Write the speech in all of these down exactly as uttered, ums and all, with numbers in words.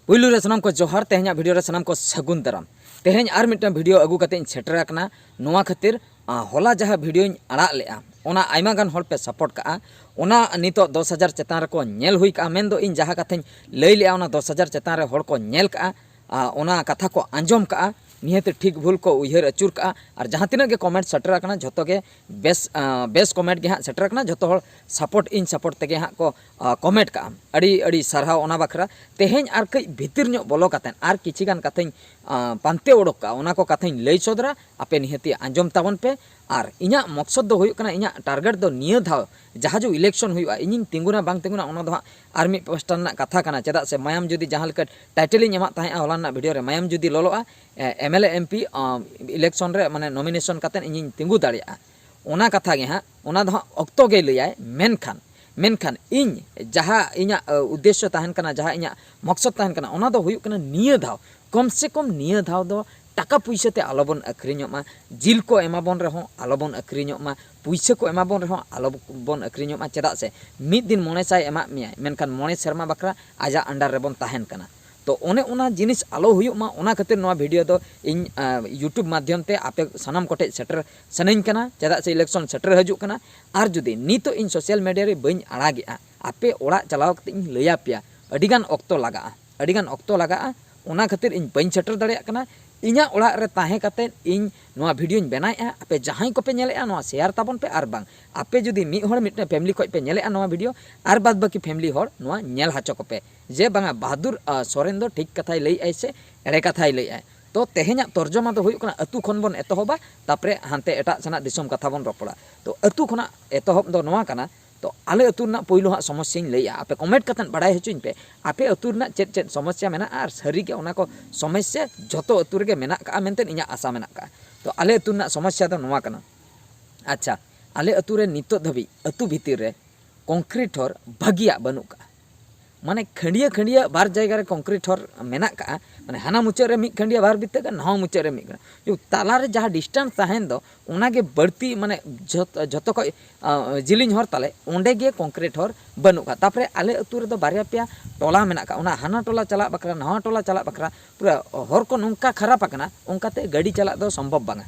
ᱯᱩᱭᱞᱩ ᱨᱮ ᱥᱟᱱᱟᱢ ᱠᱚ ᱡᱚᱦᱟᱨ, ᱛᱮᱦᱮᱧᱟᱜ ᱵᱷᱤᱰᱤᱭᱳ ᱨᱮ ᱥᱟᱱᱟᱢ ᱠᱚ ᱥᱟᱹᱜᱩᱱ ᱫᱟᱨᱟᱢ᱾ ᱛᱮᱦᱮᱧ ᱟᱨ ᱢᱤᱫᱴᱟᱝ ᱵᱷᱤᱰᱤᱭᱳ ᱟᱹᱜᱩ ᱠᱟᱛᱮ ᱤᱧ ᱥᱮᱴᱮᱨ ᱟᱠᱟᱱᱟ᱾ ᱱᱚᱣᱟ ᱠᱷᱟᱹᱛᱤᱨ, ᱟ, ᱦᱚᱞᱟ ᱡᱟᱦᱟᱸ ᱵᱷᱤᱰᱤᱭᱳᱧ ᱟᱲᱟᱜ ᱞᱮᱜᱼᱟ, ᱚᱱᱟ ᱟᱭᱢᱟ ᱜᱟᱱ ᱦᱚᱲ ᱯᱮ ᱥᱟᱯᱳᱨᱴ ᱠᱟᱜᱼᱟ, ᱚᱱᱟ ᱱᱤᱛᱚᱜ ᱫᱚᱥ ᱦᱟᱡᱟᱨ ᱪᱮᱛᱟᱱ ᱨᱮᱠᱚ ᱧᱮᱞ ᱦᱩᱭ ᱠᱟᱜᱼᱟ᱾ ᱢᱮᱱᱫᱚ ᱤᱧ ᱡᱟᱦᱟᱸ ᱠᱟᱛᱷᱟᱧ ᱞᱟᱹᱭ ᱞᱮᱜᱼᱟ, ᱚᱱᱟ ᱫᱚᱥ ᱦᱟᱡᱟᱨ ᱪᱮᱛᱟᱱ ᱨᱮ ᱦᱚᱲ ᱠᱚ ᱧᱮᱞ ᱠᱟᱜᱼᱟ, ᱟ, ᱚᱱᱟ ᱠᱟᱛᱷᱟ ᱠᱚ ᱟᱸᱡᱚᱢ ᱠᱟᱜᱼᱟ, ᱱᱤᱦᱟᱹᱛ ᱴᱷᱤᱠ ᱵᱷᱩᱞ ᱠᱚ ᱩᱭᱦᱟᱹᱨ ᱟᱹᱪᱩᱨ ᱠᱟᱜᱼᱟ᱾ ᱟᱨ ᱡᱟᱦᱟᱸ ᱛᱤᱱᱟᱹᱜ ᱜᱮ ᱠᱚᱢᱮᱱᱴ ᱥᱮᱴᱮᱨ ᱟᱠᱟᱱᱟ, ᱡᱷᱚᱛᱚ ᱜᱮ ᱵᱮᱥ, ᱟ, ᱵᱮᱥ ᱠᱚᱢᱮᱱᱴ ᱜᱮ ᱦᱟᱸᱜ ᱥᱮᱴᱮᱨ ᱟᱠᱟᱱᱟ᱾ ᱡᱷᱚᱛᱚ ᱦᱚᱲ ᱥᱟᱯᱳᱨᱴ, ᱤᱧ ᱥᱟᱯᱳᱨᱴ ᱛᱮᱜᱮ ᱦᱟᱸᱜ ᱠᱚ, ᱟ, ᱠᱚᱢᱮᱱᱴ ᱠᱟᱜᱼᱟ᱾ ᱟᱹᱰᱤ ᱟᱹᱰᱤ ᱥᱟᱨᱦᱟᱣ ᱚᱱᱟ ᱵᱟᱠᱷᱨᱟ᱾ ᱛᱮᱦᱮᱧ ᱟᱨ ᱠᱟᱹᱡ ᱵᱷᱤᱛᱤᱨ ᱧᱚᱜ ᱵᱚᱞᱚ ᱠᱟᱛᱮᱫ ᱟᱨ ᱠᱤᱪᱷᱤ ᱜᱟᱱ ᱠᱟᱛᱷᱟᱧ, ᱟ, ᱯᱟᱱᱛᱮ ᱚᱰᱚᱠ ᱠᱟᱜᱼᱟ, ᱚᱱᱟ ᱠᱚ ᱠᱟᱛᱷᱟᱧ ᱞᱟᱹᱭ ᱥᱚᱫᱚᱨᱟ, ᱟᱯᱮ ᱱᱤᱦᱟᱹᱛᱤ ᱟᱸᱡᱚᱢ ᱛᱟᱵᱚᱱ ᱯᱮ᱾ ᱟᱨ ᱤᱧᱟᱹᱜ ᱢᱚᱠᱥᱚᱫ ᱫᱚ ᱦᱩᱭᱩᱜ ᱠᱟᱱᱟ, ᱤᱧᱟᱹᱜ ᱴᱟᱨᱜᱮᱴ ᱫᱚ ᱱᱤᱭᱟᱹ ᱫᱷᱟᱣ ᱡᱟᱦᱟᱸ ᱡᱮ ᱤᱞᱮᱠᱥᱚᱱ ᱦᱩᱭᱩᱜᱼᱟ, ᱤᱧᱤᱧ ᱛᱤᱸᱜᱩᱱᱟ ᱵᱟᱝ ᱛᱤᱸᱜᱩᱱᱟ, ᱚᱱᱟ ᱫᱚ ᱦᱟᱸᱜ ᱟᱨ ᱢᱤᱫ ᱯᱟᱥᱴᱟ ᱨᱮᱱᱟᱜ ᱠᱟᱛᱷᱟ ᱠᱟᱱᱟ᱾ ᱪᱮᱫᱟᱜ ᱥᱮ ᱢᱟᱭᱟᱢ ᱡᱩᱫᱤ, ᱡᱟᱦᱟᱸ ᱞᱮᱠᱟ ᱴᱟᱭᱴᱮᱞ ᱤᱧ ᱮᱢᱟᱜ ᱛᱟᱦᱮᱸᱜᱼᱟ ᱦᱚᱞᱟ ᱨᱮᱱᱟᱜ ᱵᱷᱤᱰᱤᱭᱳ ᱨᱮ, ᱢᱟᱭᱟᱢ ᱡᱩᱫᱤ ᱞᱚᱞᱚᱜᱼᱟ, ᱮ, M L A, M P, ᱟ, ᱤᱞᱮᱠᱥᱚᱱ ᱨᱮ, ᱢᱟᱱᱮ ᱱᱚᱢᱤᱱᱮᱥᱚᱱ ᱠᱟᱛᱮᱫ ᱤᱧᱤᱧ ᱛᱤᱸᱜᱩ ᱫᱟᱲᱮᱭᱟᱜᱼᱟ, ᱚᱱᱟ ᱠᱟᱛᱷᱟ ᱜᱮ ᱦᱟᱸᱜ, ᱚᱱᱟ ᱫᱚ ᱦᱟᱸᱜ ᱚᱠᱛᱚ ᱜᱮᱭ ᱞᱟᱹᱭᱟᱭ᱾ ᱢᱮᱱᱠᱷᱟᱱ, ᱢᱮᱱᱠᱷᱟᱱ ᱤᱧ ᱡᱟᱦᱟᱸ ᱤᱧᱟᱹᱜ, ᱟ, ᱩᱫᱽᱫᱮᱥᱥᱚ ᱛᱟᱦᱮᱱ ᱠᱟᱱᱟ, ᱡᱟᱦᱟᱸ ᱤᱧᱟᱹᱜ ᱢᱚᱠᱥᱚᱫ ᱛᱟᱦᱮᱱ ᱠᱟᱱᱟ, ᱚᱱᱟ ᱫᱚ ᱦᱩᱭᱩᱜ ᱠᱟᱱᱟ ᱱᱤᱭᱟᱹ ᱫᱷᱟᱣ, ᱠᱚᱢ ᱥᱮ ᱠᱚᱢ ᱱᱤᱭᱟᱹ ᱫᱷᱟᱣ ᱫᱚ ᱴᱟᱠᱟ ᱯᱩᱭᱥᱟᱹ ᱛᱮ ᱟᱞᱚᱵᱚᱱ ᱟᱹᱠᱷᱨᱤᱧᱚᱜ ᱢᱟ, ᱡᱤᱞ ᱠᱚ ᱮᱢᱟ ᱵᱚᱱ ᱨᱮᱦᱚᱸ ᱟᱞᱚᱵᱚᱱ ᱟᱹᱠᱷᱨᱤᱧᱚᱜ ᱢᱟ, ᱯᱩᱭᱥᱟᱹ ᱠᱚ ᱮᱢᱟ ᱵᱚᱱ ᱨᱮᱦᱚᱸ ᱟᱞᱚᱵᱚᱱ ᱟᱹᱠᱷᱨᱤᱧᱚᱜ ᱢᱟ᱾ ᱪᱮᱫᱟᱜ ᱥᱮ ᱢᱤᱫ ᱫᱤᱱ ᱢᱚᱬᱮ ᱥᱟᱭ ᱮᱢᱟᱜ ᱢᱮᱭᱟᱭ, ᱢᱮᱱᱠᱷᱟᱱ ᱢᱚᱬᱮ ᱥᱮᱨᱢᱟ ᱵᱟᱠᱷᱨᱟ ᱟᱡᱟᱜ under ᱨᱮᱵᱚᱱ ᱛᱟᱦᱮᱱ ᱠᱟᱱᱟ᱾ ᱛᱚ ᱚᱱᱮ ᱚᱱᱟ ᱡᱤᱱᱤᱥ ᱟᱞᱚ ᱦᱩᱭᱩᱜ ᱢᱟ, ᱚᱱᱟ ᱠᱷᱟᱹᱛᱤᱨ ᱱᱚᱣᱟ ᱵᱷᱤᱰᱤᱭᱳ ᱫᱚ ᱤᱧ, ᱟ, YouTube ᱢᱟᱫᱽᱫᱷᱚᱢ ᱛᱮ ᱟᱯᱮ ᱥᱟᱱᱟᱢ ᱠᱚᱴᱷᱮᱡ ᱥᱮᱴᱮᱨ ᱥᱟᱱᱟᱧ ᱠᱟᱱᱟ, ᱪᱮᱫᱟᱜ ᱥᱮ ᱤᱞᱮᱠᱥᱚᱱ ᱥᱮᱴᱮᱨ ᱦᱤᱡᱩᱜ ᱠᱟᱱᱟ᱾ ᱟᱨ ᱡᱩᱫᱤ ᱱᱤᱛᱚᱜ ᱤᱧ ᱥᱳᱥᱟᱞ ᱢᱤᱰᱤᱭᱟ ᱨᱮ ᱵᱟᱹᱧ ᱟᱲᱟᱜᱮᱜᱼᱟ, ᱟᱯᱮ ᱚᱲᱟᱜ ᱪᱟᱞᱟᱣ ᱠᱟᱛᱮ ᱤᱧ ᱞᱟᱹᱭ ᱟᱯᱮᱭᱟ, ᱟᱹᱰᱤᱜᱟᱱ ᱚᱠᱛᱚ ᱞᱟᱜᱟᱜᱼᱟ, ᱟᱹᱰᱤᱜᱟᱱ ᱚᱠᱛᱚ ᱞᱟᱜᱟᱜᱼᱟ᱾ ᱚᱱᱟ ᱠᱷᱟᱹᱛᱤᱨ ᱤᱧ ᱵᱟᱹᱧ ᱥᱮᱴᱮᱨ ᱫᱟᱲᱮᱭᱟᱜ ᱠᱟᱱᱟ᱾ ᱤᱧᱟᱹᱜ ᱚᱲᱟᱜ ᱨᱮ ᱛᱟᱦᱮᱸ ᱠᱟᱛᱮ ᱤᱧ ᱱᱚᱣᱟ ᱵᱷᱤᱰᱤᱭᱳᱧ ᱵᱮᱱᱟᱣᱮᱫᱼᱟ᱾ ᱟᱯᱮ ᱡᱟᱦᱟᱸᱭ ᱠᱚᱯᱮ ᱧᱮᱞᱮᱫᱼᱟ, ᱱᱚᱣᱟ ᱥᱮᱭᱟᱨ ᱛᱟᱵᱚᱱ ᱯᱮ᱾ ᱟᱨ ᱵᱟᱝ, ᱟᱯᱮ ᱡᱩᱫᱤ ᱢᱤᱫ ᱦᱚᱲ ᱢᱤᱫᱴᱮᱱ ᱯᱷᱮᱢᱤᱞᱤ ᱠᱷᱚᱡ ᱯᱮ ᱧᱮᱞᱮᱫᱼᱟ ᱱᱚᱣᱟ ᱵᱷᱤᱰᱤᱭᱳ, ᱟᱨ ᱵᱟᱫ ᱵᱟᱹᱠᱤ ᱯᱷᱮᱢᱤᱞᱤ ᱦᱚᱲ ᱱᱚᱣᱟ ᱧᱮᱞ ᱦᱚᱪᱚ ᱠᱚᱯᱮ, ᱡᱮ ᱵᱟᱝᱟ, ᱵᱟᱦᱟᱫᱩᱨ, ᱟ, ᱥᱚᱨᱮᱱ ᱫᱚ ᱴᱷᱤᱠ ᱠᱟᱛᱷᱟᱭ ᱞᱟᱹᱭᱮᱫᱼᱟᱭ ᱥᱮ ᱮᱲᱮ ᱠᱟᱛᱷᱟᱭ ᱞᱟᱹᱭᱮᱫᱼᱟᱭ᱾ ᱛᱚ ᱛᱮᱦᱮᱧᱟᱜ ᱛᱚᱨᱡᱚᱢᱟ ᱫᱚ ᱦᱩᱭᱩᱜ ᱠᱟᱱᱟ, ᱟᱹᱛᱩ ᱠᱷᱚᱱ ᱵᱚᱱ ᱮᱛᱚᱦᱚᱵᱟ, ᱛᱟᱯᱚᱨᱮ ᱦᱟᱱᱛᱮ ᱮᱴᱟᱜ ᱥᱮᱱᱟᱜ ᱫᱤᱥᱚᱢ ᱠᱟᱛᱷᱟ ᱵᱚᱱ ᱨᱚᱯᱚᱲᱟ᱾ ᱛᱚ ᱟᱹᱛᱩ ᱠᱷᱚᱱᱟᱜ ᱮᱛᱚᱦᱚᱵ ᱫᱚ ᱱᱚᱣᱟ ᱠᱟᱱᱟ᱾ ᱛᱚ ᱟᱞᱮ ᱟᱹᱛᱩ ᱨᱮᱱᱟᱜ ᱯᱳᱭᱞᱳ ᱦᱟᱸᱜ ᱥᱚᱢᱚᱥᱥᱟᱧ ᱞᱟᱹᱭᱟ, ᱟᱯᱮ ᱠᱚᱢᱮᱱᱴ ᱠᱟᱛᱮᱫ ᱵᱟᱲᱟᱭ ᱦᱚᱪᱚᱧ ᱯᱮ, ᱟᱯᱮ ᱟᱹᱛᱩ ᱨᱮᱱᱟᱜ ᱪᱮᱫ ᱪᱮᱫ ᱥᱚᱢᱚᱥᱥᱟ ᱢᱮᱱᱟᱜᱼᱟ, ᱟᱨ ᱥᱟᱹᱨᱤᱜᱮ ᱚᱱᱟ ᱠᱚ ᱥᱚᱢᱚᱥᱥᱟ ᱡᱷᱚᱛᱚ ᱟᱹᱛᱩ ᱨᱮᱜᱮ ᱢᱮᱱᱟᱜ ᱠᱟᱜᱼᱟ ᱢᱮᱱᱛᱮ ᱤᱧᱟᱹᱜ ᱟᱥᱟ ᱢᱮᱱᱟᱜ ᱠᱟᱜᱼᱟ᱾ ᱛᱚ ᱟᱞᱮ ᱟᱹᱛᱩ ᱨᱮᱱᱟᱜ ᱥᱚᱢᱚᱥᱥᱟ ᱫᱚ ᱱᱚᱣᱟ ᱠᱟᱱᱟ᱾ ᱟᱪᱪᱷᱟ, ᱟᱞᱮ ᱟᱹᱛᱩ ᱨᱮ ᱱᱤᱛᱚᱜ ᱫᱷᱟᱹᱵᱤᱡ ᱟᱹᱛᱩ ᱵᱷᱤᱛᱤᱨ ᱨᱮ ᱠᱚᱝᱠᱨᱤᱴ ᱦᱚᱨ ᱵᱷᱟᱹᱜᱤᱭᱟᱜ ᱵᱟᱹᱱᱩᱜ ᱠᱟᱜᱼᱟ᱾ ᱢᱟᱱᱮ ᱠᱷᱟᱹᱱᱰᱤᱭᱟᱹ ᱠᱷᱟᱹᱱᱰᱤᱭᱟᱹ ᱵᱟᱨ ᱡᱟᱭᱜᱟ ᱨᱮ ᱠᱚᱝᱠᱨᱤᱴ ᱦᱚᱨ ᱢᱮᱱᱟᱜ ᱠᱟᱜᱼᱟ, ᱢᱟᱱᱮ ᱦᱟᱱᱟ ᱢᱩᱪᱟᱹᱫ ᱨᱮ ᱢᱤᱫ ᱠᱷᱟᱹᱱᱰᱤᱭᱟᱹ ᱵᱟᱨ ᱵᱤᱛᱟᱹ ᱜᱟᱱ, ᱱᱟᱣᱟ ᱢᱩᱪᱟᱹᱫ ᱨᱮ ᱢᱤᱫ ᱜᱟᱱ, ᱛᱟᱞᱟᱨᱮ ᱡᱟᱦᱟᱸ ᱰᱤᱥᱴᱮᱱᱥ ᱛᱟᱦᱮᱱ ᱫᱚ, ᱚᱱᱟᱜᱮ ᱵᱟᱹᱲᱛᱤ, ᱢᱟᱱᱮ ᱡᱷᱚᱛ- ᱡᱷᱚᱛᱚ ᱠᱷᱚᱡ ᱡᱤᱞᱤᱧ ᱦᱚᱨ ᱛᱟᱞᱮ, ᱚᱸᱰᱮ ᱜᱮ ᱠᱚᱝᱠᱨᱤᱴ ᱦᱚᱨ ᱵᱟᱹᱱᱩᱜ ᱠᱟᱜᱼᱟ᱾ ᱛᱟᱯᱚᱨᱮ ᱟᱞᱮ ᱟᱹᱛᱩ ᱨᱮᱫᱚ ᱵᱟᱨᱭᱟ ᱯᱮᱭᱟ ᱴᱚᱞᱟ ᱢᱮᱱᱟᱜ ᱠᱟᱜᱼᱟ, ᱚᱱᱟ ᱦᱟᱱᱟ ᱴᱚᱞᱟ ᱪᱟᱞᱟᱜ ᱵᱟᱠᱷᱨᱟ, ᱱᱟᱣᱟ ᱴᱚᱞᱟ ᱪᱟᱞᱟᱜ ᱵᱟᱠᱷᱨᱟ ᱯᱩᱨᱟᱹ ᱦᱚᱨ ᱠᱚ ᱱᱚᱝᱠᱟ ᱠᱷᱟᱨᱟᱯ ᱟᱠᱟᱱᱟ, ᱚᱱᱠᱟᱛᱮ ᱜᱟᱹᱰᱤ ᱪᱟᱞᱟᱜ ᱫᱚ ᱥᱚᱢᱵᱷᱚᱵ ᱵᱟᱝᱟ᱾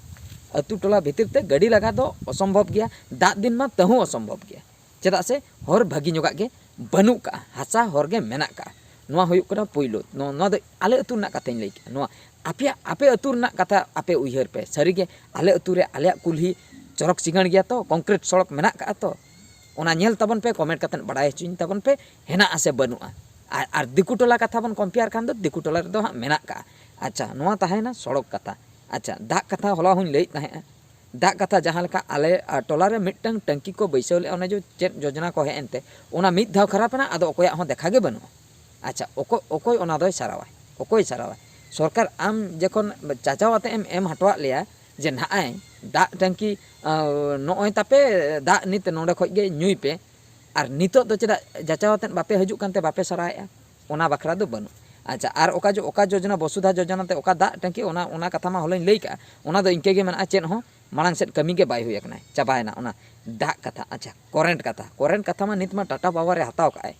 ᱟᱹᱛᱩ ᱴᱚᱞᱟ ᱵᱷᱤᱛᱤᱨ ᱛᱮ ᱜᱟᱹᱰᱤ ᱞᱟᱜᱟ ᱫᱚ ᱚᱥᱚᱢᱵᱷᱚᱵ ᱜᱮᱭᱟ, ᱫᱟᱜ ᱫᱤᱱ ᱢᱟ ᱛᱟᱹᱦᱩ ᱚᱥᱚᱢᱵᱷᱚᱵ ᱜᱮᱭᱟ᱾ ᱪᱮᱫᱟᱜ ᱥᱮ ᱦᱚᱨ ᱵᱷᱟᱹᱜᱤ ᱧᱚᱜᱟᱜ ᱜᱮ ᱵᱟᱹᱱᱩᱜ ᱠᱟᱜᱼᱟ, ᱦᱟᱥᱟ ᱦᱚᱨ ᱜᱮ ᱢᱮᱱᱟᱜ ᱠᱟᱜᱼᱟ᱾ ᱱᱚᱣᱟ ᱦᱩᱭᱩᱜ ᱠᱟᱱᱟ ᱯᱩᱭᱞᱩ᱾ ᱱᱚᱣᱟ, ᱱᱚᱣᱟ ᱫᱚ ᱟᱞᱮ ᱟᱹᱛᱩ ᱨᱮᱱᱟᱜ ᱠᱟᱛᱷᱟᱧ ᱞᱟᱹᱭ ᱠᱮᱜᱼᱟ᱾ ᱱᱚᱣᱟ ᱟᱯᱮᱭᱟᱜ, ᱟᱯᱮ ᱟᱹᱛᱩ ᱨᱮᱱᱟᱜ ᱠᱟᱛᱷᱟ ᱟᱯᱮ ᱩᱭᱦᱟᱹᱨ ᱯᱮ᱾ ᱥᱟᱹᱨᱤᱜᱮ ᱟᱞᱮ ᱟᱹᱛᱩ ᱨᱮ ᱟᱞᱮᱭᱟᱜ ᱠᱩᱞᱦᱤ ᱪᱚᱨᱚᱠ ᱪᱤᱠᱟᱹᱬ ᱜᱮᱭᱟ ᱛᱚ, ᱠᱚᱝᱠᱨᱤᱴ ᱥᱚᱲᱚᱠ ᱢᱮᱱᱟᱜ ᱠᱟᱜᱼᱟ ᱛᱚ? ᱚᱱᱟ ᱧᱮᱞ ᱛᱟᱵᱚᱱ ᱯᱮ, ᱠᱚᱢᱮᱱᱴ ᱠᱟᱛᱮᱫ ᱵᱟᱲᱟᱭ ᱦᱚᱪᱚᱧ ᱛᱟᱵᱚᱱ ᱯᱮ, ᱦᱮᱱᱟᱜᱼᱟ ᱥᱮ ᱵᱟᱹᱱᱩᱜᱼᱟ᱾ ᱟᱨ, ᱟᱨ ᱫᱤᱠᱩ ᱴᱚᱞᱟ ᱠᱟᱛᱷᱟ ᱵᱚᱱ ᱠᱚᱢᱯᱮᱭᱟᱨ ᱠᱷᱟᱱ ᱫᱚ ᱫᱤᱠᱩ ᱴᱚᱞᱟ ᱨᱮᱫᱚ ᱦᱟᱸᱜ ᱢᱮᱱᱟᱜ ᱠᱟᱜᱼᱟ᱾ ᱟᱪᱪᱷᱟ, ᱱᱚᱣᱟ ᱛᱟᱦᱮᱸᱭᱮᱱᱟ ᱥᱚᱲᱚᱠ ᱠᱟᱛᱷᱟ᱾ ᱟᱪᱪᱷᱟ, ᱫᱟᱜ ᱠᱟᱛᱷᱟ ᱦᱚᱞᱟ ᱦᱚᱸᱧ ᱞᱟᱹᱭᱮᱫ ᱛᱟᱦᱮᱸᱜᱼᱟ᱾ ᱫᱟᱜ ᱠᱟᱛᱷᱟ ᱡᱟᱦᱟᱸ ᱞᱮᱠᱟ ᱟᱞᱮ, ᱟ, ᱴᱚᱞᱟ ᱨᱮ ᱢᱤᱫᱴᱟᱝ ᱴᱟᱹᱝᱠᱤ ᱠᱚ ᱵᱟᱹᱭᱥᱟᱹᱣ ᱞᱮᱜᱼᱟ, ᱚᱱᱮ ᱡᱮ ᱪᱮᱫ ᱡᱳᱡᱽᱱᱟ ᱠᱚ ᱦᱮᱡ ᱮᱱᱛᱮ, ᱚᱱᱟ ᱢᱤᱫ ᱫᱷᱟᱣ ᱠᱷᱟᱨᱟᱯ ᱮᱱᱟ, ᱟᱫᱚ ᱚᱠᱚᱭᱟᱜ ᱦᱚᱸ ᱫᱮᱠᱷᱟ ᱜᱮ ᱵᱟᱹᱱᱩᱜᱼᱟ᱾ ᱟᱪᱪᱷᱟ, ᱚᱠᱚᱭ, ᱚᱠᱚᱭ ᱚᱱᱟ ᱫᱚᱭ ᱥᱟᱨᱟᱣᱟᱭ? ᱚᱠᱚᱭ ᱥᱟᱨᱟᱣᱟᱭ? ᱥᱚᱨᱠᱟᱨ ᱟᱢ ᱡᱚᱠᱷᱚᱱ ᱪᱟᱪᱟᱣ ᱟᱛᱮ ᱮᱢ ᱮᱢ ᱦᱚᱴᱚᱣᱟᱜ ᱞᱮᱭᱟ ᱡᱮ ᱱᱟᱜᱼᱟᱭ ᱫᱟᱜ ᱴᱟᱹᱝᱠᱤ, ᱟ, ᱱᱚᱜᱼᱚᱭ ᱛᱟᱯᱮ ᱫᱟᱜ ᱱᱤᱛ ᱱᱚᱸᱰᱮ ᱠᱷᱚᱡ ᱜᱮ ᱧᱩᱭ ᱯᱮ, ᱟᱨ ᱱᱤᱛᱚᱜ ᱫᱚ ᱪᱮᱫᱟᱜ ᱡᱟᱪᱟᱣ ᱟᱛᱮᱫ ᱵᱟᱯᱮ ᱦᱤᱡᱩᱜ ᱠᱟᱱᱛᱮ ᱵᱟᱯᱮ ᱥᱟᱨᱟᱣᱮᱫᱼᱟ? ᱚᱱᱟ ᱵᱟᱠᱷᱨᱟ ᱫᱚ ᱵᱟᱹᱱᱩᱜ᱾ ᱟᱪᱪᱷᱟ, ᱟᱨ ᱚᱠᱟ ᱡᱚ-, ᱚᱠᱟ ᱡᱳᱡᱽᱱᱟ, ᱵᱚᱥᱩᱫᱷᱟ ᱡᱳᱡᱽᱱᱟ ᱛᱮ ᱚᱠᱟ ᱫᱟᱜ ᱴᱟᱹᱝᱠᱤ, ᱚᱱᱟ, ᱚᱱᱟ ᱠᱟᱛᱷᱟ ᱢᱟ ᱦᱚᱞᱟᱧ ᱞᱟᱹᱭ ᱠᱟᱜᱼᱟ, ᱚᱱᱟ ᱫᱚ ᱤᱱᱠᱟᱹ ᱜᱮ ᱢᱮᱱᱟᱜᱼᱟ, ᱪᱮᱫ ᱦᱚᱸ ᱢᱟᱲᱟᱝ ᱥᱮᱫ ᱠᱟᱹᱢᱤ ᱜᱮ ᱵᱟᱭ ᱦᱩᱭ ᱟᱠᱟᱱᱟ, ᱪᱟᱵᱟᱭᱮᱱᱟ᱾ ᱚᱱᱟ ᱫᱟᱜ ᱠᱟᱛᱷᱟ᱾ ᱟᱪᱪᱷᱟ, ᱠᱚᱨᱮᱱᱴ ᱠᱟᱛᱷᱟ, ᱠᱚᱨᱮᱱᱴ ᱠᱟᱛᱷᱟ ᱢᱟ ᱱᱤᱛ ᱢᱟ ᱴᱟᱴᱟ ᱯᱟᱣᱟᱨ ᱮ ᱦᱟᱛᱟᱣ ᱠᱟᱜᱼᱟᱭ,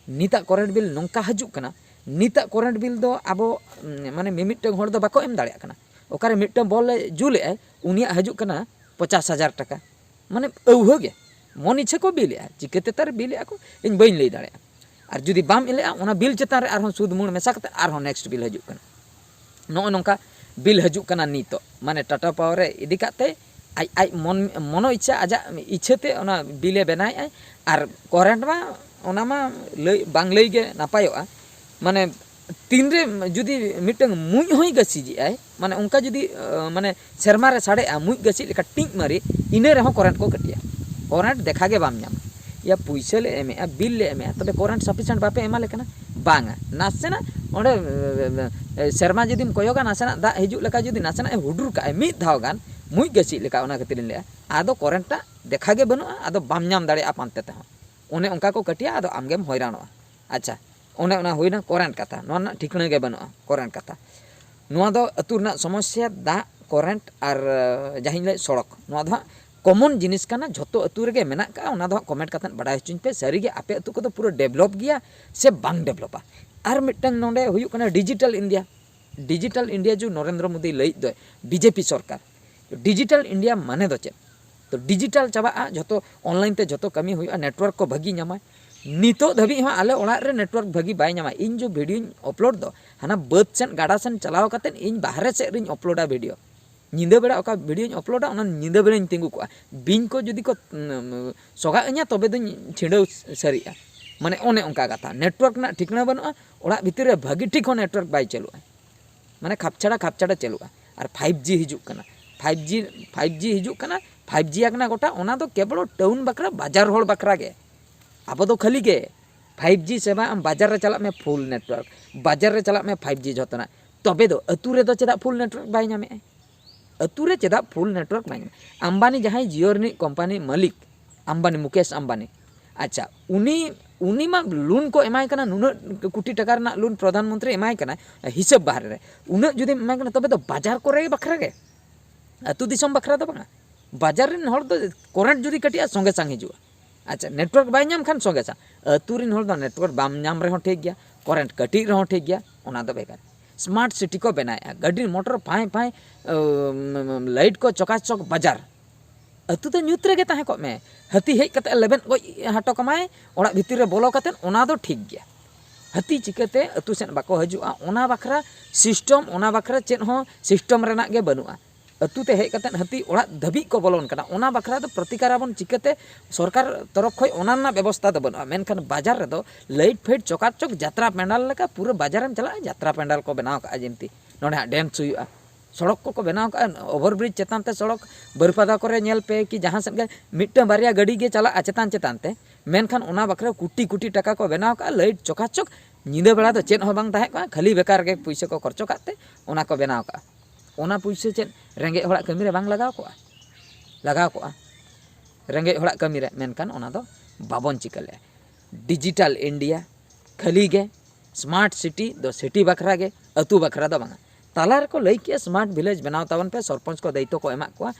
ᱱᱤᱛᱟᱜ ᱠᱚᱨᱮᱱᱴ ᱵᱤᱞ ᱱᱚᱝᱠᱟ ᱦᱤᱡᱩᱜ ᱠᱟᱱᱟ, ᱱᱤᱛᱟᱜ ᱠᱚᱨᱮᱱᱴ ᱵᱤᱞ ᱫᱚ ᱟᱵᱚ, ᱩᱢ, ᱢᱟᱱᱮ ᱢᱤᱢᱤᱫᱴᱟᱝ ᱦᱚᱲ ᱫᱚ ᱵᱟᱠᱚ ᱮᱢ ᱫᱟᱲᱮᱭᱟᱜ ᱠᱟᱱᱟ᱾ ᱚᱠᱟᱨᱮ ᱢᱤᱫᱴᱟᱝ ᱵᱚᱞ ᱮ ᱡᱩᱞᱮᱜᱼᱟᱭ, ᱩᱱᱤᱭᱟᱜ ᱦᱤᱡᱩᱜ ᱠᱟᱱᱟ ᱯᱚᱪᱟᱥ ᱦᱟᱡᱟᱨ ᱴᱟᱠᱟ, ᱢᱟᱱᱮ ᱟᱹᱣᱦᱟᱹ ᱜᱮ, ᱢᱚᱱ ᱤᱪᱪᱷᱟᱹ ᱠᱚ ᱵᱤᱞᱮᱜᱼᱟ᱾ ᱪᱤᱠᱟᱹᱛᱮ ᱛᱟᱨ ᱵᱤᱞᱮᱜᱼᱟ ᱠᱚ, ᱤᱧ ᱵᱟᱹᱧ ᱞᱟᱹᱭ ᱫᱟᱲᱮᱭᱟᱜᱼᱟ᱾ ᱟᱨ ᱡᱩᱫᱤ ᱵᱟᱢ ᱮᱞᱮᱜᱼᱟ, ᱚᱱᱟ ᱵᱤᱞ ᱪᱮᱛᱟᱱ ᱨᱮ ᱟᱨᱦᱚᱸ ᱥᱩᱫᱽ ᱢᱩᱲ ᱢᱮᱥᱟ ᱠᱟᱛᱮ ᱟᱨᱦᱚᱸ ᱱᱮᱠᱥᱴ ᱵᱤᱞ ᱦᱤᱡᱩᱜ ᱠᱟᱱᱟ᱾ ᱱᱚᱜᱼᱚ ᱱᱚᱝᱠᱟ ᱵᱤᱞ ᱦᱤᱡᱩᱜ ᱠᱟᱱᱟ ᱱᱤᱛᱚᱜ, ᱢᱟᱱᱮ ᱴᱟᱴᱟ ᱯᱟᱣᱟᱨ ᱨᱮ ᱤᱫᱤ ᱠᱟᱛᱮ ᱟᱡ, ᱟᱡ ᱢᱚᱱ, ᱢᱚᱱᱚ ᱤᱪᱪᱷᱟ, ᱟᱡᱟᱜ ᱤᱪᱪᱷᱟᱹ ᱛᱮ ᱚᱱᱟ ᱵᱤᱞᱮ ᱵᱮᱱᱟᱣᱮᱫᱼᱟᱭ᱾ ᱟᱨ ᱠᱚᱨᱮᱱᱴ ᱢᱟ, ᱚᱱᱟ ᱢᱟ ᱞᱟᱹᱭ, ᱵᱟᱝ ᱞᱟᱹᱭ ᱜᱮ ᱱᱟᱯᱟᱭᱚᱜᱼᱟ᱾ ᱢᱟᱱᱮ ᱛᱤᱱᱨᱮ ᱡᱩᱫᱤ ᱢᱤᱫᱴᱟᱝ ᱢᱩᱸᱡ ᱦᱚᱸᱭ ᱜᱟᱹᱥᱤᱡᱮᱜᱼᱟᱭ, ᱢᱟᱱᱮ ᱚᱱᱠᱟ ᱡᱩᱫᱤ, ᱟᱸ, ᱢᱟᱱᱮ ᱥᱮᱨᱢᱟ ᱨᱮ ᱥᱟᱰᱮᱜᱼᱟ ᱢᱩᱸᱡ ᱜᱟᱹᱥᱤᱡ ᱞᱮᱠᱟ ᱴᱤᱡ ᱢᱟᱹᱨᱤ, ᱤᱱᱟᱹ ᱨᱮᱦᱚᱸ ᱠᱚᱨᱮᱱᱴ ᱠᱚ ᱠᱟᱹᱴᱤᱭᱟ᱾ ᱠᱚᱨᱮᱱᱴ ᱫᱮᱠᱷᱟ ᱜᱮ ᱵᱟᱢ ᱧᱟᱢᱟ᱾ ᱭᱟ, ᱯᱩᱭᱥᱟᱹ ᱞᱮ ᱮᱢᱮᱜᱼᱟ, ᱵᱤᱞ ᱞᱮ ᱮᱢᱮᱜᱼᱟ, ᱛᱚᱵᱮ ᱠᱚᱨᱮᱱᱴ ᱥᱟᱯᱷᱤᱥᱤᱭᱮᱱᱴ ᱵᱟᱯᱮ ᱮᱢᱟ ᱞᱮ ᱠᱟᱱᱟ? ᱵᱟᱝᱟ, ᱱᱟᱥᱮᱱᱟᱜ ᱚᱸᱰᱮ, ᱮ, ᱥᱮᱨᱢᱟ ᱡᱩᱫᱤᱢ ᱠᱚᱭᱚᱜᱟ, ᱱᱟᱥᱮᱱᱟᱜ ᱫᱟᱜ ᱦᱤᱡᱩᱜ ᱞᱮᱠᱟ ᱡᱩᱫᱤ ᱱᱟᱥᱮᱱᱟᱜ ᱮ ᱦᱩᱰᱩᱨ ᱠᱟᱜᱼᱟᱭ ᱢᱤᱫ ᱫᱷᱟᱣ ᱜᱟᱱ, ᱢᱩᱸᱡ ᱜᱟᱹᱥᱤᱡ ᱞᱮᱠᱟ, ᱚᱱᱟ ᱠᱷᱟᱹᱛᱤᱨᱤᱧ ᱞᱟᱹᱭᱟ, ᱟᱫᱚ ᱠᱚᱨᱮᱱᱴ ᱴᱟᱜ ᱫᱮᱠᱷᱟ ᱜᱮ ᱵᱟᱹᱱᱩᱜᱼᱟ, ᱟᱫᱚ ᱵᱟᱢ ᱧᱟᱢ ᱫᱟᱲᱮᱭᱟᱜᱼᱟ ᱯᱟᱱᱛᱮ ᱛᱮᱦᱚᱸ᱾ ᱚᱱᱮ ᱚᱱᱠᱟ ᱠᱚ ᱠᱟᱹᱴᱤᱭᱟ, ᱟᱫᱚ ᱟᱢᱜᱮᱢ ᱦᱚᱭᱨᱟᱱᱚᱜᱼᱟ᱾ ᱟᱪᱪᱷᱟ, ᱚᱱᱮ ᱚᱱᱟ ᱦᱩᱭᱱᱟ ᱠᱚᱨᱮᱱᱴ ᱠᱟᱛᱷᱟ᱾ ᱱᱚᱣᱟ ᱨᱮᱱᱟᱜ ᱴᱷᱤᱠᱟᱹᱱᱟ ᱜᱮ ᱵᱟᱹᱱᱩᱜᱼᱟ ᱠᱚᱨᱮᱱᱴ ᱠᱟᱛᱷᱟ᱾ ᱱᱚᱣᱟ ᱫᱚ ᱟᱹᱛᱩ ᱨᱮᱱᱟᱜ ᱥᱚᱢᱚᱥᱥᱟ, ᱫᱟᱜ, ᱠᱚᱨᱮᱱᱴ ᱟᱨ ᱡᱟᱦᱟᱸᱧ ᱞᱟᱹᱭ ᱥᱚᱲᱚᱠ, ᱱᱚᱣᱟ ᱫᱚ ᱦᱟᱸᱜ ᱠᱚᱢᱚᱱ ᱡᱤᱱᱤᱥ ᱠᱟᱱᱟ, ᱡᱷᱚᱛᱚ ᱟᱹᱛᱩ ᱨᱮᱜᱮ ᱢᱮᱱᱟᱜ ᱠᱟᱜᱼᱟ᱾ ᱚᱱᱟ ᱫᱚ ᱦᱟᱸᱜ ᱠᱚᱢᱮᱱᱴ ᱠᱟᱛᱮᱫ ᱵᱟᱰᱟᱭ ᱦᱚᱪᱚᱧ ᱯᱮ, ᱥᱟᱹᱨᱤᱜᱮ ᱟᱯᱮ ᱟᱹᱛᱩ ᱠᱚᱫᱚ ᱯᱩᱨᱟᱹ ᱰᱮᱵᱷᱞᱚᱯ ᱜᱮᱭᱟ ᱥᱮ ᱵᱟᱝ ᱰᱮᱵᱷᱞᱚᱯᱟ᱾ ᱟᱨ ᱢᱤᱫᱴᱟᱝ ᱱᱚᱰᱮ ᱦᱩᱭᱩᱜ ᱠᱟᱱᱟ digital India. Digital India zoo Narendra Modi ᱞᱟᱹᱭᱮᱫ ᱫᱚᱭ, ᱵᱤᱡᱮᱯᱤ ᱥᱚᱨᱠᱟᱨ, ᱰᱤᱡᱤᱴᱟᱞ ᱤᱱᱰᱤᱭᱟ ᱢᱟᱱᱮ ᱫᱚ ᱪᱮᱫ? ᱛᱚ ᱰᱤᱡᱤᱴᱟᱞ ᱪᱟᱵᱟᱜᱼᱟ, ᱡᱷᱚᱛᱚ ᱚᱱᱞᱟᱭᱤᱱ ᱛᱮ ᱡᱷᱚᱛᱚ ᱠᱟᱹᱢᱤ ᱦᱩᱭᱩᱜᱼᱟ, ᱱᱮᱴᱣᱟᱨᱠ ᱠᱚ ᱵᱷᱟᱹᱜᱤ ᱧᱟᱢᱟᱭ᱾ ᱱᱤᱛᱚᱜ ᱫᱷᱟᱹᱵᱤᱡ ᱦᱚᱸ ᱟᱞᱮ ᱚᱲᱟᱜ ᱨᱮ ᱱᱮᱴᱣᱟᱨᱠ ᱵᱷᱟᱹᱜᱤ ᱵᱟᱭ ᱧᱟᱢᱟ᱾ ᱤᱧ ᱡᱚ ᱵᱷᱤᱰᱤᱭᱳᱧ ᱟᱯᱞᱳᱰ ᱫᱚ, ᱦᱟᱱᱟ ᱵᱟᱹᱫᱽ ᱥᱮᱫ, ᱜᱟᱰᱟ ᱥᱮᱫ ᱪᱟᱞᱟᱣ ᱠᱟᱛᱮᱫ ᱤᱧ ᱵᱟᱦᱨᱮ ᱥᱮᱫ ᱨᱤᱧ ᱟᱯᱞᱳᱰᱟ ᱵᱷᱤᱰᱤᱭᱳ᱾ ᱧᱤᱫᱟᱹ ᱵᱮᱲᱟ ᱚᱠᱟ ᱵᱷᱤᱰᱤᱭᱳᱧ ᱟᱯᱞᱳᱰᱟ, ᱚᱱᱟ ᱧᱤᱫᱟᱹ ᱵᱮᱲᱟᱧ ᱛᱤᱸᱜᱩ ᱠᱚᱜᱼᱟ᱾ ᱵᱤᱧ ᱠᱚ ᱡᱩᱫᱤ ᱠᱚ, ᱩᱸ, ᱥᱚᱜᱟᱜ ᱟᱹᱧᱟ, ᱛᱚᱵᱮ ᱫᱚᱧ ᱪᱷᱤᱸᱰᱟᱹᱣ ᱥᱟᱹᱨᱤᱜᱼᱟ᱾ ᱢᱟᱱᱮ ᱚᱱᱮ ᱚᱱᱠᱟ ᱠᱟᱛᱷᱟ, ᱱᱮᱴᱣᱟᱨᱠ ᱨᱮᱱᱟᱜ ᱴᱷᱤᱠᱟᱹᱱᱟ ᱵᱟᱹᱱᱩᱜᱼᱟ, ᱚᱲᱟᱜ ᱵᱷᱤᱛᱤᱨ ᱨᱮ ᱵᱷᱟᱹᱜᱤ ᱴᱷᱤᱠ ᱦᱚᱸ ᱱᱮᱴᱣᱟᱨᱠ ᱵᱟᱭ ᱪᱟᱹᱞᱩᱜᱼᱟ᱾ ᱢᱟᱱᱮ ᱠᱷᱟᱯᱪᱷᱟᱲᱟ ᱠᱷᱟᱯᱪᱷᱟᱲᱟ ᱪᱟᱹᱞᱩᱜᱼᱟ᱾ ᱟᱨ ᱯᱷᱟᱭᱤᱵᱷ ᱡᱤ ᱦᱤᱡᱩᱜ ᱠᱟᱱᱟ, ᱯᱷᱟᱭᱤᱵᱷ ᱡᱤ, ᱯᱷᱟᱭᱤᱵᱷ ᱡᱤ ᱦᱤᱡᱩᱜ ᱠᱟᱱᱟ, ᱯᱷᱟᱭᱤᱵᱷ ᱡᱤ ᱟᱠᱟᱱᱟ ᱜᱚᱴᱟ, ᱚᱱᱟ ᱫᱚ ᱠᱮᱵᱚᱞ ᱴᱟᱣᱩᱱ ᱵᱟᱠᱷᱨᱟ, ᱵᱟᱡᱟᱨ ᱦᱚᱲ ᱵᱟᱠᱷᱨᱟ ᱜᱮ᱾ ᱟᱵᱚ ᱫᱚ ᱠᱷᱟᱹᱞᱤ ᱜᱮ ᱯᱷᱟᱭᱤᱵᱷ ᱡᱤ ᱥᱮᱵᱟ᱾ ᱟᱢ ᱵᱟᱡᱟᱨ ᱨᱮ ᱪᱟᱞᱟᱜ ᱢᱮ, ᱯᱷᱩᱞ ᱱᱮᱴᱣᱟᱨᱠ, ᱵᱟᱡᱟᱨ ᱨᱮ ᱪᱟᱞᱟᱜ ᱢᱮ, ᱯᱷᱟᱭᱤᱵᱷ ᱡᱤ ᱡᱷᱚᱛᱚᱱᱟᱜ᱾ ᱛᱚᱵᱮ ᱫᱚ ᱟᱹᱛᱩ ᱨᱮᱫᱚ ᱪᱮᱫᱟᱜ ᱯᱷᱩᱞ ᱱᱮᱴᱣᱟᱨᱠ ᱵᱟᱭ ᱧᱟᱢᱮᱜᱼᱟ? ᱟᱹᱛᱩ ᱨᱮ ᱪᱮᱫᱟᱜ ᱯᱷᱩᱞ ᱱᱮᱴᱣᱟᱨᱠ ᱵᱟᱭ ᱧᱟᱢᱮᱜᱼᱟ? ᱟᱢᱵᱟᱱᱤ ᱡᱟᱦᱟᱸᱭ ᱡᱤᱭᱳ ᱨᱤᱱᱤᱡ ᱠᱳᱢᱯᱟᱱᱤ ᱢᱟᱹᱞᱤᱠ, ᱟᱢᱵᱟᱱᱤ, ᱢᱩᱠᱮᱥ ᱟᱢᱵᱟᱱᱤ, ᱟᱪᱪᱷᱟ, ᱩᱱᱤ, ᱩᱱᱤ ᱢᱟ ᱞᱳᱱ ᱠᱚ ᱮᱢᱟᱭ ᱠᱟᱱᱟ, ᱱᱩᱱᱟᱹᱜ ᱠᱳᱴᱤ ᱴᱟᱠᱟ ᱨᱮᱱᱟᱜ ᱞᱳᱱ ᱯᱨᱚᱫᱷᱟᱱ ᱢᱚᱱᱛᱨᱤ ᱮᱢᱟᱭ ᱠᱟᱱᱟ, ᱦᱤᱥᱟᱹᱵ ᱵᱟᱦᱨᱮ ᱨᱮ᱾ ᱩᱱᱟᱹᱜ ᱡᱩᱫᱤᱢ ᱮᱢᱟᱭ ᱠᱟᱱᱟ, ᱛᱚᱵᱮ ᱫᱚ ᱵᱟᱡᱟᱨ ᱠᱚᱨᱮ ᱵᱟᱠᱷᱨᱟ ᱜᱮ, ᱟᱹᱛᱩ ᱫᱤᱥᱚᱢ ᱵᱟᱠᱷᱨᱟ ᱫᱚ ᱵᱟᱝᱟ᱾ ᱵᱟᱡᱟᱨ ᱨᱮᱱ ᱦᱚᱲ ᱫᱚ ᱠᱚᱨᱮᱱᱴ ᱡᱩᱫᱤ ᱠᱟᱹᱴᱤᱡᱼᱟ, ᱥᱚᱸᱜᱮ ᱥᱟᱝ ᱦᱤᱡᱩᱜᱼᱟ᱾ ᱟᱪᱪᱷᱟ, ᱱᱮᱴᱣᱟᱨᱠ ᱵᱟᱭ ᱧᱟᱢ ᱠᱷᱟᱱ ᱥᱚᱸᱜᱮ ᱥᱟᱝ᱾ ᱟᱹᱛᱩ ᱨᱮᱱ ᱦᱚᱲ ᱫᱚ ᱱᱮᱴᱣᱟᱨᱠ ᱵᱟᱢ ᱧᱟᱢ ᱨᱮᱦᱚᱸ ᱴᱷᱤᱠ ᱜᱮᱭᱟ, ᱠᱚᱨᱮᱱᱴ ᱠᱟᱹᱴᱤᱡ ᱨᱮᱦᱚᱸ ᱴᱷᱤᱠ ᱜᱮᱭᱟ, ᱚᱱᱟ ᱫᱚ ᱵᱷᱮᱜᱟᱨ᱾ ᱥᱢᱟᱨᱴ ᱥᱤᱴᱤ ᱠᱚ ᱵᱮᱱᱟᱣᱮᱫᱼᱟ, ᱜᱟᱹᱰᱤ ᱢᱚᱴᱚᱨ ᱯᱷᱟᱸᱭ ᱯᱷᱟᱸᱭ, ᱟᱹᱢ, ᱞᱟᱭᱤᱴ ᱠᱚ ᱪᱚᱠᱟᱪᱚᱠ ᱵᱟᱡᱟᱨ᱾ ᱟᱹᱛᱩ ᱫᱚ ᱧᱩᱛ ᱨᱮᱜᱮ ᱛᱟᱦᱮᱸ ᱠᱚᱜ ᱢᱮ, ᱦᱟᱹᱛᱤ ᱦᱮᱡ ᱠᱟᱛᱮ ᱞᱮᱵᱮᱫ ᱜᱚᱡ ᱦᱚᱴᱚ ᱠᱟᱢᱟᱭ ᱚᱲᱟᱜ ᱵᱷᱤᱛᱤᱨ ᱨᱮ ᱵᱚᱞᱚ ᱠᱟᱛᱮ, ᱚᱱᱟ ᱫᱚ ᱴᱷᱤᱠ ᱜᱮᱭᱟ᱾ ᱦᱟᱹᱛᱤ ᱪᱤᱠᱟᱹᱛᱮ ᱟᱹᱛᱩ ᱥᱮᱫ ᱵᱟᱠᱚ ᱦᱤᱡᱩᱜᱼᱟ, ᱚᱱᱟ ᱵᱟᱠᱷᱨᱟ ᱥᱤᱥᱴᱮᱢ, ᱚᱱᱟ ᱵᱟᱠᱷᱨᱟ ᱪᱮᱫ ᱦᱚᱸ ᱥᱤᱥᱴᱮᱢ ᱨᱮᱱᱟᱜ ᱜᱮ ᱵᱟᱹᱱᱩᱜᱼᱟ᱾ ᱟᱹᱛᱩ ᱛᱮ ᱦᱮᱡ ᱠᱟᱛᱮ ᱦᱟᱹᱛᱤ ᱚᱲᱟᱜ ᱫᱷᱟᱹᱵᱤᱡ ᱠᱚ ᱵᱚᱞᱚᱱ ᱠᱟᱱᱟ, ᱚᱱᱟ ᱵᱟᱠᱷᱨᱟ ᱫᱚ ᱯᱨᱚᱛᱤᱠᱟᱨ ᱟᱵᱚᱱ ᱪᱤᱠᱟᱹᱛᱮ? ᱥᱚᱨᱠᱟᱨ ᱛᱚᱨᱚᱯ ᱠᱷᱚᱱ ᱚᱱᱟ ᱨᱮᱱᱟᱜ ᱵᱮᱵᱚᱥᱛᱷᱟ ᱫᱚ ᱵᱟᱹᱱᱩᱜᱼᱟ᱾ ᱢᱮᱱᱠᱷᱟᱱ ᱵᱟᱡᱟᱨ ᱨᱮᱫᱚ ᱞᱟᱭᱤᱴ ᱯᱷᱟᱭᱤᱴ ᱪᱚᱠᱟᱪᱚᱠ ᱡᱟᱛᱨᱟ ᱯᱮᱱᱰᱟᱞ ᱞᱮᱠᱟ ᱯᱩᱨᱟᱹ ᱵᱟᱡᱟᱨᱮᱢ ᱪᱟᱞᱟᱜᱼᱟ, ᱡᱟᱛᱨᱟ ᱯᱮᱱᱰᱟᱞ ᱠᱚ ᱵᱮᱱᱟᱣ ᱠᱟᱜᱼᱟ᱾ ᱡᱮᱢᱛᱤ ᱱᱚᱰᱮ ᱦᱟᱸᱜ ᱰᱮᱱᱥ ᱦᱩᱭᱩᱜᱼᱟ, ᱥᱚᱲᱚᱠ ᱠᱚᱠᱚ ᱵᱮᱱᱟᱣ ᱠᱟᱜᱼᱟ, ᱳᱵᱷᱟᱨ ᱵᱨᱤᱡᱽ ᱪᱮᱛᱟᱱ ᱛᱮ ᱥᱚᱲᱚᱠ, ᱵᱟᱹᱨᱯᱟᱫᱟ ᱠᱚᱨᱮ ᱧᱮᱞ ᱯᱮ ᱠᱤ ᱡᱟᱦᱟᱸ ᱥᱮᱫ ᱜᱮ ᱢᱤᱫᱴᱟᱝ ᱵᱟᱨᱭᱟ ᱜᱟᱹᱰᱤ ᱜᱮ ᱪᱟᱞᱟᱜᱼᱟ ᱪᱮᱛᱟᱱ ᱪᱮᱛᱟᱱ ᱛᱮ, ᱢᱮᱱᱠᱷᱟᱱ ᱚᱱᱟ ᱵᱟᱠᱷᱨᱟ ᱠᱳᱴᱤ ᱠᱳᱴᱤ ᱴᱟᱠᱟ ᱠᱚ ᱵᱮᱱᱟᱣ ᱠᱟᱜᱼᱟ, ᱞᱟᱭᱤᱴ ᱪᱚᱠᱟᱪᱚᱠ, ᱧᱤᱫᱟᱹ ᱵᱮᱲᱟ ᱫᱚ ᱪᱮᱫ ᱦᱚᱸ ᱵᱟᱝ ᱛᱟᱦᱮᱸ ᱠᱚᱜᱼᱟ, ᱠᱷᱟᱹᱞᱤ ᱵᱮᱠᱟᱨ ᱜᱮ ᱯᱩᱭᱥᱟᱹ ᱠᱚ ᱠᱷᱚᱨᱪᱚ ᱠᱟᱜ ᱛᱮ ᱚᱱᱟ ᱠᱚ ᱵᱮᱱᱟᱣ ᱠᱟᱜᱼᱟ᱾ ᱚᱱᱟ ᱯᱩᱭᱥᱟᱹ ᱪᱮᱫ ᱨᱮᱸᱜᱮᱡ ᱦᱚᱲᱟᱜ ᱠᱟᱹᱢᱤ ᱨᱮ ᱵᱟᱝ ᱞᱟᱜᱟᱣ ᱠᱚᱜᱼᱟ? ᱞᱟᱜᱟᱣ ᱠᱚᱜᱼᱟ ᱨᱮᱸᱜᱮᱡ ᱦᱚᱲᱟᱜ ᱠᱟᱹᱢᱤ ᱨᱮ, ᱢᱮᱱᱠᱷᱟᱱ ᱚᱱᱟ ᱫᱚ ᱵᱟᱵᱚᱱ ᱪᱤᱠᱟᱹ ᱞᱮᱜᱼᱟ᱾ ᱰᱤᱡᱤᱴᱟᱞ ᱤᱱᱰᱤᱭᱟ, ᱠᱷᱟᱹᱞᱤ ᱜᱮ᱾ ᱥᱢᱟᱨᱴ ᱥᱤᱴᱤ ᱫᱚ ᱥᱤᱴᱤ ᱵᱟᱠᱷᱨᱟ ᱜᱮ, ᱟᱹᱛᱩ ᱵᱟᱠᱷᱨᱟ ᱫᱚ ᱵᱟᱝᱟ᱾ ᱛᱟᱞᱟ ᱨᱮᱠᱚ ᱞᱟᱹᱭ ᱠᱮᱜᱼᱟ ᱥᱢᱟᱨᱴ ᱵᱷᱤᱞᱮᱡᱽ ᱵᱮᱱᱟᱣ ᱛᱟᱵᱚᱱ ᱯᱮ, ᱥᱚᱨᱯᱚᱧᱪ ᱠᱚ ᱫᱟᱭᱤᱛᱛᱚ ᱠᱚ ᱮᱢᱟᱜ ᱠᱚᱣᱟ,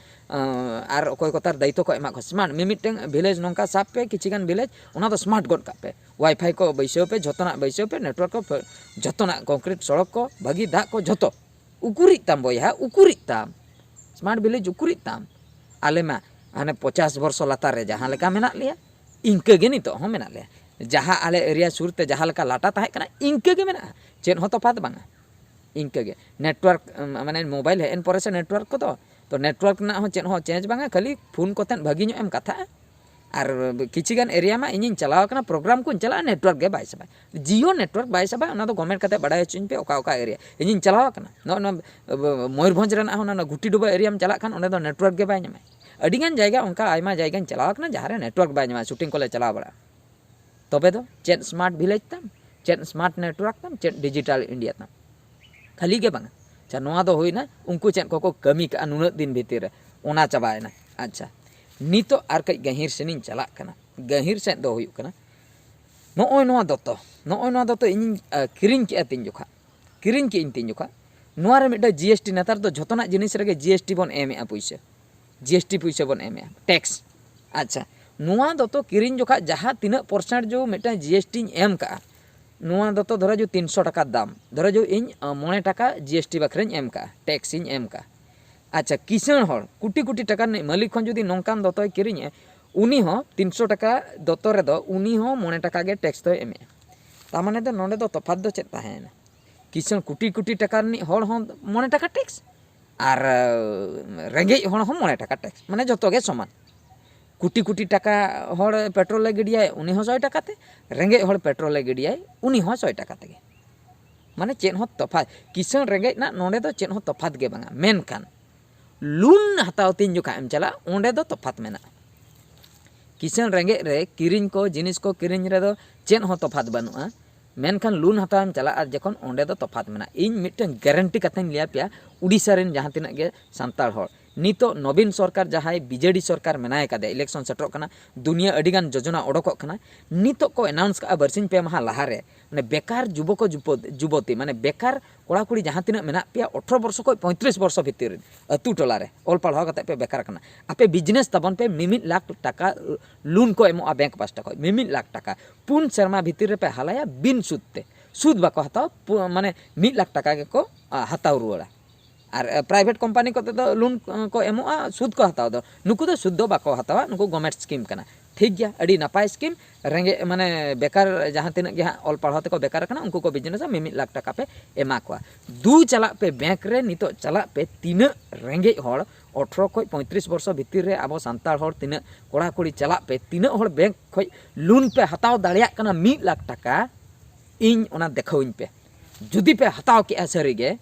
ᱟᱨ ᱚᱠᱚᱭ ᱠᱚ ᱛᱟᱨ ᱫᱟᱭᱤᱛᱛᱚ ᱠᱚ ᱮᱢᱟᱜ ᱠᱚᱣᱟ᱾ ᱥᱢᱟᱨᱴ ᱢᱤᱢᱤᱫᱴᱟᱝ ᱵᱷᱤᱞᱮᱡᱽ ᱱᱚᱝᱠᱟ ᱥᱟᱵ ᱯᱮ, ᱠᱤᱪᱷᱤ ᱜᱟᱱ ᱵᱷᱤᱞᱮᱡᱽ ᱚᱱᱟ ᱫᱚ ᱥᱢᱟᱨᱴ ᱜᱚᱫ ᱠᱟᱜ ᱯᱮ, ᱣᱟᱭᱯᱷᱟᱭ ᱠᱚ ᱵᱟᱹᱭᱥᱟᱹᱣ ᱯᱮ, ᱡᱷᱚᱛᱚᱱᱟᱜ ᱵᱟᱹᱭᱥᱟᱹᱣ ᱯᱮ, ᱱᱮᱴᱣᱟᱨᱠ ᱠᱚ ᱯᱷᱮ-, ᱡᱷᱚᱛᱚᱱᱟᱜ, ᱠᱚᱝᱠᱨᱤᱴ ᱥᱚᱲᱚᱠ ᱠᱚ, ᱵᱷᱟᱹᱜᱤ ᱫᱟᱜ ᱠᱚ, ᱡᱷᱚᱛᱚ᱾ ᱩᱠᱩᱨᱤᱡ ᱛᱟᱢ ᱵᱚᱭᱦᱟ, ᱩᱠᱩᱨᱤᱡ ᱛᱟᱢ᱾ ᱥᱢᱟᱨᱴ ᱵᱷᱤᱞᱮᱡᱽ ᱩᱠᱩᱨᱤᱡ ᱛᱟᱢ᱾ ᱟᱞᱮ ᱢᱟ ᱦᱟᱱᱮ ᱯᱚᱪᱟᱥ ᱵᱚᱨᱥᱚ ᱞᱟᱛᱟᱨ ᱨᱮ ᱡᱟᱦᱟᱸ ᱞᱮᱠᱟ ᱢᱮᱱᱟᱜ ᱞᱮᱭᱟ, ᱤᱱᱠᱟᱹ ᱜᱮ ᱱᱤᱛᱚᱜ ᱦᱚᱸ ᱢᱮᱱᱟᱜ ᱞᱮᱭᱟ᱾ ᱡᱟᱦᱟᱸ ᱟᱞᱮ ᱮᱨᱤᱭᱟ ᱥᱩᱨ ᱛᱮ ᱡᱟᱦᱟᱸ ᱞᱮᱠᱟ ᱞᱟᱴᱟ ᱛᱟᱦᱮᱸ ᱠᱟᱱᱟ, ᱤᱱᱠᱟᱹ ᱜᱮ ᱢᱮᱱᱟᱜᱼᱟ, ᱪᱮᱫ ᱦᱚᱸ ᱛᱚᱯᱷᱟᱛ ᱵᱟᱝᱟ᱾ ᱤᱱᱠᱟᱹ ᱜᱮ ᱱᱮᱴᱣᱟᱨᱠ, ᱢᱟᱱᱮ ᱢᱳᱵᱟᱭᱤᱞ ᱦᱮᱡ ᱮᱱ ᱯᱚᱨᱮ ᱥᱮ ᱱᱮᱴᱣᱟᱨᱠ ᱠᱚᱫᱚ, ᱛᱚ ᱱᱮᱴᱣᱟᱨᱠ ᱨᱮᱱᱟᱜ ᱦᱚᱸ ᱪᱮᱫ ᱦᱚᱸ ᱪᱮᱧᱡᱽ ᱵᱟᱝᱟ, ᱠᱷᱟᱹᱞᱤ ᱯᱷᱳᱱ ᱠᱚᱛᱮ ᱵᱷᱟᱹᱜᱤ ᱧᱚᱜ ᱮᱢ ᱠᱟᱛᱷᱟᱜᱼᱟ᱾ ᱟᱨ ᱠᱤᱪᱷᱤ ᱜᱟᱱ ᱮᱨᱤᱭᱟ ᱢᱟ ᱤᱧᱤᱧ ᱪᱟᱞᱟᱣ ᱟᱠᱟᱱᱟ, ᱯᱨᱳᱜᱨᱟᱢ ᱠᱚᱧ ᱪᱟᱞᱟᱜᱼᱟ, ᱱᱮᱴᱣᱟᱨᱠ ᱜᱮ ᱵᱟᱭ ᱥᱟᱵᱟ᱾ ᱡᱤᱭᱳ ᱱᱮᱴᱣᱟᱨᱠ ᱵᱟᱭ ᱥᱟᱵᱟ, ᱚᱱᱟ ᱫᱚ ᱠᱚᱢᱮᱱᱴ ᱠᱟᱛᱮ ᱵᱟᱰᱟᱭ ᱦᱚᱪᱚᱧ ᱯᱮ ᱚᱠᱟ ᱚᱠᱟ ᱮᱨᱤᱭᱟ᱾ ᱤᱧᱤᱧ ᱪᱟᱞᱟᱣ ᱟᱠᱟᱱᱟ, ᱱᱚᱜᱼᱚ ᱱᱚᱣᱟ ᱟᱵᱚ ᱢᱚᱭᱩᱨᱵᱷᱚᱸᱡᱽ ᱨᱮᱱᱟᱜ ᱦᱚᱸ ᱚᱱᱟ ᱜᱷᱩᱴᱤ ᱰᱩᱵᱟᱹ ᱮᱨᱤᱭᱟᱢ ᱪᱟᱞᱟᱜ ᱠᱷᱟᱱ, ᱚᱸᱰᱮ ᱫᱚ ᱱᱮᱴᱣᱟᱨᱠ ᱜᱮ ᱵᱟᱭ ᱧᱟᱢᱟ᱾ ᱟᱹᱰᱤᱜᱟᱱ ᱡᱟᱭᱜᱟ, ᱚᱱᱠᱟ ᱟᱭᱢᱟ ᱡᱟᱭᱜᱟᱧ ᱪᱟᱞᱟᱣ ᱟᱠᱟᱱᱟ ᱡᱟᱦᱟᱸ ᱨᱮ ᱱᱮᱴᱣᱟᱨᱠ ᱵᱟᱭ ᱧᱟᱢᱟ, ᱥᱩᱴᱤᱝ ᱠᱚᱞᱮ ᱪᱟᱞᱟᱣ ᱵᱟᱲᱟᱜᱼᱟ᱾ ᱛᱚᱵᱮ ᱫᱚ ᱪᱮᱫ ᱥᱢᱟᱨᱴ ᱵᱷᱤᱞᱮᱡᱽ ᱛᱟᱢ, ᱪᱮᱫ ᱥᱢᱟᱨᱴ ᱱᱮᱴᱣᱟᱨᱠ ᱛᱟᱢ, ᱪᱮᱫ ᱰᱤᱡᱤᱴᱟᱞ ᱤᱱᱰᱤᱭᱟ ᱛᱟᱢ? ᱠᱷᱟᱹᱞᱤ ᱜᱮ ᱵᱟᱝᱟ᱾ ᱟᱪᱪᱷᱟ, ᱱᱚᱣᱟ ᱫᱚ ᱦᱩᱭᱱᱟ ᱩᱱᱠᱩ ᱪᱮᱫ ᱠᱚᱠᱚ ᱠᱟᱹᱢᱤ ᱠᱟᱜᱼᱟ ᱱᱩᱱᱟᱹᱜ ᱫᱤᱱ ᱵᱷᱤᱛᱤᱨ ᱨᱮ, ᱚᱱᱟ ᱪᱟᱵᱟᱭᱮᱱᱟ᱾ ᱟᱪᱪᱷᱟ, ᱱᱤᱛᱚᱜ ᱟᱨ ᱠᱟᱹᱡ ᱜᱟᱹᱦᱤᱨ ᱥᱮᱱᱤᱧ ᱪᱟᱞᱟᱜ ᱠᱟᱱᱟ᱾ ᱜᱟᱹᱦᱤᱨ ᱥᱮᱫ ᱫᱚ ᱦᱩᱭᱩᱜ ᱠᱟᱱᱟ, ᱱᱚᱜᱼᱚᱭ ᱱᱚᱣᱟ ᱫᱚᱛᱚ, ᱱᱚᱜᱼᱚᱭ ᱱᱚᱣᱟ ᱫᱚᱛᱚ ᱤᱧᱤᱧ, ᱟ, ᱠᱤᱨᱤᱧ ᱠᱮᱜᱼᱟ ᱛᱤᱱ ᱡᱚᱠᱷᱟ, ᱠᱤᱨᱤᱧ ᱠᱮᱜᱼᱟᱹᱧ ᱛᱤᱱ ᱡᱚᱠᱷᱟ, ᱱᱚᱣᱟ ᱨᱮ ᱢᱤᱫᱴᱟᱝ ᱡᱤ ᱮᱥ ᱴᱤ, ᱱᱮᱛᱟᱨ ᱫᱚ ᱡᱷᱚᱛᱚᱱᱟᱜ ᱡᱤᱱᱤᱥ ᱨᱮᱜᱮ ᱡᱤ ᱮᱥ ᱴᱤ ᱵᱚᱱ ᱮᱢᱮᱜᱼᱟ ᱯᱩᱭᱥᱟᱹ, ᱡᱤ ᱮᱥ ᱴᱤ ᱯᱩᱭᱥᱟᱹ ᱵᱚᱱ ᱮᱢᱮᱜᱼᱟ, ᱴᱮᱠᱥ᱾ ᱟᱪᱪᱷᱟ, ᱱᱚᱣᱟ ᱫᱚᱛᱚ ᱠᱤᱨᱤᱧ ᱡᱚᱠᱷᱟ ᱡᱟᱦᱟᱸ ᱛᱤᱱᱟᱹᱜ ᱯᱟᱨᱥᱮᱱᱴ ᱡᱚ ᱢᱤᱫᱴᱟᱝ ᱡᱤ ᱮᱥ ᱴᱤᱧ ᱮᱢ ᱠᱟᱜᱼᱟ, ᱱᱚᱣᱟ ᱫᱚᱛᱚ ᱫᱷᱚᱨᱚ ᱡᱚ ᱛᱤᱱᱥᱚ ᱴᱟᱠᱟ ᱫᱟᱢ, ᱫᱷᱚᱨᱚ ᱡᱚ ᱤᱧ, ᱟ, ᱢᱚᱬᱮ ᱴᱟᱠᱟ ᱡᱤ ᱮᱥ ᱴᱤ ᱵᱟᱠᱷᱨᱟᱧ ᱮᱢ ᱠᱟᱜᱼᱟ, ᱴᱮᱠᱥ ᱤᱧ ᱮᱢ ᱠᱟᱜᱼᱟ᱾ ᱟᱪᱪᱷᱟ, ᱠᱤᱥᱟᱹᱬ ᱦᱚᱲ, ᱠᱩᱴᱤ ᱠᱩᱴᱤ ᱴᱟᱠᱟ ᱨᱤᱱᱤᱡ ᱢᱟᱹᱞᱤᱠ ᱦᱚᱸ ᱡᱩᱫᱤ ᱱᱚᱝᱠᱟᱱ ᱫᱚᱛᱚᱭ ᱠᱤᱨᱤᱧᱮᱜᱼᱟ, ᱩᱱᱤ ᱦᱚᱸ ᱛᱤᱱᱥᱚ ᱴᱟᱠᱟ ᱫᱚᱛᱚ ᱨᱮᱫᱚ ᱩᱱᱤ ᱦᱚᱸ ᱢᱚᱬᱮ ᱴᱟᱠᱟ ᱜᱮ ᱴᱮᱠᱥ ᱫᱚᱭ ᱮᱢᱮᱜᱼᱟ᱾ ᱛᱟᱨ ᱢᱟᱱᱮ ᱫᱚ ᱱᱚᱰᱮ ᱫᱚ ᱛᱚᱯᱷᱟᱛ ᱫᱚ ᱪᱮᱫ ᱛᱟᱦᱮᱸᱭᱮᱱᱟ? ᱠᱤᱥᱟᱹᱬ ᱠᱩᱴᱤ ᱠᱩᱴᱤ ᱴᱟᱠᱟ ᱨᱤᱱᱤᱡ ᱦᱚᱲ ᱦᱚᱸ ᱢᱚᱬᱮ ᱴᱟᱠᱟ ᱴᱮᱠᱥ, ᱟᱨ, ᱟ, ᱨᱮᱸᱜᱮᱡ ᱦᱚᱲ ᱦᱚᱸ ᱢᱚᱬᱮ ᱴᱟᱠᱟ ᱴᱮᱠᱥ, ᱢᱟᱱᱮ ᱡᱚᱛᱚ ᱜᱮ ᱥᱚᱢᱟᱱ᱾ ᱠᱩᱴᱤ ᱠᱩᱴᱤ ᱴᱟᱠᱟ ᱦᱚᱲ ᱯᱮᱴᱨᱳᱞᱮ ᱜᱤᱰᱤᱭᱟᱭ, ᱩᱱᱤ ᱦᱚᱸ ᱥᱚᱭ ᱴᱟᱠᱟ ᱛᱮ, ᱨᱮᱸᱜᱮᱡ ᱦᱚᱲ ᱯᱮᱴᱨᱳᱞᱮ ᱜᱤᱰᱤᱭᱟᱭ, ᱩᱱᱤ ᱦᱚᱸ ᱥᱚᱭ ᱴᱟᱠᱟ ᱛᱮᱜᱮ᱾ ᱢᱟᱱᱮ ᱪᱮᱫ ᱦᱚᱸ ᱛᱚᱯᱷᱟᱛ, ᱠᱤᱥᱟᱹᱬ ᱨᱮᱸᱜᱮᱡ ᱨᱮᱱᱟᱜ ᱱᱚᱰᱮ ᱫᱚ ᱪᱮᱫ ᱦᱚᱸ ᱛᱚᱯᱷᱟᱛ ᱜᱮ ᱵᱟᱝᱟ᱾ ᱢᱮᱱᱠᱷᱟᱱ ᱞᱳᱱ ᱦᱟᱛᱟᱣ ᱛᱤᱱ ᱡᱚᱠᱷᱟ ᱮᱢ ᱪᱟᱞᱟᱜᱼᱟ, ᱚᱸᱰᱮ ᱫᱚ ᱛᱚᱯᱷᱟᱛ ᱢᱮᱱᱟᱜᱼᱟ᱾ ᱠᱤᱥᱟᱹᱬ ᱨᱮᱸᱜᱮᱡ ᱨᱮ ᱠᱤᱨᱤᱧ ᱠᱚ, ᱡᱤᱱᱤᱥ ᱠᱚ ᱠᱤᱨᱤᱧ ᱨᱮᱫᱚ ᱪᱮᱫ ᱦᱚᱸ ᱛᱚᱯᱷᱟᱛ ᱵᱟᱹᱱᱩᱜᱼᱟ, ᱢᱮᱱᱠᱷᱟᱱ ᱞᱳᱱ ᱦᱟᱛᱟᱣ ᱮᱢ ᱪᱟᱞᱟᱜᱼᱟ ᱡᱚᱠᱷᱚᱱ, ᱚᱸᱰᱮ ᱫᱚ ᱛᱚᱯᱷᱟᱛ ᱢᱮᱱᱟᱜᱼᱟ᱾ ᱤᱧ ᱢᱤᱫᱴᱟᱝ ᱜᱮᱨᱮᱱᱴᱤ ᱠᱟᱛᱷᱟᱧ ᱞᱟᱹᱭ ᱟᱯᱮᱭᱟ, ᱩᱰᱤᱥᱟ ᱨᱮᱱ ᱡᱟᱦᱟᱸ ᱛᱤᱱᱟᱹᱜ ᱜᱮ ᱥᱟᱱᱛᱟᱲ ᱦᱚᱲ, ᱱᱤᱛᱚᱜ ᱱᱚᱵᱤᱱ ᱥᱚᱨᱠᱟᱨ, ᱡᱟᱦᱟᱸᱭ ᱵᱤᱡᱮᱰᱤ ᱥᱚᱨᱠᱟᱨ ᱢᱮᱱᱟᱭ ᱠᱟᱫᱮᱭᱟ, election ᱥᱮᱴᱮᱨᱚᱜ ᱠᱟᱱᱟ, ᱫᱩᱱᱤᱭᱟᱹ ᱟᱹᱰᱤᱜᱟᱱ ᱡᱳᱡᱚᱱᱟ ᱚᱰᱚᱠᱚᱜ ᱠᱟᱱᱟ᱾ ᱱᱤᱛᱚᱜ ᱠᱚ announce ᱠᱟᱜᱼᱟ ᱵᱟᱨᱥᱤᱧ ᱯᱮ ᱢᱟᱦᱟ ᱞᱟᱦᱟᱨᱮ, ᱢᱟᱱᱮ ᱵᱮᱠᱟᱨ ᱡᱩᱵᱚᱠ ᱡᱩᱵᱚᱛᱤ, ᱢᱟᱱᱮ ᱵᱮᱠᱟᱨ ᱠᱚᱲᱟ ᱠᱩᱲᱤ ᱡᱟᱦᱟᱸ ᱛᱤᱱᱟᱹᱜ ᱢᱮᱱᱟᱜ ᱯᱮᱭᱟ ᱟᱴᱷᱨᱚ ᱵᱚᱨᱥᱚ ᱠᱷᱚᱱ ᱯᱚᱸᱭᱛᱨᱤᱥ ᱵᱚᱨᱥᱚ ᱵᱷᱤᱛᱤᱨ ᱨᱮ, ᱟᱹᱛᱩ ᱴᱚᱞᱟ ᱨᱮ ᱚᱞ ᱯᱟᱲᱦᱟᱣ ᱠᱟᱛᱮ ᱯᱮ ᱵᱮᱠᱟᱨ ᱠᱟᱱᱟ, ᱟᱯᱮ business ᱛᱟᱵᱚᱱ ᱯᱮ, ᱢᱤᱢᱤᱫ ᱞᱟᱠᱷ ᱴᱟᱠᱟ ᱞᱳᱱ ᱠᱚ ᱮᱢᱚᱜᱼᱟ ᱵᱮᱝᱠ ᱯᱟᱥᱴᱟ ᱠᱷᱚᱱ, ᱢᱤᱢᱤᱫ ᱞᱟᱠᱷ ᱴᱟᱠᱟ ᱯᱩᱱ ᱥᱮᱨᱢᱟ ᱵᱷᱤᱛᱤᱨ ᱨᱮᱯᱮ ᱦᱟᱞᱟᱭᱟ ᱵᱤᱱ ᱥᱩᱫ ᱛᱮ᱾ ᱥᱩᱫ ᱵᱟᱠᱚ ᱦᱟᱛᱟᱣᱟ, ᱯᱩ- ᱢᱟᱱᱮ ᱢᱤᱫ ᱞᱟᱠᱷ ᱴᱟᱠᱟ ᱜᱮᱠᱚ ᱟ, ᱦᱟᱛᱟᱣ ᱨᱩᱣᱟᱹᱲᱟ᱾ ᱟᱨ ᱯᱨᱟᱭᱵᱷᱮᱴ ᱠᱳᱢᱯᱟᱱᱤ ᱠᱚᱛᱮ ᱫᱚ ᱞᱳᱱ ᱠᱚ ᱮᱢᱚᱜᱼᱟ, ᱥᱩᱫ ᱠᱚ ᱦᱟᱛᱟᱣ ᱫᱚ, ᱱᱩᱠᱩ ᱫᱚ ᱥᱩᱫ ᱫᱚ ᱵᱟᱠᱚ ᱦᱟᱛᱟᱣᱟ, ᱱᱩᱠᱩ ᱜᱚᱵᱷᱢᱮᱱᱴ ᱥᱠᱤᱢ ᱠᱟᱱᱟ᱾ ᱴᱷᱤᱠ ᱜᱮᱭᱟ, ᱟᱹᱰᱤ ᱱᱟᱯᱟᱭ ᱥᱠᱤᱢ᱾ ᱨᱮᱸᱜᱮᱡ ᱢᱟᱱᱮ ᱵᱮᱠᱟᱨ ᱡᱟᱦᱟᱸ ᱛᱤᱱᱟᱹᱜ ᱜᱮ ᱦᱟᱸᱜ ᱚᱞ ᱯᱟᱲᱦᱟᱣ ᱛᱮᱠᱚ ᱵᱮᱠᱟᱨ ᱟᱠᱟᱱᱟ, ᱩᱱᱠᱩ ᱠᱚ ᱵᱤᱡᱽᱱᱮᱥᱟ, ᱢᱤᱢᱤᱫ ᱞᱟᱠᱷ ᱴᱟᱠᱟ ᱯᱮ ᱮᱢᱟ ᱠᱚᱣᱟ᱾ ᱫᱩ ᱪᱟᱞᱟᱜ ᱯᱮ ᱵᱮᱝᱠ ᱨᱮ, ᱱᱤᱛᱚᱜ ᱪᱟᱞᱟᱜ ᱯᱮ, ᱛᱤᱱᱟᱹᱜ ᱨᱮᱸᱜᱮᱡ ᱦᱚᱲ ᱟᱴᱷᱨᱚ ᱠᱷᱚᱱ ᱯᱚᱸᱭᱛᱨᱤᱥ ᱵᱚᱨᱥᱚ ᱵᱷᱤᱛᱤᱨ ᱨᱮ ᱟᱵᱚ ᱥᱟᱱᱛᱟᱲ ᱦᱚᱲ ᱛᱤᱱᱟᱹᱜ ᱠᱚᱲᱟ ᱠᱩᱲᱤ ᱪᱟᱞᱟᱜ ᱯᱮ, ᱛᱤᱱᱟᱹᱜ ᱦᱚᱲ ᱵᱮᱝᱠ ᱠᱷᱚᱱ ᱞᱳᱱ ᱯᱮ ᱦᱟᱛᱟᱣ ᱫᱟᱲᱮᱭᱟᱜ ᱠᱟᱱᱟ ᱢᱤᱫ ᱞᱟᱠᱷ ᱴᱟᱠᱟ, ᱤᱧ ᱚᱱᱟ ᱫᱮᱠᱷᱟᱣᱟᱹᱧ ᱯᱮ᱾ ᱡᱩᱫᱤ ᱯᱮ ᱦᱟᱛᱟᱣ ᱠᱮᱜᱼᱟ ᱥᱟᱹᱨᱤᱜᱮ,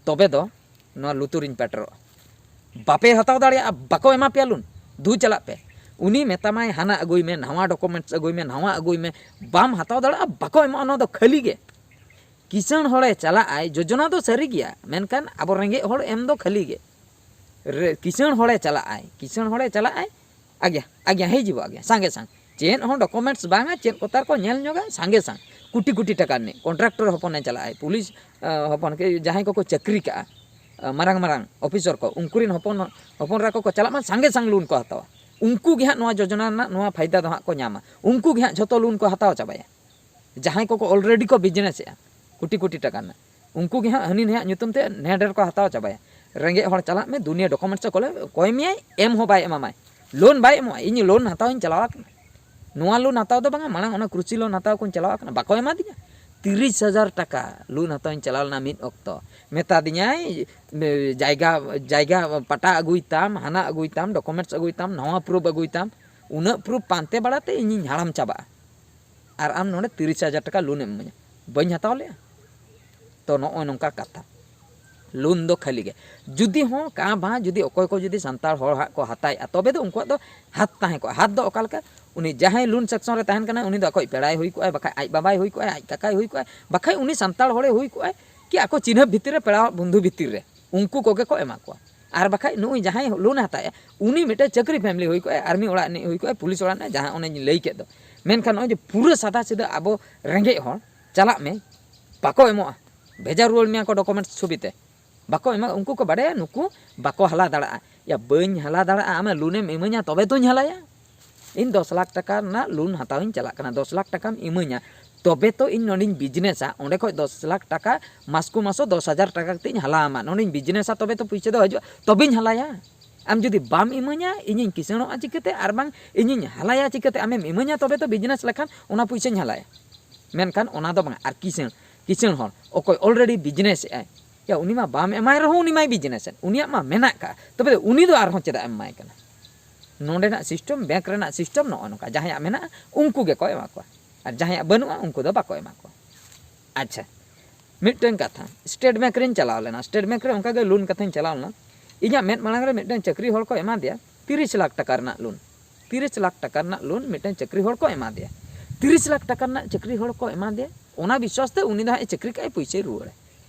ᱛᱚᱵᱮ ᱫᱚ ᱱᱚᱣᱟ ᱞᱩᱛᱩᱨᱤᱧ ᱯᱮᱴᱮᱨᱚᱜᱼᱟ᱾ ᱵᱟᱯᱮ ᱦᱟᱛᱟᱣ ᱫᱟᱲᱮᱭᱟᱜᱼᱟ, ᱵᱟᱠᱚ ᱮᱢᱟ ᱯᱮᱭᱟ ᱞᱳᱱ, ᱫᱩ ᱪᱟᱞᱟᱜ ᱯᱮ᱾ ᱩᱱᱤ ᱢᱮᱛᱟᱢᱟᱭ, "ᱦᱟᱱᱟ ᱟᱹᱜᱩᱭ ᱢᱮ, ᱱᱟᱣᱟ ᱰᱚᱠᱩᱢᱮᱱᱴᱥ ᱟᱹᱜᱩᱭ ᱢᱮ, ᱱᱟᱣᱟ ᱟᱹᱜᱩᱭ ᱢᱮ", ᱵᱟᱢ ᱦᱟᱛᱟᱣ ᱫᱟᱲᱮᱭᱟᱜᱼᱟ, ᱵᱟᱠᱚ ᱮᱢᱚᱜᱼᱟ, ᱱᱚᱣᱟ ᱫᱚ ᱠᱷᱟᱹᱞᱤ ᱜᱮ᱾ ᱠᱤᱥᱟᱹᱬ ᱦᱚᱲᱮ ᱪᱟᱞᱟᱜᱼᱟᱭ, ᱡᱳᱡᱚᱱᱟ ᱫᱚ ᱥᱟᱹᱨᱤ ᱜᱮᱭᱟ, ᱢᱮᱱᱠᱷᱟᱱ ᱟᱵᱚ ᱨᱮᱸᱜᱮᱡ ᱦᱚᱲ ᱮᱢ ᱫᱚ ᱠᱷᱟᱹᱞᱤ ᱜᱮ᱾ ᱨᱮ-, ᱠᱤᱥᱟᱹᱬ ᱦᱚᱲᱮ ᱪᱟᱞᱟᱜᱼᱟᱭ, ᱠᱤᱥᱟᱹᱬ ᱦᱚᱲᱮ ᱪᱟᱞᱟᱜᱼᱟᱭ, ᱟᱜᱮ, ᱟᱜᱮ ᱦᱤᱡᱩᱜᱼᱟ, ᱟᱜᱮ ᱥᱟᱸᱜᱮ ᱥᱟᱝ᱾ ᱪᱮᱫ ᱦᱚᱸ ᱰᱚᱠᱩᱢᱮᱱᱴᱥ ᱵᱟᱝᱟ, ᱪᱮᱫ ᱠᱚᱛᱟᱨ ᱠᱚ ᱧᱮᱞ ᱧᱚᱜᱟ, ᱥᱟᱸᱜᱮ ᱥᱟᱝ᱾ ᱠᱳᱴᱤ ᱠᱳᱴᱤ ᱴᱟᱠᱟ ᱨᱤᱱᱤᱡ ᱠᱚᱱᱴᱨᱟᱠᱴᱚᱨ ᱦᱚᱯᱚᱱᱮ ᱪᱟᱞᱟᱜᱼᱟᱭ, ᱯᱩᱞᱤᱥ, ᱟ, ᱦᱚᱯᱚᱱ ᱠᱮ ᱡᱟᱦᱟᱸᱭ ᱠᱚᱠᱚ ᱪᱟᱹᱠᱨᱤ ᱠᱟᱜᱼᱟ, ᱟ, ᱢᱟᱨᱟᱝ ᱢᱟᱨᱟᱝ ᱚᱯᱷᱤᱥᱟᱨ ᱠᱚ, ᱩᱱᱠᱩ ᱨᱤᱱ ᱦᱚᱯᱚᱱ, ᱦᱚᱯᱚᱱ ᱮᱨᱟ ᱠᱚᱠᱚ ᱪᱟᱞᱟᱜ ᱢᱟ, ᱥᱟᱸᱜᱮ ᱥᱟᱝ ᱞᱳᱱ ᱠᱚ ᱦᱟᱛᱟᱣᱟ᱾ ᱩᱱᱠᱩ ᱜᱮ ᱦᱟᱸᱜ ᱱᱚᱣᱟ ᱡᱳᱡᱚᱱᱟ ᱨᱮᱱᱟᱜ ᱱᱚᱣᱟ ᱯᱷᱟᱭᱫᱟ ᱫᱚ ᱦᱟᱸᱜ ᱠᱚ ᱧᱟᱢᱟ᱾ ᱩᱱᱠᱩ ᱜᱮ ᱦᱟᱸᱜ ᱡᱷᱚᱛᱚ ᱞᱳᱱ ᱠᱚ ᱦᱟᱛᱟᱣ ᱪᱟᱵᱟᱭᱟ᱾ ᱡᱟᱦᱟᱸᱭ ᱠᱚᱠᱚ already ᱠᱚ ᱵᱤᱡᱽᱱᱮᱥᱮᱜᱼᱟ ᱠᱳᱴᱤ ᱠᱳᱴᱤ ᱴᱟᱠᱟ ᱨᱮᱱᱟᱜ, ᱩᱱᱠᱩ ᱜᱮ ᱦᱟᱸᱜ ᱦᱟᱹᱱᱤ ᱱᱟᱹᱭᱟᱜ ᱧᱩᱛᱩᱢ ᱛᱮ ᱰᱷᱮᱨ ᱰᱷᱮᱨ ᱠᱚ ᱦᱟᱛᱟᱣ ᱪᱟᱵᱟᱭᱟ᱾ ᱨᱮᱸᱜᱮᱡ ᱦᱚᱲ ᱪᱟᱞᱟᱜ ᱢᱮ, ᱫᱩᱱᱤᱭᱟᱹ ᱰᱚᱠᱩᱢᱮᱱᱴᱥ ᱠᱚ ᱠᱚᱭ ᱢᱮᱭᱟᱭ, ᱮᱢ ᱦᱚᱸ ᱵᱟᱭ ᱮᱢᱟᱢᱟᱭ, ᱞᱳᱱ ᱵᱟᱭ ᱮᱢᱚᱜᱼᱟ᱾ ᱤᱧ ᱞᱳᱱ ᱦᱟᱛᱟᱣ ᱤᱧ ᱪᱟᱞᱟᱣ ᱟᱠᱟᱱᱟ, ᱱᱚᱣᱟ ᱞᱳᱱ ᱦᱟᱛᱟᱣ ᱫᱚ ᱵᱟᱝᱟ, ᱢᱟᱲᱟᱝ ᱚᱱᱟ ᱠᱨᱩᱥᱤ ᱞᱳᱱ ᱦᱟᱛᱟᱣ ᱠᱚᱧ ᱪᱟᱞᱟᱣ ᱟᱠᱟᱱᱟ, ᱵᱟᱠᱚ ᱮᱢᱟ ᱫᱤᱧᱟ᱾ ᱛᱤᱨᱤᱥ ᱦᱟᱡᱟᱨ ᱴᱟᱠᱟ ᱞᱳᱱ ᱦᱟᱛᱟᱣ ᱤᱧ ᱪᱟᱞᱟᱣ ᱞᱮᱱᱟ ᱢᱤᱫ ᱚᱠᱛᱚ, ᱢᱮᱛᱟ ᱫᱤᱧᱟᱭ, "ᱡᱟᱭᱜᱟ, ᱡᱟᱭᱜᱟ ᱯᱟᱴᱟ ᱟᱹᱜᱩᱭ ᱛᱟᱢ, ᱦᱟᱱᱟ ᱟᱹᱜᱩᱭ ᱛᱟᱢ, ᱰᱚᱠᱩᱢᱮᱱᱴᱥ ᱟᱹᱜᱩᱭ ᱛᱟᱢ, ᱱᱟᱣᱟ ᱯᱨᱩᱯᱷ ᱟᱹᱜᱩᱭ ᱛᱟᱢ, ᱩᱱᱟᱹᱜ ᱯᱨᱩᱯᱷ ᱯᱟᱱᱛᱮ ᱵᱟᱲᱟᱛᱮ ᱤᱧᱤᱧ ᱦᱟᱲᱟᱢ ᱪᱟᱵᱟᱜᱼᱟ᱾ ᱟᱨ ᱟᱢ ᱱᱚᱰᱮ ᱛᱤᱨᱤᱥ ᱦᱟᱡᱟᱨ ᱴᱟᱠᱟ ᱞᱳᱱ ᱮᱢ ᱤᱢᱟᱹᱧᱟ?" ᱵᱟᱹᱧ ᱦᱟᱛᱟᱣ ᱞᱮᱜᱼᱟ᱾ ᱛᱚ ᱱᱚᱜᱼᱚᱭ ᱱᱚᱝᱠᱟ ᱠᱟᱛᱷᱟ, ᱞᱳᱱ ᱫᱚ ᱠᱷᱟᱹᱞᱤ ᱜᱮ᱾ ᱡᱩᱫᱤ ᱦᱚᱸ ᱠᱟ ᱵᱟᱝ ᱡᱩᱫᱤ ᱚᱠᱚᱭ ᱠᱚ ᱡᱩᱫᱤ ᱥᱟᱱᱛᱟᱲ ᱦᱚᱲ ᱦᱟᱸᱜ ᱠᱚ ᱦᱟᱛᱟᱭᱮᱜᱼᱟ, ᱛᱚᱵᱮ ᱫᱚ ᱩᱱᱠᱩᱣᱟᱜ ᱫᱚ ᱦᱟᱛ ᱛᱟᱦᱮᱸ ᱠᱚᱜᱼᱟ᱾ ᱦᱟᱛ ᱫᱚ ᱚᱠᱟ ᱞᱮᱠᱟ? ᱩᱱᱤ ᱡᱟᱦᱟᱸᱭ ᱞᱳᱱ ᱥᱮᱠᱥᱚᱱ ᱨᱮ ᱛᱟᱦᱮᱱ ᱠᱟᱱᱟᱭ, ᱩᱱᱤ ᱫᱚ ᱟᱠᱚᱭᱤᱡ ᱯᱮᱲᱟᱭ ᱦᱩᱭ ᱠᱚᱜᱼᱟᱭ, ᱵᱟᱠᱷᱟᱡ ᱟᱡ ᱵᱟᱵᱟᱭ ᱦᱩᱭ ᱠᱚᱜᱼᱟᱭ, ᱟᱡ ᱠᱟᱠᱟᱭ ᱦᱩᱭ ᱠᱚᱜᱼᱟᱭ, ᱵᱟᱠᱷᱟᱡ ᱩᱱᱤ ᱥᱟᱱᱛᱟᱲ ᱦᱚᱲᱮ ᱦᱩᱭ ᱠᱚᱜᱼᱟᱭ, ᱠᱤ ᱟᱠᱚ ᱪᱤᱱᱦᱟᱹᱯ ᱵᱷᱤᱛᱤᱨ ᱨᱮ ᱯᱮᱲᱟ ᱵᱚᱱᱫᱷᱩ ᱵᱷᱤᱛᱤᱨ ᱨᱮ, ᱩᱱᱠᱩ ᱠᱚᱜᱮ ᱠᱚ ᱮᱢᱟ ᱠᱚᱣᱟ᱾ ᱟᱨ ᱵᱟᱠᱷᱟᱡ ᱱᱩᱭ ᱡᱟᱦᱟᱸᱭ ᱞᱳᱱ ᱮ ᱦᱟᱛᱟᱣᱮᱫᱼᱟ, ᱩᱱᱤ ᱢᱤᱫᱴᱮᱱ ᱪᱟᱹᱠᱨᱤ ᱯᱷᱮᱢᱮᱞᱤ ᱦᱩᱭ ᱠᱚᱜᱼᱟᱭ, ᱟᱨᱢᱤ ᱚᱲᱟᱜ ᱨᱤᱱᱤᱡ ᱦᱩᱭ ᱠᱚᱜᱼᱟᱭ, ᱯᱩᱞᱤᱥ ᱚᱲᱟᱜ ᱨᱤᱱᱤᱡ, ᱡᱟᱦᱟᱸ ᱚᱱᱮᱧ ᱞᱟᱹᱭ ᱠᱮᱫ ᱫᱚ᱾ ᱢᱮᱱᱠᱷᱟᱱ ᱱᱚᱜᱼᱚᱭ ᱡᱮ ᱯᱩᱨᱟᱹ ᱥᱟᱫᱟ ᱥᱤᱫᱟᱹ ᱟᱵᱚ ᱨᱮᱸᱜᱮᱡ ᱦᱚᱲ, ᱪᱟᱞᱟᱜ ᱢᱮ, ᱵᱟᱠᱚ ᱮᱢᱚᱜᱼᱟ, ᱵᱷᱮᱡᱟ ᱨᱩᱣᱟᱹᱲ ᱢᱮᱭᱟ ᱠᱚ ᱰᱚᱠᱩᱢᱮᱱᱴᱥ ᱪᱷᱚᱵᱤ ᱛᱮ᱾ ᱵᱟᱠᱚ ᱮᱢᱟ, ᱩᱱᱠᱩ ᱠᱚ ᱵᱟᱰᱟᱭᱟ ᱱᱩᱠᱩ ᱵᱟᱠᱚ ᱦᱟᱞᱟ ᱫᱟᱲᱮᱭᱟᱜᱼᱟ᱾ ᱭᱟ, ᱵᱟᱹᱧ ᱦᱟᱞᱟ ᱫᱟᱲᱮᱭᱟᱜᱼᱟ, ᱟᱢᱮ ᱞᱳᱱᱮᱢ ᱤᱢᱟᱹᱧᱟ ᱛᱚᱵᱮ ᱛᱚᱧ ᱦᱟᱞᱟᱭᱟ᱾ ᱤᱧ ᱫᱚᱥ ᱞᱟᱠᱷ ᱴᱟᱠᱟ ᱨᱮᱱᱟᱜ ᱞᱳᱱ ᱦᱟᱛᱟᱣᱤᱧ ᱪᱟᱞᱟᱜ ᱠᱟᱱᱟ, ᱫᱚᱥ ᱞᱟᱠᱷ ᱴᱟᱠᱟᱢ ᱤᱢᱟᱹᱧᱟ, ᱛᱚᱵᱮ ᱛᱚ ᱤᱧ ᱱᱚᱸᱰᱮᱧ ᱵᱤᱡᱽᱱᱮᱥᱟ, ᱚᱸᱰᱮ ᱠᱷᱚᱡ ᱫᱚᱥ ᱞᱟᱠᱷ ᱴᱟᱠᱟ ᱢᱟᱥᱠᱚ ᱢᱟᱥᱚ ᱫᱚᱥ ᱦᱟᱡᱟᱨ ᱴᱟᱠᱟ ᱠᱟᱛᱮᱧ ᱦᱟᱞᱟ ᱟᱢᱟ, ᱱᱚᱸᱰᱮᱧ ᱵᱤᱡᱽᱱᱮᱥᱟ ᱛᱚᱵᱮ ᱛᱚ ᱯᱩᱭᱥᱟᱹ ᱫᱚ ᱦᱤᱡᱩᱜᱼᱟ, ᱛᱚᱵᱮᱧ ᱦᱟᱞᱟᱭᱟ᱾ ᱟᱢ ᱡᱩᱫᱤ ᱵᱟᱢ ᱤᱢᱟᱹᱧᱟ, ᱤᱧᱤᱧ ᱠᱤᱥᱟᱹᱬᱚᱜᱼᱟ ᱪᱤᱠᱟᱹᱛᱮ? ᱟᱨ ᱵᱟᱝ ᱤᱧᱤᱧ ᱦᱟᱞᱟᱭᱟ ᱪᱤᱠᱟᱹᱛᱮ? ᱟᱢᱮᱢ ᱤᱢᱟᱹᱧᱟ ᱛᱚᱵᱮ ᱛᱚ ᱵᱤᱡᱽᱱᱮᱥ ᱞᱮᱠᱷᱟᱱ ᱚᱱᱟ ᱯᱩᱭᱥᱟᱹᱧ ᱦᱟᱞᱟᱭᱟ᱾ ᱢᱮᱱᱠᱷᱟᱱ ᱚᱱᱟ ᱫᱚ ᱵᱟᱝ᱾ ᱟᱨ ᱠᱤᱥᱟᱹᱬ, ᱠᱤᱥᱟᱹᱬ ᱦᱚᱲ ᱚᱠᱚᱭ already ᱵᱤᱡᱽᱱᱮᱥ ᱮᱫᱟᱭ, ᱭᱟ, ᱩᱱᱤ ᱢᱟ ᱵᱟᱢ ᱮᱢᱟᱭ ᱨᱮᱦᱚᱸ ᱩᱱᱤ ᱢᱟᱭ ᱵᱤᱡᱽᱱᱮᱥ ᱮᱫ, ᱩᱱᱤᱭᱟᱜ ᱢᱟ ᱢᱮᱱᱟᱜ ᱠᱟᱜᱼᱟ, ᱛᱚᱵᱮ ᱫᱚ ᱩᱱᱤ ᱫᱚ ᱟᱨᱦᱚᱸ ᱪᱮᱫᱟᱜ ᱮᱢ ᱮᱢᱟᱭ ᱠᱟᱱᱟ? ᱱᱚᱸᱰᱮᱱᱟᱜ ᱥᱤᱥᱴᱮᱢ, ᱵᱮᱝᱠ ᱨᱮᱱᱟᱜ ᱥᱤᱥᱴᱮᱢ ᱱᱚᱜᱼᱚ ᱱᱚᱝᱠᱟ, ᱡᱟᱦᱟᱸᱭᱟᱜ ᱢᱮᱱᱟᱜᱼᱟ ᱩᱱᱠᱩ ᱜᱮᱠᱚ ᱮᱢᱟ ᱠᱚᱣᱟ, ᱟᱨ ᱡᱟᱦᱟᱸᱭᱟᱜ ᱵᱟᱹᱱᱩᱜᱼᱟ ᱩᱱᱠᱩ ᱫᱚ ᱵᱟᱠᱚ ᱮᱢᱟ ᱠᱚᱣᱟ᱾ ᱟᱪᱪᱷᱟ, ᱢᱤᱫᱴᱟᱝ ᱠᱟᱛᱷᱟ, ᱥᱴᱮᱴ ᱵᱮᱝᱠ ᱨᱤᱧ ᱪᱟᱞᱟᱣ ᱞᱮᱱᱟ, ᱥᱴᱮᱴ ᱵᱮᱝᱠ ᱨᱮ ᱚᱱᱠᱟ ᱜᱮ ᱞᱳᱱ ᱠᱟᱛᱷᱟᱧ ᱪᱟᱞᱟᱣ ᱞᱮᱱᱟ᱾ ᱤᱧᱟᱹᱜ ᱢᱮᱫ ᱢᱟᱲᱟᱝ ᱨᱮ ᱢᱤᱫᱴᱟᱝ ᱪᱟᱹᱠᱨᱤ ᱦᱚᱲ ᱠᱚ ᱮᱢᱟ ᱫᱮᱭᱟ ᱛᱤᱨᱤᱥ ᱞᱟᱠᱷ ᱴᱟᱠᱟ ᱨᱮᱱᱟᱜ ᱞᱳᱱ᱾ ᱛᱤᱨᱤᱥ ᱞᱟᱠᱷ ᱴᱟᱠᱟ ᱨᱮᱱᱟᱜ ᱞᱳᱱ ᱢᱤᱫᱴᱟᱝ ᱪᱟᱹᱠᱨᱤ ᱦᱚᱲ ᱠᱚ ᱮᱢᱟ ᱫᱮᱭᱟ᱾ ᱛᱤᱨᱤᱥ ᱞᱟᱠᱷ ᱴᱟᱠᱟ ᱨᱮᱱᱟᱜ ᱪᱟᱹᱠᱨᱤ ᱦᱚᱲ ᱠᱚ ᱮᱢᱟ ᱫᱮᱭᱟ, ᱚᱱᱟ ᱵᱤᱥᱣᱟᱥ ᱛᱮ ᱩᱱᱤ ᱫᱚ ᱦᱟᱸᱜ ᱮ ᱪᱟᱹᱠᱨᱤ ᱠᱟᱜᱼᱟᱭ, ᱯᱩᱭᱥᱟᱹᱭ ᱨᱩᱣᱟᱹᱲᱟ᱾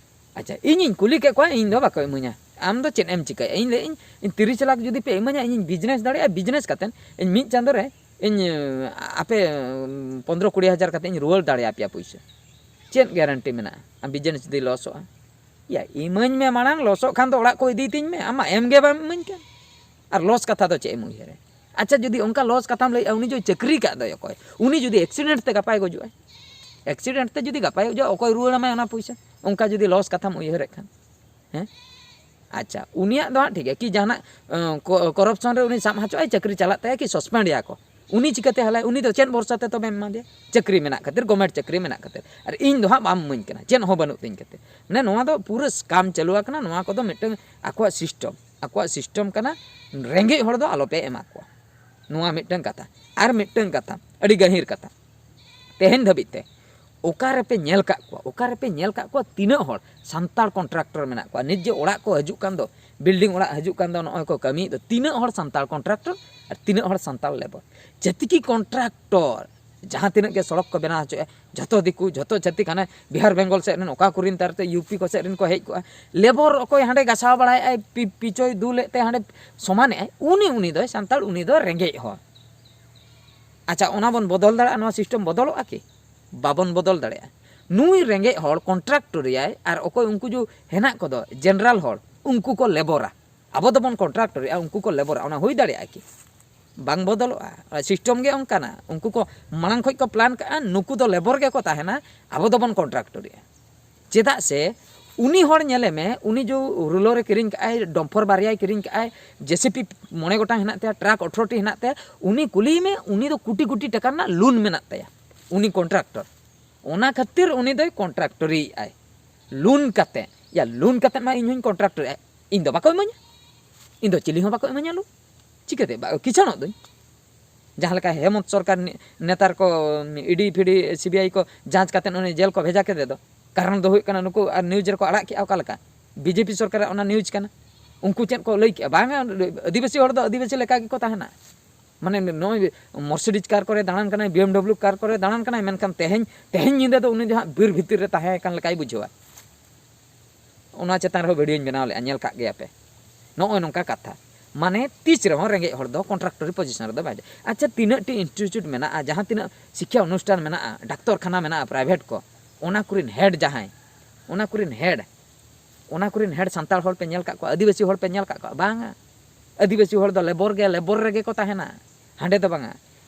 ᱟᱪᱪᱷᱟ, ᱤᱧᱤᱧ ᱠᱩᱞᱤ ᱠᱮᱫ ᱠᱚᱣᱟ, ᱤᱧ ᱫᱚ ᱵᱟᱠᱚ ᱤᱢᱟᱹᱧᱟ᱾ ᱟᱢ ᱫᱚ ᱪᱮᱫ ᱮᱢ ᱪᱤᱠᱟᱹᱭᱟ? ᱤᱧ ᱞᱟᱹᱭᱮᱫ ᱟᱹᱧ, ᱤᱧ ᱛᱤᱨᱤᱥ ᱞᱟᱠᱷ ᱡᱩᱫᱤ ᱯᱮ ᱤᱢᱟᱹᱧᱟ, ᱤᱧᱤᱧ ᱵᱤᱡᱽᱱᱮᱥ ᱫᱟᱲᱮᱭᱟᱜᱼᱟ, ᱵᱤᱡᱽᱱᱮᱥ ᱠᱟᱛᱮᱫ ᱤᱧ ᱢᱤᱫ ᱪᱟᱸᱫᱳ ᱨᱮ ᱤᱧ, ᱟᱯᱮ, ᱯᱚᱱᱫᱽᱨᱚ ᱠᱩᱲᱤ ᱦᱟᱡᱟᱨ ᱠᱟᱛᱮᱫ ᱤᱧ ᱨᱩᱣᱟᱹᱲ ᱫᱟᱲᱮᱭᱟᱯᱮᱭᱟ ᱯᱩᱭᱥᱟᱹ᱾ ᱪᱮᱫ ᱜᱮᱨᱮᱱᱴᱤ ᱢᱮᱱᱟᱜᱼᱟ ᱟᱢ ᱵᱤᱡᱽᱱᱮᱥ ᱡᱩᱫᱤ ᱞᱚᱥᱚᱜᱼᱟ? ᱭᱟ, ᱤᱢᱟᱹᱧ ᱢᱮ ᱢᱟᱲᱟᱝ, ᱞᱚᱥᱚᱜ ᱠᱷᱟᱱ ᱫᱚ ᱚᱲᱟᱜ ᱠᱚ ᱤᱫᱤᱭ ᱛᱤᱧ ᱢᱮ, ᱟᱢ ᱢᱟ ᱮᱢ ᱜᱮ ᱵᱟᱢ ᱤᱢᱟᱹᱧ ᱠᱟᱱ᱾ ᱟᱨ ᱞᱚᱥ ᱠᱟᱛᱷᱟ ᱫᱚ ᱪᱮᱫ ᱮᱢ ᱩᱭᱦᱟᱹᱨᱟ? ᱟᱪᱪᱷᱟ, ᱡᱩᱫᱤ ᱚᱱᱠᱟ ᱞᱚᱥ ᱠᱟᱛᱷᱟᱢ ᱞᱟᱹᱭᱮᱫᱼᱟ, ᱩᱱᱤ ᱡᱩᱫᱤ ᱪᱟᱹᱠᱨᱤ ᱠᱟᱜ ᱫᱚᱭ ᱚᱠᱚᱭ? ᱩᱱᱤ ᱡᱩᱫᱤ ᱮᱠᱥᱤᱰᱮᱱᱴ ᱛᱮ ᱜᱟᱯᱟᱭ ᱜᱚᱡᱚᱜᱼᱟᱭ, ᱮᱠᱥᱤᱰᱮᱱᱴ ᱛᱮ ᱡᱩᱫᱤ ᱜᱟᱯᱟᱭ ᱜᱚᱡᱚᱜᱼᱟ, ᱚᱠᱚᱭ ᱨᱩᱣᱟᱹᱲ ᱟᱢᱟᱭ ᱚᱱᱟ ᱯᱩᱭᱥᱟᱹ? ᱚᱱᱠᱟ ᱡᱩᱫᱤ ᱞᱚᱥ ᱠᱟᱛᱷᱟᱢ ᱩᱭᱦᱟᱹᱨᱮᱫ ᱠᱷᱟᱱ, ᱦᱮᱸ? ᱟᱪᱪᱷᱟ, ᱩᱱᱤᱭᱟᱜ ᱫᱚ ᱦᱟᱸᱜ ᱴᱷᱤᱠ ᱜᱮᱭᱟ, ᱠᱤ ᱡᱟᱦᱟᱱᱟᱜ, ᱟᱸ, ᱠᱚ-, ᱠᱚᱨᱟᱯᱥᱚᱱ ᱨᱮ ᱩᱱᱤ ᱥᱟᱵ ᱦᱚᱪᱚᱜᱼᱟᱭ, ᱪᱟᱹᱠᱨᱤ ᱪᱟᱞᱟᱜ ᱛᱟᱭᱟ ᱠᱤ ᱥᱟᱥᱯᱮᱱᱰ ᱮᱭᱟ ᱠᱚ, ᱩᱱᱤ ᱪᱤᱠᱟᱹᱛᱮ ᱦᱟᱞᱟᱭ? ᱩᱱᱤ ᱫᱚ ᱪᱮᱫ ᱵᱷᱚᱨᱥᱟ ᱛᱮ ᱛᱚᱵᱮᱢ ᱮᱢᱟ ᱫᱮᱭᱟ? ᱪᱟᱹᱠᱨᱤ ᱢᱮᱱᱟᱜ ᱠᱷᱟᱹᱛᱤᱨ, ᱜᱚᱵᱷᱢᱮᱱᱴ ᱪᱟᱹᱠᱨᱤ ᱢᱮᱱᱟᱜ ᱠᱷᱟᱹᱛᱤᱨ, ᱟᱨ ᱤᱧ ᱫᱚ ᱦᱟᱸᱜ ᱵᱟᱢ ᱤᱢᱟᱹᱧ ᱠᱟᱱᱟ, ᱪᱮᱫ ᱦᱚᱸ ᱵᱟᱹᱱᱩᱜ ᱛᱤᱧ ᱠᱷᱟᱹᱛᱤᱨ᱾ ᱢᱟᱱᱮ, ᱱᱚᱣᱟ ᱫᱚ ᱯᱩᱨᱟᱹ ᱥᱠᱟᱢ ᱪᱟᱹᱞᱩ ᱟᱠᱟᱱᱟ, ᱱᱚᱣᱟ ᱠᱚᱫᱚ ᱢᱤᱫᱴᱟᱝ ᱟᱠᱚᱣᱟᱜ ᱥᱤᱥᱴᱮᱢ, ᱟᱠᱚᱣᱟᱜ ᱥᱤᱥᱴᱮᱢ ᱠᱟᱱᱟ, ᱨᱮᱸᱜᱮᱡ ᱦᱚᱲ ᱫᱚ ᱟᱞᱚᱯᱮ ᱮᱢᱟ ᱠᱚᱣᱟ᱾ ᱱᱚᱣᱟ ᱢᱤᱫᱴᱟᱝ ᱠᱟᱛᱷᱟ᱾ ᱟᱨ ᱢᱤᱫᱴᱟᱝ ᱠᱟᱛᱷᱟ, ᱟᱹᱰᱤ ᱜᱟᱹᱦᱤᱨ ᱠᱟᱛᱷᱟ, ᱛᱮᱦᱮᱧ ᱫᱷᱟᱹᱵᱤᱡ ᱛᱮ ᱚᱠᱟ ᱨᱮᱯᱮ ᱧᱮᱞ ᱠᱟᱜ ᱠᱚᱣᱟ, ᱚᱠᱟ ᱨᱮᱯᱮ ᱧᱮᱞ ᱠᱟᱜ ᱠᱚᱣᱟ, ᱛᱤᱱᱟᱹᱜ ᱦᱚᱲ ᱥᱟᱱᱛᱟᱲ ᱠᱚᱱᱴᱨᱟᱠᱴᱚᱨ ᱢᱮᱱᱟᱜ ᱠᱚᱣᱟ? ᱱᱤᱛ ᱡᱮ ᱚᱲᱟᱜ ᱠᱚ ᱦᱤᱡᱩᱜ ᱠᱟᱱ ᱫᱚ, ᱵᱤᱞᱰᱤᱝ ᱚᱲᱟᱜ ᱦᱤᱡᱩᱜ ᱠᱟᱱ ᱫᱚ, ᱱᱚᱜᱼᱚᱭ ᱠᱚ ᱠᱟᱹᱢᱤᱭᱮᱫ ᱫᱚ, ᱛᱤᱱᱟᱹᱜ ᱦᱚᱲ ᱥᱟᱱᱛᱟᱲ ᱠᱚᱱᱴᱨᱟᱠᱴᱚᱨ ᱟᱨ ᱛᱤᱱᱟᱹᱜ ᱦᱚᱲ ᱥᱟᱱᱛᱟᱲ ᱞᱮᱵᱚᱨ? ᱡᱮᱛᱤᱠᱤ ᱠᱚᱱᱴᱨᱟᱠᱴᱚᱨ ᱡᱟᱦᱟᱸ ᱛᱤᱱᱟᱹᱜ ᱜᱮ ᱥᱚᱲᱚᱠ ᱠᱚ ᱵᱮᱱᱟᱣ ᱦᱚᱪᱚᱭᱮᱫᱼᱟ, ᱡᱷᱚᱛᱚ ᱫᱤᱠᱩ, ᱡᱷᱚᱛᱚ ᱪᱷᱟᱹᱛᱤᱠ, ᱦᱟᱱᱮ ᱵᱤᱦᱟᱨ ᱵᱮᱝᱜᱚᱞ ᱥᱮᱫ ᱨᱮᱱ, ᱚᱠᱟ ᱠᱚᱨᱮᱱ ᱛᱟᱨ ᱛᱮ ᱭᱩ ᱯᱤ ᱠᱚ ᱥᱮᱫ ᱨᱮᱱ ᱠᱚ ᱦᱮᱡ ᱠᱚᱜᱼᱟ᱾ ᱞᱮᱵᱚᱨ ᱚᱠᱚᱭ ᱦᱟᱸᱰᱮ ᱜᱟᱥᱟᱣ ᱵᱟᱲᱟᱭᱮᱫᱼᱟᱭ, ᱯᱤ-, ᱯᱤᱪᱚᱭ ᱫᱩᱞᱮᱫ ᱛᱮ ᱦᱟᱸᱰᱮ ᱥᱚᱢᱟᱱᱮᱫᱼᱟᱭ, ᱩᱱᱤ, ᱩᱱᱤ ᱫᱚᱭ ᱥᱟᱱᱛᱟᱲ, ᱩᱱᱤ ᱫᱚ ᱨᱮᱸᱜᱮᱡ ᱦᱚᱲ᱾ ᱟᱪᱪᱷᱟ, ᱚᱱᱟ ᱵᱚᱱ ᱵᱚᱫᱚᱞ ᱫᱟᱲᱮᱭᱟᱜᱼᱟ? ᱱᱚᱣᱟ ᱥᱤᱥᱴᱮᱢ ᱵᱚᱫᱚᱞᱚᱜᱼᱟ ᱠᱤ? ᱵᱟᱵᱚᱱ ᱵᱚᱫᱚᱞ ᱫᱟᱲᱮᱭᱟᱜᱼᱟ᱾ ᱱᱩᱭ ᱨᱮᱸᱜᱮᱡ ᱦᱚᱲ ᱠᱚᱱᱴᱨᱟᱠᱴᱚᱨᱤᱭᱟᱭ, ᱟᱨ ᱚᱠᱚᱭ ᱩᱱᱠᱩ ᱡᱩ ᱦᱮᱱᱟᱜ ᱠᱚᱫᱚ ᱡᱮᱱᱟᱨᱟᱞ ᱦᱚᱲ, ᱩᱱᱠᱩ ᱠᱚ ᱞᱮᱵᱚᱨᱟ᱾ ᱟᱵᱚ ᱫᱚᱵᱚᱱ ᱠᱚᱱᱴᱨᱟᱠᱴᱚᱨᱤᱭᱟ, ᱩᱱᱠᱩ ᱠᱚ ᱞᱮᱵᱚᱨᱟ᱾ ᱚᱱᱟ ᱦᱩᱭ ᱫᱟᱲᱮᱭᱟᱜᱼᱟ ᱠᱤ? ᱵᱟᱝ ᱵᱚᱫᱚᱞᱚᱜᱼᱟ᱾ ᱥᱤᱥᱴᱮᱢ ᱜᱮ ᱚᱱᱠᱟᱱᱟ᱾ ᱩᱱᱠᱩ ᱠᱚ ᱢᱟᱲᱟᱝ ᱠᱷᱚᱡ ᱠᱚ ᱯᱞᱟᱱ ᱠᱟᱜᱼᱟ, ᱱᱩᱠᱩ ᱫᱚ ᱞᱮᱵᱚᱨ ᱜᱮᱠᱚ ᱛᱟᱦᱮᱱᱟ, ᱟᱵᱚ ᱫᱚᱵᱚᱱ ᱠᱚᱱᱴᱨᱟᱠᱴᱚᱨᱤᱭᱟ᱾ ᱪᱮᱫᱟᱜ ᱥᱮ ᱩᱱᱤ ᱦᱚᱲ ᱧᱮᱞᱮ ᱢᱮ, ᱩᱱᱤ ᱡᱚ ᱨᱩᱞᱟᱨᱮ ᱠᱤᱨᱤᱧ ᱠᱟᱜᱼᱟᱭ, ᱰᱚᱢᱯᱷᱚᱨ ᱵᱟᱨᱭᱟᱭ ᱠᱤᱨᱤᱧ ᱠᱟᱜᱼᱟᱭ, ᱡᱮ ᱥᱤ ᱯᱤ ᱢᱚᱬᱮ ᱜᱚᱴᱟᱝ ᱦᱮᱱᱟᱜ ᱛᱟᱭᱟ, ᱴᱨᱟᱠ ᱟᱴᱷᱨᱚ ᱴᱤ ᱦᱮᱱᱟᱜ ᱛᱟᱭᱟ, ᱩᱱᱤ ᱠᱩᱞᱤᱭᱮ ᱢᱮ, ᱩᱱᱤ ᱫᱚ ᱠᱳᱴᱤ ᱠᱳᱴᱤ ᱴᱟᱠᱟ ᱨᱮᱱᱟᱜ ᱞᱳᱱ ᱢᱮᱱᱟᱜ ᱛᱟᱭᱟ, ᱩᱱᱤ ᱠᱚᱱᱴᱨᱟᱠᱴᱚᱨ᱾ ᱚᱱᱟ ᱠᱷᱟᱹᱛᱤᱨ ᱩᱱᱤ ᱫᱚᱭ ᱠᱚᱱᱴᱨᱟᱠᱴᱚᱨᱤᱭᱮᱫᱼᱟᱭ, ᱞᱳᱱ ᱠᱟᱛᱮ᱾ ᱭᱟ, ᱞᱳᱱ ᱠᱟᱛᱮ ᱢᱟ ᱤᱧ ᱦᱚᱸᱧ ᱠᱚᱱᱴᱨᱟᱠᱴᱚᱨᱮᱫᱼᱟ, ᱤᱧ ᱫᱚ ᱵᱟᱠᱚ ᱤᱢᱟᱹᱧᱟ, ᱤᱧ ᱫᱚ ᱪᱤᱞᱤ ᱦᱚᱸ ᱵᱟᱠᱚ ᱤᱢᱟᱹᱧᱟ ᱞᱳᱱ᱾ ᱪᱤᱠᱟᱹᱛᱮ ᱵᱟ-, ᱠᱤᱥᱟᱹᱬᱚᱜ ᱫᱚᱧ? ᱡᱟᱦᱟᱸ ᱞᱮᱠᱟ ᱦᱮᱢᱚᱱᱛ ᱥᱚᱨᱠᱟᱨ ᱱᱤ-, ᱱᱮᱛᱟᱨ ᱠᱚ E D ᱯᱷᱤᱰᱤ C B I ᱠᱚ ᱡᱟᱸᱪ ᱠᱟᱛᱮ ᱩᱱᱤ ᱡᱮᱞ ᱠᱚ ᱵᱷᱮᱡᱟ ᱠᱮᱫᱮ ᱫᱚ, ᱠᱟᱨᱚᱱ ᱫᱚ ᱦᱩᱭᱩᱜ ᱠᱟᱱᱟ ᱱᱩᱠᱩ ᱟᱨ ᱱᱤᱭᱩᱡᱽ ᱨᱮᱠᱚ ᱟᱲᱟᱜ ᱠᱮᱜᱼᱟ᱾ ᱚᱠᱟ ᱞᱮᱠᱟ? ᱵᱤ ᱡᱮ ᱯᱤ ᱥᱚᱨᱠᱟᱨᱟᱜ ᱚᱱᱟ ᱱᱤᱭᱩᱡᱽ ᱠᱟᱱᱟ᱾ ᱩᱱᱠᱩ ᱪᱮᱫ ᱠᱚ ᱞᱟᱹᱭ ᱠᱮᱜᱼᱟ? ᱵᱟᱝᱟ, ᱟᱹᱫᱤᱵᱟᱹᱥᱤ ᱦᱚᱲ ᱫᱚ ᱟᱹᱫᱤᱵᱟᱹᱥᱤ ᱞᱮᱠᱟ ᱜᱮᱠᱚ ᱛᱟᱦᱮᱱᱟ᱾ ᱢᱟᱱᱮ ᱱᱚᱜᱼᱚᱭ ᱢᱚᱨᱥᱤᱰᱤᱡᱽ ᱠᱟᱨ ᱠᱚᱨᱮ ᱫᱟᱬᱟᱱ ᱠᱟᱱᱟᱭ, ᱵᱤ ᱮᱢ ᱰᱟᱵᱽᱞᱤᱭᱩ ᱠᱟᱨ ᱠᱚᱨᱮ ᱫᱟᱬᱟᱱ ᱠᱟᱱᱟᱭ, ᱢᱮᱱᱠᱷᱟᱱ ᱛᱮᱦᱮᱧ, ᱛᱮᱦᱮᱧ ᱧᱤᱫᱟᱹ ᱫᱚ ᱩᱱᱤ ᱫᱚ ᱦᱟᱸᱜ ᱵᱤᱨ ᱵᱷᱤᱛᱤᱨ ᱨᱮ ᱛᱟᱦᱮᱸ ᱟᱠᱟᱱ ᱞᱮᱠᱟᱭ ᱵᱩᱡᱷᱟᱹᱣᱟ᱾ ᱚᱱᱟ ᱪᱮᱛᱟᱱ ᱨᱮᱦᱚᱸ ᱵᱷᱤᱰᱤᱭᱳᱧ ᱵᱮᱱᱟᱣ ᱞᱮᱜᱼᱟ, ᱧᱮᱞ ᱠᱟᱜ ᱜᱮᱭᱟ ᱯᱮ᱾ ᱱᱚᱜᱼᱚᱭ ᱱᱚᱝᱠᱟ ᱠᱟᱛᱷᱟ᱾ ᱢᱟᱱᱮ ᱛᱤᱥ ᱨᱮᱦᱚᱸ ᱨᱮᱸᱜᱮᱡ ᱦᱚᱲ ᱫᱚ ᱠᱚᱱᱴᱨᱟᱠᱴᱚᱨᱤ ᱯᱚᱡᱤᱥᱚᱱ ᱨᱮᱫᱚ ᱵᱟᱭ ᱫᱮ-, ᱟᱪᱪᱷᱟ, ᱛᱤᱱᱟᱹᱜ ᱴᱤ ᱤᱱᱥᱴᱤᱴᱤᱭᱩᱴ ᱢᱮᱱᱟᱜᱼᱟ, ᱡᱟᱦᱟᱸ ᱛᱤᱱᱟᱹᱜ ᱥᱤᱠᱠᱷᱟ ᱚᱱᱩᱥᱴᱷᱟᱱ ᱢᱮᱱᱟᱜᱼᱟ, ᱰᱟᱠᱛᱚᱨ ᱠᱷᱟᱱᱟ ᱢᱮᱱᱟᱜᱼᱟ, ᱯᱨᱟᱭᱵᱷᱮᱴ ᱠᱚ, ᱚᱱᱟ ᱠᱚᱨᱮᱱ ᱦᱮᱰ ᱡᱟᱦᱟᱸᱭ, ᱚᱱᱟ ᱠᱚᱨᱮᱱ ᱦᱮᱰ, ᱚᱱᱟ ᱠᱚᱨᱮᱱ ᱦᱮᱰ ᱥᱟᱱᱛᱟᱲ ᱦᱚᱲ ᱯᱮ ᱧᱮᱞ ᱠᱟᱜ ᱠᱚᱣᱟ? ᱟᱹᱫᱤᱵᱟᱹᱥᱤ ᱦᱚᱲ ᱯᱮ ᱧᱮᱞ ᱠᱟᱜ ᱠᱚᱣᱟ? ᱵᱟᱝᱟ᱾ ᱟᱹᱫᱤᱵᱟᱹᱥᱤ ᱦᱚᱲ ᱫᱚ ᱞᱮᱵᱚᱨ ᱜᱮ, ᱞᱮᱵᱚᱨ ᱨᱮᱜᱮ ᱠᱚ ᱛᱟᱦᱮᱱᱟ, ᱦᱟᱸᱰᱮ ᱫᱚ ᱵᱟᱝᱟ᱾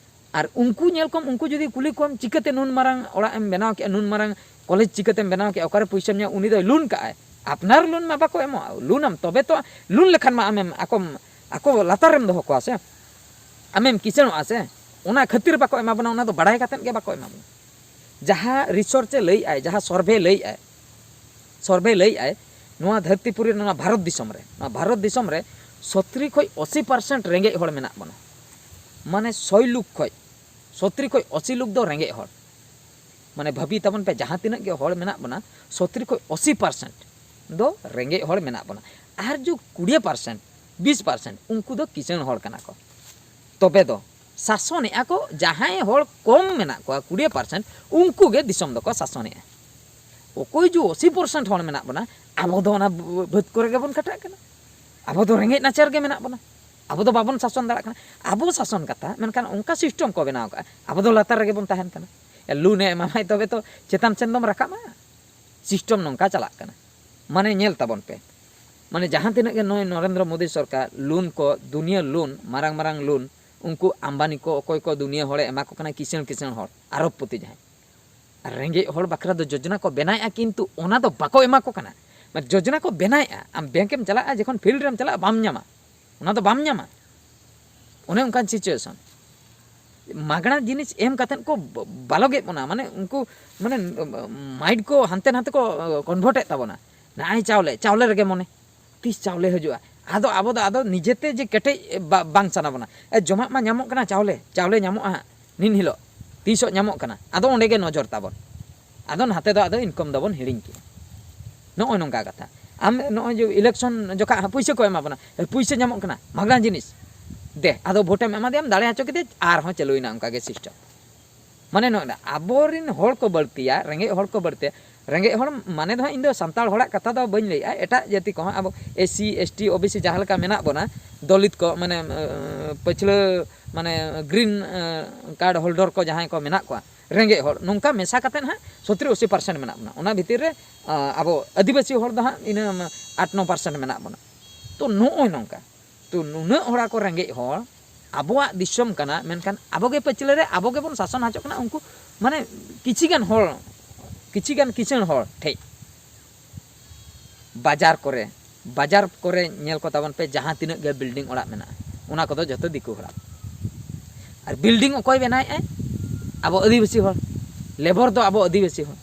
ᱟᱨ ᱩᱱᱠᱩ ᱧᱮᱞ ᱠᱚᱢ, ᱩᱱᱠᱩ ᱡᱩᱫᱤ ᱠᱩᱞᱤ ᱠᱚᱣᱟᱢ, "ᱪᱤᱠᱟᱹᱛᱮ ᱱᱩᱱ ᱢᱟᱨᱟᱝ ᱚᱲᱟᱜ ᱮᱢ ᱵᱮᱱᱟᱣ ᱠᱮᱜᱼᱟ, ᱱᱩᱱ ᱢᱟᱨᱟᱝ ᱠᱚᱞᱮᱡᱽ ᱪᱤᱠᱟᱹᱛᱮᱢ ᱵᱮᱱᱟᱣ ᱠᱮᱜᱼᱟ, ᱚᱠᱟᱨᱮ ᱯᱩᱭᱥᱟᱹᱢ ᱧᱟᱢᱟ?" ᱩᱱᱤ ᱫᱚᱭ ᱞᱳᱱ ᱠᱟᱜᱼᱟᱭ᱾ ᱟᱯᱱᱟᱨ ᱞᱳᱱ ᱢᱟ ᱵᱟᱠᱚ ᱮᱢᱚᱜᱼᱟ᱾ ᱞᱳᱱᱟᱢ ᱛᱚᱵᱮ ᱛᱚ, ᱞᱳᱱ ᱞᱮᱠᱷᱟᱱ ᱢᱟ ᱟᱢᱮᱢ, ᱟᱠᱚᱢ, ᱟᱠᱚ ᱞᱟᱛᱟᱨ ᱨᱮᱢ ᱫᱚᱦᱚ ᱠᱚᱣᱟ ᱥᱮ, ᱟᱢᱮᱢ ᱠᱤᱥᱟᱹᱬᱚᱜᱼᱟ ᱥᱮ᱾ ᱚᱱᱟ ᱠᱷᱟᱹᱛᱤᱨ ᱵᱟᱠᱚ ᱮᱢᱟ ᱵᱚᱱᱟ, ᱚᱱᱟ ᱫᱚ ᱵᱟᱲᱟᱭ ᱠᱟᱛᱮᱫ ᱜᱮ ᱵᱟᱠᱚ ᱮᱢᱟ ᱵᱚᱱᱟ᱾ ᱡᱟᱦᱟᱸ ᱨᱤᱥᱚᱨᱪ ᱮ ᱞᱟᱹᱭᱮᱫᱼᱟᱭ, ᱡᱟᱦᱟᱸ ᱥᱚᱨᱵᱷᱮ ᱞᱟᱹᱭᱮᱫᱼᱟᱭ, ᱥᱚᱨᱵᱷᱮ ᱞᱟᱹᱭᱮᱫᱼᱟᱭ, ᱱᱚᱣᱟ ᱫᱷᱟᱹᱨᱛᱤᱯᱩᱨᱤ ᱨᱮ, ᱱᱚᱣᱟ ᱵᱷᱟᱨᱚᱛ ᱫᱤᱥᱚᱢ ᱨᱮ, ᱱᱚᱣᱟ ᱵᱷᱟᱨᱚᱛ ᱫᱤᱥᱚᱢ ᱨᱮ ᱥᱚᱛᱨᱤ ᱠᱷᱚᱡ ᱟᱥᱤ ᱯᱟᱨᱥᱮᱱᱴ ᱨᱮᱸᱜᱮᱡ ᱦᱚᱲ ᱢᱮᱱᱟᱜ ᱵᱚᱱᱟ᱾ ᱢᱟᱱᱮ ᱥᱚᱭ ᱞᱩᱠ ᱠᱷᱚᱡ, ᱥᱚᱛᱨᱤ ᱠᱷᱚᱡ ᱟᱥᱤ ᱞᱩᱠ ᱫᱚ ᱨᱮᱸᱜᱮᱡ ᱦᱚᱲ᱾ ᱢᱟᱱᱮ ᱵᱷᱟᱹᱵᱤ ᱛᱟᱵᱚᱱ ᱯᱮ, ᱡᱟᱦᱟᱸ ᱛᱤᱱᱟᱹᱜ ᱜᱮ ᱦᱚᱲ ᱢᱮᱱᱟᱜ ᱵᱚᱱᱟ, ᱥᱚᱛᱨᱤ ᱠᱷᱚᱡ ᱟᱥᱤ ᱯᱟᱨᱥᱮᱱᱴ ᱫᱚ ᱨᱮᱸᱜᱮᱡ ᱦᱚᱲ ᱢᱮᱱᱟᱜ ᱵᱚᱱᱟ᱾ ᱟᱨ ᱡᱩ ᱠᱩᱲᱤ ᱯᱟᱨᱥᱮᱱᱴ, ᱵᱤᱥ ᱯᱟᱨᱥᱮᱱᱴ, ᱩᱱᱠᱩ ᱫᱚ ᱠᱤᱥᱟᱹᱬ ᱦᱚᱲ ᱠᱟᱱᱟ ᱠᱚ᱾ ᱛᱚᱵᱮ ᱫᱚ ᱥᱟᱥᱚᱱᱮᱜᱼᱟ ᱠᱚ, ᱡᱟᱦᱟᱸᱭ ᱦᱚᱲ ᱠᱚᱢ ᱢᱮᱱᱟᱜ ᱠᱚᱣᱟ, ᱠᱩᱲᱤ ᱯᱟᱨᱥᱮᱱᱴ, ᱩᱱᱠᱩ ᱜᱮ ᱫᱤᱥᱚᱢ ᱫᱚᱠᱚ ᱥᱟᱥᱚᱱᱮᱜᱼᱟ᱾ ᱚᱠᱚᱭ ᱡᱮ ᱟᱥᱤ ᱯᱟᱨᱥᱮᱱᱴ ᱦᱚᱲ ᱢᱮᱱᱟᱜ ᱵᱚᱱᱟ, ᱟᱵᱚ ᱫᱚ ᱚᱱᱟ ᱵᱟᱹᱫᱽ ᱠᱚᱨᱮ ᱜᱮᱵᱚᱱ ᱠᱷᱟᱴᱟᱜ ᱠᱟᱱᱟ᱾ ᱟᱵᱚ ᱫᱚ ᱨᱮᱸᱜᱮᱡ ᱱᱟᱪᱟᱨ ᱜᱮ ᱢᱮᱱᱟᱜ ᱵᱚᱱᱟ᱾ ᱟᱵᱚ ᱫᱚ ᱵᱟᱵᱚᱱ ᱥᱟᱥᱚᱱ ᱫᱟᱲᱮᱭᱟᱜ ᱠᱟᱱᱟ᱾ ᱟᱵᱚ ᱥᱟᱥᱚᱱ ᱠᱟᱛᱷᱟ, ᱢᱮᱱᱠᱷᱟᱱ ᱚᱱᱠᱟ ᱥᱤᱥᱴᱮᱢ ᱠᱚ ᱵᱮᱱᱟᱣ ᱠᱟᱜᱼᱟ, ᱟᱵᱚ ᱫᱚ ᱞᱟᱛᱟᱨ ᱨᱮᱜᱮ ᱵᱚᱱ ᱛᱟᱦᱮᱱ ᱠᱟᱱᱟ᱾ ᱞᱳᱱ ᱮ ᱮᱢᱟᱢᱟᱭ ᱛᱚᱵᱮ ᱛᱚ ᱪᱮᱛᱟᱱ ᱥᱮᱱ ᱫᱚᱢ ᱨᱟᱠᱟᱵᱼᱟ᱾ ᱥᱤᱥᱴᱮᱢ ᱱᱚᱝᱠᱟ ᱪᱟᱞᱟᱜ ᱠᱟᱱᱟ᱾ ᱢᱟᱱᱮ ᱧᱮᱞ ᱛᱟᱵᱚᱱ ᱯᱮ, ᱢᱟᱱᱮ ᱡᱟᱦᱟᱸ ᱛᱤᱱᱟᱹᱜ ᱜᱮ ᱱᱩᱭ ᱱᱚᱨᱮᱱᱫᱨᱚ ᱢᱳᱫᱤ ᱥᱚᱨᱠᱟᱨ ᱞᱳᱱ ᱠᱚ, ᱫᱩᱱᱤᱭᱟᱹ ᱞᱳᱱ, ᱢᱟᱨᱟᱝ ᱢᱟᱨᱟᱝ ᱞᱳᱱ, ᱩᱱᱠᱩ ᱟᱢᱵᱟᱱᱤ ᱠᱚ, ᱚᱠᱚᱭ ᱠᱚ ᱫᱩᱱᱤᱭᱟᱹ ᱦᱚᱲᱮ ᱮᱢᱟ ᱠᱚ ᱠᱟᱱᱟ, ᱠᱤᱥᱟᱹᱬ ᱠᱤᱥᱟᱹᱬ ᱦᱚᱲ, ᱟᱨᱚᱵᱯᱚᱛᱤ ᱡᱟᱦᱟᱸᱭ᱾ ᱟᱨ ᱨᱮᱸᱜᱮᱡ ᱦᱚᱲ ᱵᱟᱠᱷᱨᱟ ᱫᱚ ᱡᱳᱡᱚᱱᱟ ᱠᱚ ᱵᱮᱱᱟᱣᱮᱫᱼᱟ, ᱠᱤᱱᱛᱩ ᱚᱱᱟ ᱫᱚ ᱵᱟᱠᱚ ᱮᱢᱟ ᱠᱚ ᱠᱟᱱᱟ᱾ ᱢᱟᱱᱮ ᱡᱳᱡᱚᱱᱟ ᱠᱚ ᱵᱮᱱᱟᱣᱮᱫᱼᱟ, ᱟᱢ ᱵᱮᱝᱠ ᱮᱢ ᱪᱟᱞᱟᱜᱼᱟ, ᱡᱚᱠᱷᱚᱱ ᱯᱷᱤᱞᱰ ᱨᱮᱢ ᱪᱟᱞᱟᱜᱼᱟ, ᱵᱟᱢ ᱧᱟᱢᱟ, ᱚᱱᱟ ᱫᱚ ᱵᱟᱢ ᱧᱟᱢᱟ᱾ ᱚᱱᱮ ᱚᱱᱠᱟᱱ ᱥᱤᱪᱩᱭᱮᱥᱚᱱ᱾ ᱢᱟᱜᱽᱱᱟ ᱡᱤᱱᱤᱥ ᱮᱢ ᱠᱟᱛᱮᱫ ᱠᱚ ᱵ-, ᱵᱟᱞᱚᱜᱮᱫ ᱵᱚᱱᱟ, ᱢᱟᱱᱮ ᱩᱱᱠᱩ, ᱢᱟᱱᱮ ᱢᱟᱭᱤᱱᱰ ᱠᱚ ᱦᱟᱱᱛᱮ ᱱᱟᱛᱮ ᱠᱚ ᱠᱚᱱᱵᱷᱟᱨᱴ ᱮᱫ ᱛᱟᱵᱚᱱᱟ᱾ ᱱᱚᱜᱼᱚᱭ ᱪᱟᱣᱞᱮ, ᱪᱟᱣᱞᱮ ᱨᱮᱜᱮ ᱢᱚᱱᱮ, ᱛᱤᱥ ᱪᱟᱣᱞᱮ ᱦᱤᱡᱩᱜᱼᱟ? ᱟᱫᱚ ᱟᱵᱚ ᱫᱚ ᱟᱫᱚ ᱱᱤᱡᱮᱛᱮ ᱡᱮ ᱠᱮᱴᱮᱡ ᱵᱟ-, ᱵᱟᱝ ᱥᱟᱱᱟ ᱵᱚᱱᱟ᱾ ᱮ, ᱡᱚᱢᱟᱜ ᱢᱟ ᱧᱟᱢᱚᱜ ᱠᱟᱱᱟ, ᱪᱟᱣᱞᱮ, ᱪᱟᱣᱞᱮ ᱧᱟᱢᱚᱜᱼᱟ ᱦᱟᱸᱜ ᱱᱤᱱ ᱦᱤᱞᱳᱜ, ᱛᱤᱥᱚᱜ ᱧᱟᱢᱚᱜ ᱠᱟᱱᱟ, ᱟᱫᱚ ᱚᱸᱰᱮ ᱜᱮ ᱱᱚᱡᱚᱨ ᱛᱟᱵᱚᱱ᱾ ᱟᱫᱚ ᱱᱟᱛᱮ ᱫᱚ ᱟᱫᱚ ᱤᱱᱠᱟᱢ ᱫᱚᱵᱚᱱ ᱦᱤᱲᱤᱧ ᱠᱮᱫᱟ᱾ ᱱᱚᱜᱼᱚᱭ ᱱᱚᱝᱠᱟ ᱠᱟᱛᱷᱟ᱾ ᱟᱢ ᱱᱚᱜᱼᱚᱭ ᱡᱮ ᱤᱞᱮᱠᱥᱚᱱ ᱡᱚᱠᱷᱟ ᱦᱟᱸᱜ ᱯᱩᱭᱥᱟᱹ ᱠᱚ ᱮᱢᱟ ᱵᱚᱱᱟ, ᱮ, ᱯᱩᱭᱥᱟᱹ ᱧᱟᱢᱚᱜ ᱠᱟᱱᱟ, ᱢᱟᱜᱽᱱᱟ ᱡᱤᱱᱤᱥ, ᱫᱮ, ᱟᱫᱚ ᱵᱷᱳᱴᱮᱢ ᱮᱢᱟ ᱫᱮᱭᱟᱢ, ᱫᱟᱲᱮ ᱦᱚᱪᱚ ᱠᱮᱫᱮ, ᱟᱨᱦᱚᱸ ᱪᱟᱹᱞᱩᱭᱮᱱᱟ ᱚᱱᱠᱟ ᱜᱮ ᱥᱤᱥᱴᱮᱢ᱾ ᱢᱟᱱᱮ ᱱᱚᱜᱼᱚᱭ ᱱᱟ ᱟᱵᱚᱨᱮᱱ ᱦᱚᱲ ᱠᱚ ᱵᱟᱹᱲᱛᱤᱭᱟ, ᱨᱮᱸᱜᱮᱡ ᱦᱚᱲ ᱠᱚ ᱵᱟᱹᱲᱛᱤᱭᱟ᱾ ᱨᱮᱸᱜᱮᱡ ᱦᱚᱲ ᱢᱟᱱᱮ ᱫᱚ ᱦᱟᱸᱜ ᱤᱧ ᱫᱚ ᱥᱟᱱᱛᱟᱲ ᱦᱚᱲᱟᱜ ᱠᱟᱛᱷᱟ ᱫᱚ ᱵᱟᱹᱧ ᱞᱟᱹᱭᱮᱜᱼᱟ, ᱮᱴᱟᱜ ᱡᱟᱹᱛᱤ ᱠᱚᱦᱚᱸ, ᱟᱵᱚ S C, S T, O B C ᱡᱟᱦᱟᱸ ᱞᱮᱠᱟ ᱢᱮᱱᱟᱜ ᱵᱚᱱᱟ, ᱫᱚᱞᱤᱛ ᱠᱚ, ᱢᱟᱱᱮ, ᱮ, ᱯᱟᱹᱪᱷᱞᱟᱹ, ᱢᱟᱱᱮ ᱜᱨᱤᱱ, ᱮ, ᱠᱟᱨᱰ ᱦᱳᱞᱰᱟᱨ ᱠᱚ ᱡᱟᱦᱟᱸᱭ ᱠᱚ ᱢᱮᱱᱟᱜ ᱠᱚᱣᱟ, ᱨᱮᱸᱜᱮᱡ ᱦᱚᱲ, ᱱᱚᱝᱠᱟ ᱢᱮᱥᱟ ᱠᱟᱛᱮᱫ ᱦᱟᱸᱜ ᱥᱚᱛᱛᱨᱤ ᱟᱥᱤ ᱯᱟᱨᱥᱮᱱᱴ ᱢᱮᱱᱟᱜ ᱵᱚᱱᱟ᱾ ᱚᱱᱟ ᱵᱷᱤᱛᱤᱨ ᱨᱮ, ᱟ, ᱟᱵᱚ ᱟᱹᱫᱤᱵᱟᱹᱥᱤ ᱦᱚᱲ ᱫᱚ ᱦᱟᱸᱜ ᱤᱱᱟᱹ ᱟᱴ ᱱᱚ ᱯᱟᱨᱥᱮᱱᱴ ᱢᱮᱱᱟᱜ ᱵᱚᱱᱟ᱾ ᱛᱚ ᱱᱚᱜᱼᱚᱭ ᱱᱚᱝᱠᱟ, ᱛᱚ ᱱᱩᱱᱟᱹᱜ ᱦᱚᱲ ᱟᱠᱚ ᱨᱮᱸᱜᱮᱡ ᱦᱚᱲ, ᱟᱵᱚᱣᱟᱜ ᱫᱤᱥᱚᱢ ᱠᱟᱱᱟ, ᱢᱮᱱᱠᱷᱟᱱ ᱟᱵᱚ ᱜᱮ ᱯᱟᱹᱪᱷᱞᱟᱹ ᱨᱮ, ᱟᱵᱚ ᱜᱮᱵᱚᱱ ᱥᱟᱥᱚᱱ ᱦᱚᱪᱚᱜ ᱠᱟᱱᱟ᱾ ᱩᱱᱠᱩ ᱢᱟᱱᱮ ᱠᱤᱪᱷᱤ ᱜᱟᱱ ᱦᱚᱲ, ᱠᱤᱪᱷᱤ ᱜᱟᱱ ᱠᱤᱥᱟᱹᱬ ᱦᱚᱲ ᱴᱷᱮᱡ᱾ ᱵᱟᱡᱟᱨ ᱠᱚᱨᱮ, ᱵᱟᱡᱟᱨ ᱠᱚᱨᱮ ᱧᱮᱞ ᱠᱚ ᱛᱟᱵᱚᱱ ᱯᱮ, ᱡᱟᱦᱟᱸ ᱛᱤᱱᱟᱹᱜ ᱜᱮ ᱵᱤᱞᱰᱤᱝ ᱚᱲᱟᱜ ᱢᱮᱱᱟᱜᱼᱟ, ᱚᱱᱟ ᱠᱚᱫᱚ ᱡᱚᱛᱚ ᱫᱤᱠᱩ ᱦᱚᱲᱟᱜ᱾ ᱟᱨ ᱵᱤᱞᱰᱤᱝ ᱚᱠᱚᱭ ᱵᱮᱱᱟᱣᱮᱫᱼᱟᱭ? ᱟᱵᱚ ᱟᱹᱫᱤᱵᱟᱹᱥᱤ ᱦᱚᱲ᱾ ᱞᱮᱵᱚᱨ ᱫᱚ ᱟᱵᱚ ᱟᱹᱫᱤᱵᱟᱹᱥᱤ ᱦᱚᱲ᱾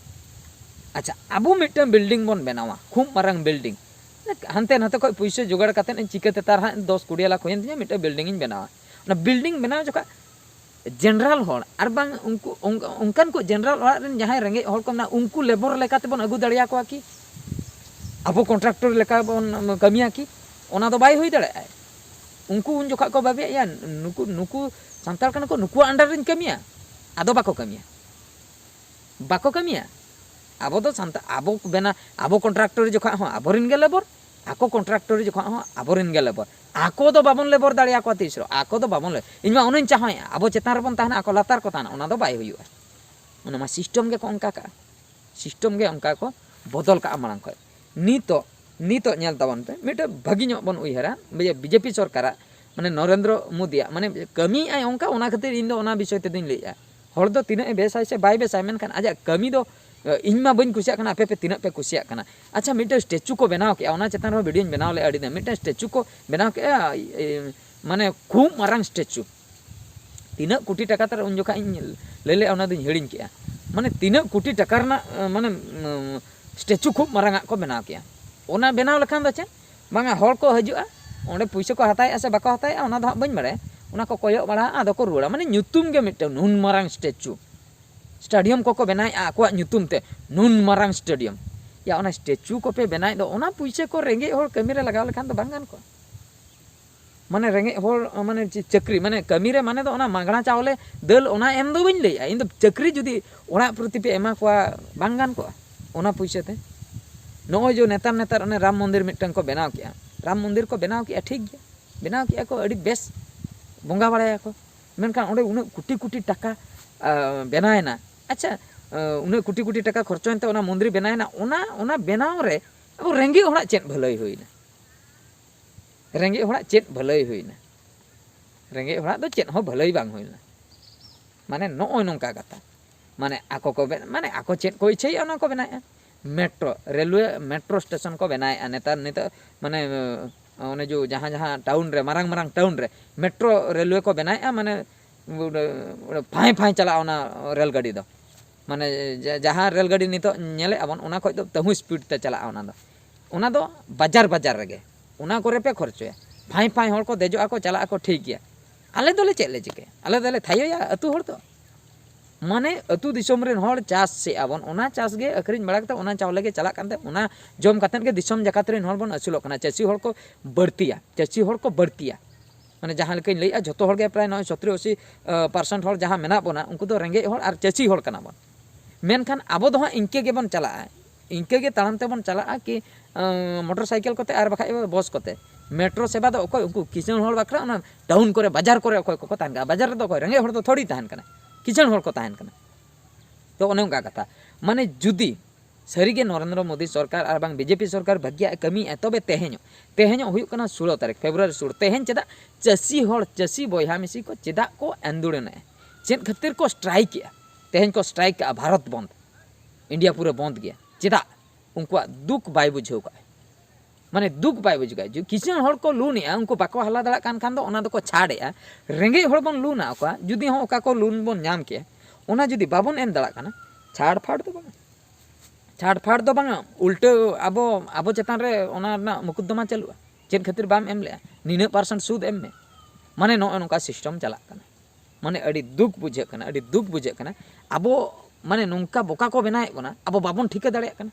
ᱟᱪᱪᱷᱟ, ᱟᱵᱚ ᱢᱤᱫᱴᱟᱝ ᱵᱤᱞᱰᱤᱝ ᱵᱚᱱ ᱵᱮᱱᱟᱣᱟ, ᱠᱷᱩᱵ ᱢᱟᱨᱟᱝ ᱵᱤᱞᱰᱤᱝ, ᱦᱟᱱᱛᱮ ᱱᱟᱛᱮ ᱠᱷᱚᱱ ᱯᱩᱭᱥᱟᱹ ᱡᱚᱜᱟᱲ ᱠᱟᱛᱮᱫ ᱤᱧ ᱪᱤᱠᱟᱹᱛᱮ ᱛᱟᱨ ᱦᱟᱸᱜ ᱫᱚᱥ ᱠᱩᱲᱤ ᱞᱟᱠᱷ ᱦᱩᱭᱮᱱ ᱛᱤᱧᱟᱹ, ᱢᱤᱫᱴᱟᱝ ᱵᱤᱞᱰᱤᱝ ᱤᱧ ᱵᱮᱱᱟᱣᱟ᱾ ᱚᱱᱟ ᱵᱤᱞᱰᱤᱝ ᱵᱮᱱᱟᱣ ᱡᱚᱠᱷᱟᱜ ᱡᱮᱱᱟᱨᱮᱞ ᱦᱚᱲ ᱟᱨ ᱵᱟᱝ ᱩᱱᱠᱩ, ᱚᱱ-, ᱚᱱᱠᱟᱱ ᱠᱚ ᱡᱮᱱᱟᱨᱮᱞ ᱚᱲᱟᱜ ᱨᱮᱱ ᱡᱟᱦᱟᱸᱭ ᱨᱮᱸᱜᱮᱡ ᱦᱚᱲ ᱠᱚ ᱢᱮᱱᱟᱜᱼᱟ, ᱩᱱᱠᱩ ᱞᱮᱵᱚᱨ ᱞᱮᱠᱟ ᱛᱮᱵᱚᱱ ᱟᱹᱜᱩ ᱫᱟᱲᱮᱭᱟᱠᱚᱣᱟ ᱠᱤ? ᱟᱵᱚ ᱠᱚᱱᱴᱨᱟᱠᱴᱚᱨ ᱞᱮᱠᱟ ᱵᱚᱱ ᱠᱟᱹᱢᱤᱭᱟ ᱠᱤ? ᱚᱱᱟ ᱫᱚ ᱵᱟᱭ ᱦᱩᱭ ᱫᱟᱲᱮᱭᱟᱜᱼᱟ᱾ ᱩᱱᱠᱩ ᱩᱱ ᱡᱚᱠᱷᱚᱱ ᱠᱚ ᱵᱷᱟᱵᱮᱭᱟ, ᱱᱩᱠᱩ ᱱᱩᱠᱩ ᱥᱟᱱᱛᱟᱲ ᱠᱟᱱᱟ ᱠᱚ, ᱱᱩᱠᱩᱣᱟᱜ under ᱨᱤᱧ ᱠᱟᱹᱢᱤᱭᱟ᱾ ᱟᱫᱚ ᱵᱟᱠᱚ ᱠᱟᱹᱢᱤᱭᱟ, ᱵᱟᱠᱚ ᱠᱟᱹᱢᱤᱭᱟ᱾ ᱟᱵᱚ ᱫᱚ ᱥᱟᱱᱛᱟᱲ, ᱟᱵᱚ ᱵᱮᱱᱟ ᱟᱵᱚ contractor ᱡᱚᱠᱷᱚᱱ ᱦᱚᱸ ᱟᱵᱚᱨᱮᱱ ᱜᱮ labour, ᱟᱠᱚ contractor ᱡᱚᱠᱷᱚᱱ ᱦᱚᱸ ᱟᱵᱚᱨᱮᱱ ᱜᱮ labour᱾ ᱟᱠᱚ ᱫᱚ ᱵᱟᱵᱚᱱ labour ᱫᱟᱲᱮᱭᱟᱠᱚᱣᱟ ᱛᱤᱥ ᱨᱮᱦᱚᱸ, ᱟᱠᱚ ᱫᱚ ᱵᱟᱵᱚᱱ labour᱾ ᱤᱧ ᱢᱟ ᱚᱱᱟᱧ ᱪᱟᱦᱟᱣᱮᱫᱼᱟ, ᱟᱵᱚ ᱪᱮᱛᱟᱱ ᱨᱮᱵᱚᱱ ᱛᱟᱦᱮᱱᱟ, ᱟᱠᱚ ᱞᱟᱛᱟᱨ ᱠᱚ ᱛᱟᱦᱮᱱᱟ, ᱚᱱᱟ ᱫᱚ ᱵᱟᱭ ᱦᱩᱭᱩᱜᱼᱟ᱾ ᱚᱱᱟ ᱢᱟ system ᱜᱮᱠᱚ ᱚᱱᱠᱟ ᱠᱟᱜᱼᱟ, system ᱜᱮ ᱚᱱᱠᱟ ᱠᱚ ᱵᱚᱫᱚᱞ ᱠᱟᱜᱼᱟ ᱢᱟᱲᱟᱝ ᱠᱷᱚᱱ᱾ ᱱᱤᱛᱚᱜ, ᱱᱤᱛᱚᱜ ᱧᱮᱞ ᱛᱟᱵᱚᱱ ᱯᱮ, ᱢᱤᱫᱴᱮᱱ ᱵᱷᱟᱹᱜᱤ ᱧᱚᱜ ᱵᱚᱱ ᱩᱭᱦᱟᱹᱨᱟ, ᱵᱤᱡᱮᱯᱤ ᱥᱚᱨᱠᱟᱨᱟᱜ, ᱢᱟᱱᱮ ᱱᱚᱨᱮᱱᱫᱨᱚ ᱢᱳᱫᱤᱭᱟᱜ, ᱢᱟᱱᱮ ᱠᱟᱹᱢᱤᱭᱮᱫ ᱟᱭ ᱚᱱᱠᱟ, ᱚᱱᱟ ᱠᱷᱟᱹᱛᱤᱨ ᱤᱧ ᱫᱚ ᱚᱱᱟ ᱵᱤᱥᱚᱭ ᱛᱮᱫᱚᱧ ᱞᱟᱹᱭᱮᱫᱼᱟ᱾ ᱦᱚᱲ ᱫᱚ ᱛᱤᱱᱟᱹᱜ ᱮ ᱵᱮᱥᱟᱭ ᱥᱮ ᱵᱟᱭ ᱵᱮᱥᱟᱭ, ᱢᱮᱱᱠᱷᱟᱱ ᱟᱡᱟᱜ ᱠᱟᱹᱢᱤ ᱫᱚ, ᱮ, ᱤᱧ ᱢᱟ ᱵᱟᱹᱧ ᱠᱩᱥᱤᱭᱟᱜ ᱠᱟᱱᱟ, ᱟᱯᱮ ᱯᱮ ᱛᱤᱱᱟᱹᱜ ᱯᱮ ᱠᱩᱥᱤᱭᱟᱜ ᱠᱟᱱᱟ᱾ ᱟᱪᱪᱷᱟ, ᱢᱤᱫᱴᱮᱱ statue ᱠᱚ ᱵᱮᱱᱟᱣ ᱠᱮᱜᱼᱟ, ᱚᱱᱟ ᱪᱮᱛᱟᱱ ᱨᱮᱦᱚᱸ video ᱧ ᱵᱮᱱᱟᱣ ᱞᱮᱜᱼᱟ ᱟᱹᱰᱤ ᱫᱤᱱ᱾ ᱢᱤᱫᱴᱮᱱ statue ᱠᱚ ᱵᱮᱱᱟᱣ ᱠᱮᱜᱼᱟ, ᱮ, ᱢᱟᱱᱮ ᱠᱷᱩᱵ ᱢᱟᱨᱟᱝ statue᱾ ᱛᱤᱱᱟᱹᱜ ᱠᱳᱴᱤ ᱴᱟᱠᱟ ᱛᱮ ᱩᱱ ᱡᱚᱠᱷᱟᱡ ᱤᱧ ᱞᱟᱹᱭ ᱞᱮᱜᱼᱟ, ᱚᱱᱟ ᱫᱚᱧ ᱦᱤᱲᱤᱧ ᱠᱮᱜᱼᱟ᱾ ᱢᱟᱱᱮ ᱛᱤᱱᱟᱹᱜ ᱠᱳᱴᱤ ᱴᱟᱠᱟ ᱨᱮᱱᱟᱜ, ᱮ, ᱢᱟᱱᱮ, ᱩᱢ, statue ᱠᱷᱩᱵ ᱢᱟᱨᱟᱝ ᱟᱜ ᱠᱚ ᱵᱮᱱᱟᱣ ᱠᱮᱜᱼᱟ᱾ ᱚᱱᱟ ᱵᱮᱱᱟᱣ ᱞᱮᱠᱷᱟᱱ ᱫᱚ ᱪᱮᱫ? ᱵᱟᱝᱟ, ᱦᱚᱲ ᱠᱚ ᱦᱤᱡᱩᱜᱼᱟ, ᱚᱸᱰᱮ ᱯᱩᱭᱥᱟᱹ ᱠᱚ ᱦᱟᱛᱟᱣᱮᱜᱼᱟ ᱥᱮ ᱵᱟᱠᱚ ᱦᱟᱛᱟᱣᱮᱜᱼᱟ, ᱚᱱᱟ ᱫᱚ ᱦᱟᱸᱜ ᱵᱟᱹᱧ ᱵᱟᱲᱟᱭᱟ᱾ ᱚᱱᱟ ᱠᱚ ᱠᱚᱭᱚᱜ ᱵᱟᱲᱟᱜᱼᱟ, ᱟᱫᱚ ᱠᱚ ᱨᱩᱣᱟᱹᱲᱟ᱾ ᱢᱟᱱᱮ ᱧᱩᱛᱩᱢ ᱜᱮ ᱢᱤᱫᱴᱟᱝ ᱱᱩᱱ ᱢᱟᱨᱟᱝ statue᱾ Stadium ᱠᱚᱠᱚ ᱵᱮᱱᱟᱣᱮᱜᱼᱟ ᱟᱠᱚᱣᱟᱜ ᱧᱩᱛᱩᱢ ᱛᱮ, ᱱᱩᱱ ᱢᱟᱨᱟᱝ stadium᱾ ᱭᱟ, ᱚᱱᱟ statue ᱠᱚᱯᱮ ᱵᱮᱱᱟᱣᱮᱫ ᱫᱚ, ᱚᱱᱟ ᱯᱩᱭᱥᱟᱹ ᱠᱚ ᱨᱮᱸᱜᱮᱡ ᱦᱚᱲ ᱠᱟᱹᱢᱤ ᱨᱮ ᱞᱟᱜᱟᱣ ᱞᱮᱠᱷᱟᱱ ᱫᱚ ᱵᱟᱝ ᱜᱟᱱ ᱠᱚᱜᱼᱟ? ᱢᱟᱱᱮ ᱨᱮᱸᱜᱮᱡ ᱦᱚᱲ, ᱢᱟᱱᱮ ᱪᱮᱫ ᱪᱟᱹᱠᱨᱤ, ᱢᱟᱱᱮ ᱠᱟᱹᱢᱤ ᱨᱮ ᱢᱟᱱᱮ ᱫᱚ ᱚᱱᱟ ᱢᱟᱜᱽᱱᱟ ᱪᱟᱣᱞᱮ ᱫᱟᱹᱞ ᱚᱱᱟ ᱮᱢ ᱫᱚ ᱵᱟᱹᱧ ᱞᱟᱹᱭᱮᱜᱼᱟ, ᱤᱧ ᱫᱚ ᱪᱟᱹᱠᱨᱤ ᱡᱩᱫᱤ ᱚᱲᱟᱜ ᱯᱨᱚᱛᱤ ᱯᱮ ᱮᱢᱟ ᱠᱚᱣᱟ, ᱵᱟᱝ ᱜᱟᱱ ᱠᱚᱜᱼᱟ ᱚᱱᱟ ᱯᱩᱭᱥᱟᱹ ᱛᱮ? ᱱᱚᱜᱼᱚᱭ ᱡᱮ ᱱᱮᱛᱟᱨ, ᱱᱮᱛᱟᱨ ᱚᱱᱮ ᱨᱟᱢ ᱢᱚᱱᱫᱤᱨ ᱢᱤᱫᱴᱟᱝ ᱠᱚ ᱵᱮᱱᱟᱣ ᱠᱮᱜᱼᱟ, ᱨᱟᱢ ᱢᱚᱱᱫᱤᱨ ᱠᱚ ᱵᱮᱱᱟᱣ ᱠᱮᱜᱼᱟ, ᱴᱷᱤᱠ ᱜᱮᱭᱟ, ᱵᱮᱱᱟᱣ ᱠᱮᱜᱼᱟ ᱠᱚ, ᱟᱹᱰᱤ ᱵᱮᱥ, ᱵᱚᱸᱜᱟ ᱵᱟᱲᱟᱭᱟᱠᱚ, ᱢᱮᱱᱠᱷᱟᱱ ᱚᱸᱰᱮ ᱩᱱᱟᱹᱜ ᱠᱳᱴᱤ ᱠᱳᱴᱤ ᱴᱟᱠᱟ, ᱟ, ᱵᱮᱱᱟᱣᱮᱱᱟ᱾ ᱟᱪᱪᱷᱟ, ᱟ, ᱩᱱᱟᱹᱜ ᱠᱳᱴᱤ ᱠᱳᱴᱤ ᱴᱟᱠᱟ ᱠᱷᱚᱨᱪᱚᱭᱮᱱ ᱛᱮ ᱚᱱᱟ ᱢᱚᱱᱫᱤᱨ ᱵᱮᱱᱟᱣᱮᱱᱟ, ᱚᱱᱟ, ᱚᱱᱟ ᱵᱮᱱᱟᱣ ᱨᱮ ᱟᱵᱚ ᱨᱮᱸᱜᱮᱡ ᱦᱚᱲᱟᱜ ᱪᱮᱫ ᱵᱷᱟᱹᱞᱟᱹᱭ ᱦᱩᱭᱱᱟ? ᱨᱮᱸᱜᱮᱡ ᱦᱚᱲᱟᱜ ᱪᱮᱫ ᱵᱷᱟᱹᱞᱟᱹᱭ ᱦᱩᱭᱱᱟ? ᱨᱮᱸᱜᱮᱡ ᱦᱚᱲᱟᱜ ᱫᱚ ᱪᱮᱫ ᱦᱚᱸ ᱵᱷᱟᱹᱞᱟᱹᱭ ᱵᱟᱝ ᱦᱩᱭᱱᱟ᱾ ᱢᱟᱱᱮ ᱱᱚᱜᱼᱚᱭ ᱱᱚᱝᱠᱟ ᱠᱟᱛᱷᱟ᱾ ᱢᱟᱱᱮ ᱟᱠᱚ ᱠᱚ ᱵᱮᱱ-, ᱢᱟᱱᱮ ᱟᱠᱚ ᱪᱮᱫ ᱠᱚ ᱤᱪᱪᱷᱟᱹᱭᱮᱫᱼᱟ ᱚᱱᱟ ᱠᱚ ᱵᱮᱱᱟᱣᱮᱫᱼᱟ᱾ ᱢᱮᱴᱨᱳ, ᱨᱮᱞᱣᱮ, ᱢᱮᱴᱨᱳ ᱥᱴᱮᱥᱚᱱ ᱠᱚ ᱵᱮᱱᱟᱣᱮᱫᱼᱟ ᱱᱮᱛᱟᱨ, ᱱᱤᱛᱚᱜ ᱢᱟᱱᱮ, ᱚᱱᱮ ᱡᱚ ᱡᱟᱦᱟᱸ ᱡᱟᱦᱟᱸ ᱴᱟᱣᱩᱱ ᱨᱮ, ᱢᱟᱨᱟᱝ ᱢᱟᱨᱟᱝ ᱴᱟᱣᱩᱱ ᱨᱮ ᱢᱮᱴᱨᱳ ᱨᱮᱞᱣᱮ ᱠᱚ ᱵᱮᱱᱟᱣᱮᱫᱼᱟ, ᱢᱟᱱᱮ ᱚᱸᱰᱮ, ᱚᱸᱰᱮ ᱯᱷᱟᱸᱭ ᱯᱷᱟᱸᱭ ᱪᱟᱞᱟᱜᱼᱟ ᱚᱱᱟ ᱨᱮᱞ ᱜᱟᱹᱰᱤ ᱫᱚ᱾ ᱢᱟᱱᱮ ᱡᱟ-, ᱡᱟᱦᱟᱸ ᱨᱮᱞ ᱜᱟᱹᱰᱤ ᱱᱤᱛᱚᱜ ᱧᱮᱞᱮᱫᱼᱟ ᱵᱚᱱ, ᱚᱱᱟ ᱠᱷᱚᱡ ᱫᱚ ᱛᱟᱹᱦᱩ speed ᱛᱮ ᱪᱟᱞᱟᱜᱼᱟ ᱚᱱᱟ ᱫᱚ᱾ ᱚᱱᱟ ᱫᱚ ᱵᱟᱡᱟᱨ ᱵᱟᱡᱟᱨ ᱨᱮᱜᱮ, ᱚᱱᱟ ᱠᱚᱨᱮ ᱯᱮ ᱠᱷᱚᱨᱪᱚᱭᱟ᱾ ᱯᱷᱟᱸᱭ ᱯᱷᱟᱸᱭ ᱦᱚᱲ ᱠᱚ ᱫᱮᱡᱚᱜ ᱟᱠᱚ, ᱪᱟᱞᱟᱜ ᱟᱠᱚ, ᱴᱷᱤᱠ ᱜᱮᱭᱟ᱾ ᱟᱞᱮ ᱫᱚᱞᱮ ᱪᱮᱫ ᱞᱮ ᱪᱤᱠᱟᱹᱭᱟ? ᱟᱞᱮ ᱫᱚᱞᱮ ᱛᱷᱟᱭᱚᱭᱟ ᱟᱹᱛᱩ ᱦᱚᱲ ᱫᱚ? ᱢᱟᱱᱮ ᱟᱹᱛᱩ ᱫᱤᱥᱚᱢ ᱨᱮᱱ ᱦᱚᱲ ᱪᱟᱥ ᱮᱫᱼᱟ ᱵᱚᱱ, ᱚᱱᱟ ᱪᱟᱥ ᱜᱮ ᱟᱹᱠᱷᱨᱤᱧ ᱵᱟᱲᱟ ᱠᱟᱛᱮ, ᱚᱱᱟ ᱪᱟᱣᱞᱮ ᱜᱮ ᱪᱟᱞᱟᱜ ᱠᱟᱱᱛᱮ, ᱚᱱᱟ ᱡᱚᱢ ᱠᱟᱛᱮᱫ ᱜᱮ ᱫᱤᱥᱚᱢ ᱡᱟᱠᱟᱛ ᱨᱮᱱ ᱦᱚᱲ ᱵᱚᱱ ᱟᱹᱥᱩᱞᱚᱜ ᱠᱟᱱᱟ᱾ ᱪᱟᱹᱥᱤ ᱦᱚᱲ ᱠᱚ ᱵᱟᱹᱲᱛᱤᱭᱟ, ᱪᱟᱹᱥᱤ ᱦᱚᱲ ᱠᱚ ᱵᱟᱹᱲᱛᱤᱭᱟ᱾ ᱢᱟᱱᱮ ᱡᱟᱦᱟᱸ ᱞᱮᱠᱟᱧ ᱞᱟᱹᱭᱮᱜᱼᱟ, ᱡᱷᱚᱛᱚ ᱦᱚᱲ ᱜᱮ ᱯᱨᱟᱭ ᱱᱚᱜᱼᱚᱭ ᱥᱚᱛᱨᱤ ᱟᱥᱤ ᱯᱟᱨᱥᱮᱱᱴ ᱦᱚᱲ ᱡᱟᱦᱟᱸ ᱢᱮᱱᱟᱜ ᱵᱚᱱᱟ, ᱩᱱᱠᱩ ᱫᱚ ᱨᱮᱸᱜᱮᱡ ᱦᱚᱲ ᱟᱨ ᱪᱟᱹᱥᱤ ᱦᱚᱲ ᱠᱟᱱᱟ ᱵᱚᱱ᱾ ᱢᱮᱱᱠᱷᱟᱱ ᱟᱵᱚ ᱫᱚ ᱦᱟᱸᱜ ᱤᱱᱠᱟᱹ ᱜᱮᱵᱚᱱ ᱪᱟᱞᱟᱜᱼᱟ, ᱤᱱᱠᱟᱹ ᱜᱮ ᱛᱟᱲᱟᱢ ᱛᱮᱵᱚᱱ ᱪᱟᱞᱟᱜᱼᱟ ᱠᱤ ᱢᱚᱴᱚᱨ ᱥᱟᱭᱠᱮᱞ ᱠᱚᱛᱮ ᱟᱨ ᱵᱟᱠᱷᱟᱡ ᱵᱚᱥ ᱠᱚᱛᱮ᱾ ᱢᱮᱴᱨᱳ ᱥᱮᱵᱟ ᱫᱚ ᱚᱠᱚᱭ? ᱩᱱᱠᱩ ᱠᱤᱥᱟᱹᱬ ᱦᱚᱲ ᱵᱟᱠᱷᱨᱟ, ᱚᱱᱟ ᱴᱟᱣᱩᱱ ᱠᱚᱨᱮ, ᱵᱟᱡᱟᱨ ᱠᱚᱨᱮ ᱚᱠᱚᱭ ᱠᱚᱠᱚ ᱛᱟᱦᱮᱱ ᱠᱟᱱᱟ? ᱵᱟᱡᱟᱨ ᱨᱮᱫᱚ ᱚᱠᱚᱭ? ᱨᱮᱸᱜᱮᱡ ᱦᱚᱲ ᱫᱚ ᱛᱷᱚᱲᱤ ᱛᱟᱦᱮᱱ ᱠᱟᱱᱟ, ᱠᱤᱥᱟᱹᱬ ᱦᱚᱲ ᱠᱚ ᱛᱟᱦᱮᱱ ᱠᱟᱱᱟ᱾ ᱛᱚ ᱚᱱᱮ ᱚᱱᱠᱟ ᱠᱟᱛᱷᱟ, ᱢᱟᱱᱮ ᱡᱩᱫᱤ ᱥᱟᱹᱨᱤᱜᱮ ᱱᱚᱨᱮᱱᱫᱨᱚ ᱢᱳᱫᱤ ᱥᱚᱨᱠᱟᱨ ᱟᱨ ᱵᱟᱝ ᱵᱤᱡᱮᱯᱤ ᱥᱚᱨᱠᱟᱨ ᱵᱷᱟᱹᱜᱤᱭᱟᱜ ᱮ ᱠᱟᱹᱢᱤᱭᱮᱫᱼᱟ, ᱛᱚᱵᱮ ᱛᱮᱦᱮᱧᱚᱜ, ᱛᱮᱦᱮᱧᱚᱜ ᱦᱩᱭᱩᱜ ᱠᱟᱱᱟ ᱥᱳᱞᱳ ᱛᱟᱹᱨᱤᱠᱷ, ᱯᱷᱮᱵᱽᱨᱩᱣᱟᱨᱤ ᱥᱳᱞᱳ᱾ ᱛᱮᱦᱮᱧ ᱪᱮᱫᱟᱜ ᱪᱟᱹᱥᱤ ᱦᱚᱲ, ᱪᱟᱹᱥᱤ ᱵᱚᱭᱦᱟ ᱢᱤᱥᱤ ᱠᱚ ᱪᱮᱫᱟᱜ ᱠᱚ ᱟᱱᱫᱳᱲᱚᱱᱮᱫᱼᱟ? ᱪᱮᱫ ᱠᱷᱟᱹᱛᱤᱨ ᱠᱚ ᱥᱴᱨᱟᱭᱤᱠ ᱮᱫᱼᱟ? ᱛᱮᱦᱮᱧ ᱠᱚ ᱥᱴᱨᱟᱭᱤᱠ ᱠᱟᱜᱼᱟ, ᱵᱷᱟᱨᱚᱛ ᱵᱚᱱᱫ, ᱤᱱᱰᱤᱭᱟ ᱯᱩᱨᱟᱹ ᱵᱚᱱᱫ ᱜᱮᱭᱟ᱾ ᱪᱮᱫᱟᱜ? ᱩᱱᱠᱩᱣᱟᱜ ᱫᱩᱠ ᱵᱟᱭ ᱵᱩᱡᱷᱟᱹᱣ ᱠᱟᱜᱼᱟ, ᱢᱟᱱᱮ ᱫᱩᱠ ᱵᱟᱭ ᱵᱩᱡᱷᱟᱹᱣ ᱠᱟᱜᱼᱟ᱾ ᱡᱩ-, ᱠᱤᱥᱟᱹᱬ ᱦᱚᱲ ᱠᱚ ᱞᱳᱱ ᱮᱫᱼᱟ, ᱩᱱᱠᱩ ᱵᱟᱠᱚ ᱦᱟᱞᱟ ᱫᱟᱲᱮᱭᱟᱜ ᱠᱟᱱ ᱠᱷᱟᱱ ᱫᱚ ᱚᱱᱟ ᱫᱚᱠᱚ ᱪᱷᱟᱲ ᱮᱫᱼᱟ᱾ ᱨᱮᱸᱜᱮᱡ ᱦᱚᱲ ᱵᱚᱱ ᱞᱳᱱ ᱟᱫ ᱠᱚᱣᱟ, ᱡᱩᱫᱤ ᱦᱚᱸ ᱚᱠᱟ ᱠᱚ ᱞᱳᱱ ᱵᱚᱱ ᱧᱟᱢ ᱠᱮᱜᱼᱟ, ᱚᱱᱟ ᱡᱩᱫᱤ ᱵᱟᱵᱚᱱ ᱮᱢ ᱫᱟᱲᱮᱭᱟᱜ ᱠᱟᱱᱟ, ᱪᱷᱟᱲ ᱯᱷᱟᱲ ᱫᱚ ᱵᱟᱝᱟ᱾ ᱪᱷᱟᱲ ᱯᱷᱟᱲ ᱫᱚ ᱵᱟᱝᱟ, ᱩᱞᱴᱟᱹ ᱟᱵᱚ, ᱟᱵᱚ ᱪᱮᱛᱟᱱ ᱨᱮ ᱚᱱᱟ ᱨᱮᱱᱟᱜ ᱢᱩᱠᱚᱫᱫᱚᱢᱟ ᱪᱟᱹᱞᱩᱜᱼᱟ᱾ ᱪᱮᱫ ᱠᱷᱟᱹᱛᱤᱨ ᱵᱟᱢ ᱮᱢ ᱞᱮᱜᱼᱟ? ᱱᱤᱱᱟᱹᱜ ᱯᱟᱨᱥᱮᱱᱴ ᱥᱩᱫ ᱮᱢ ᱢᱮ᱾ ᱢᱟᱱᱮ ᱱᱚᱜᱼᱚ ᱱᱚᱝᱠᱟ ᱥᱤᱥᱴᱮᱢ ᱪᱟᱞᱟᱜ ᱠᱟᱱᱟ᱾ ᱢᱟᱱᱮ ᱟᱹᱰᱤ ᱫᱩᱠ ᱵᱩᱡᱷᱟᱹᱜ ᱠᱟᱱᱟ, ᱟᱹᱰᱤ ᱫᱩᱠ ᱵᱩᱡᱷᱟᱹᱜ ᱠᱟᱱᱟ᱾ ᱟᱵᱚ ᱢᱟᱱᱮ ᱱᱚᱝᱠᱟ ᱵᱚᱠᱟ ᱠᱚ ᱵᱮᱱᱟᱣᱮᱫ ᱵᱚᱱᱟ, ᱟᱵᱚ ᱵᱟᱵᱚᱱ ᱴᱷᱤᱠᱟᱹ ᱫᱟᱲᱮᱭᱟᱜ ᱠᱟᱱᱟ᱾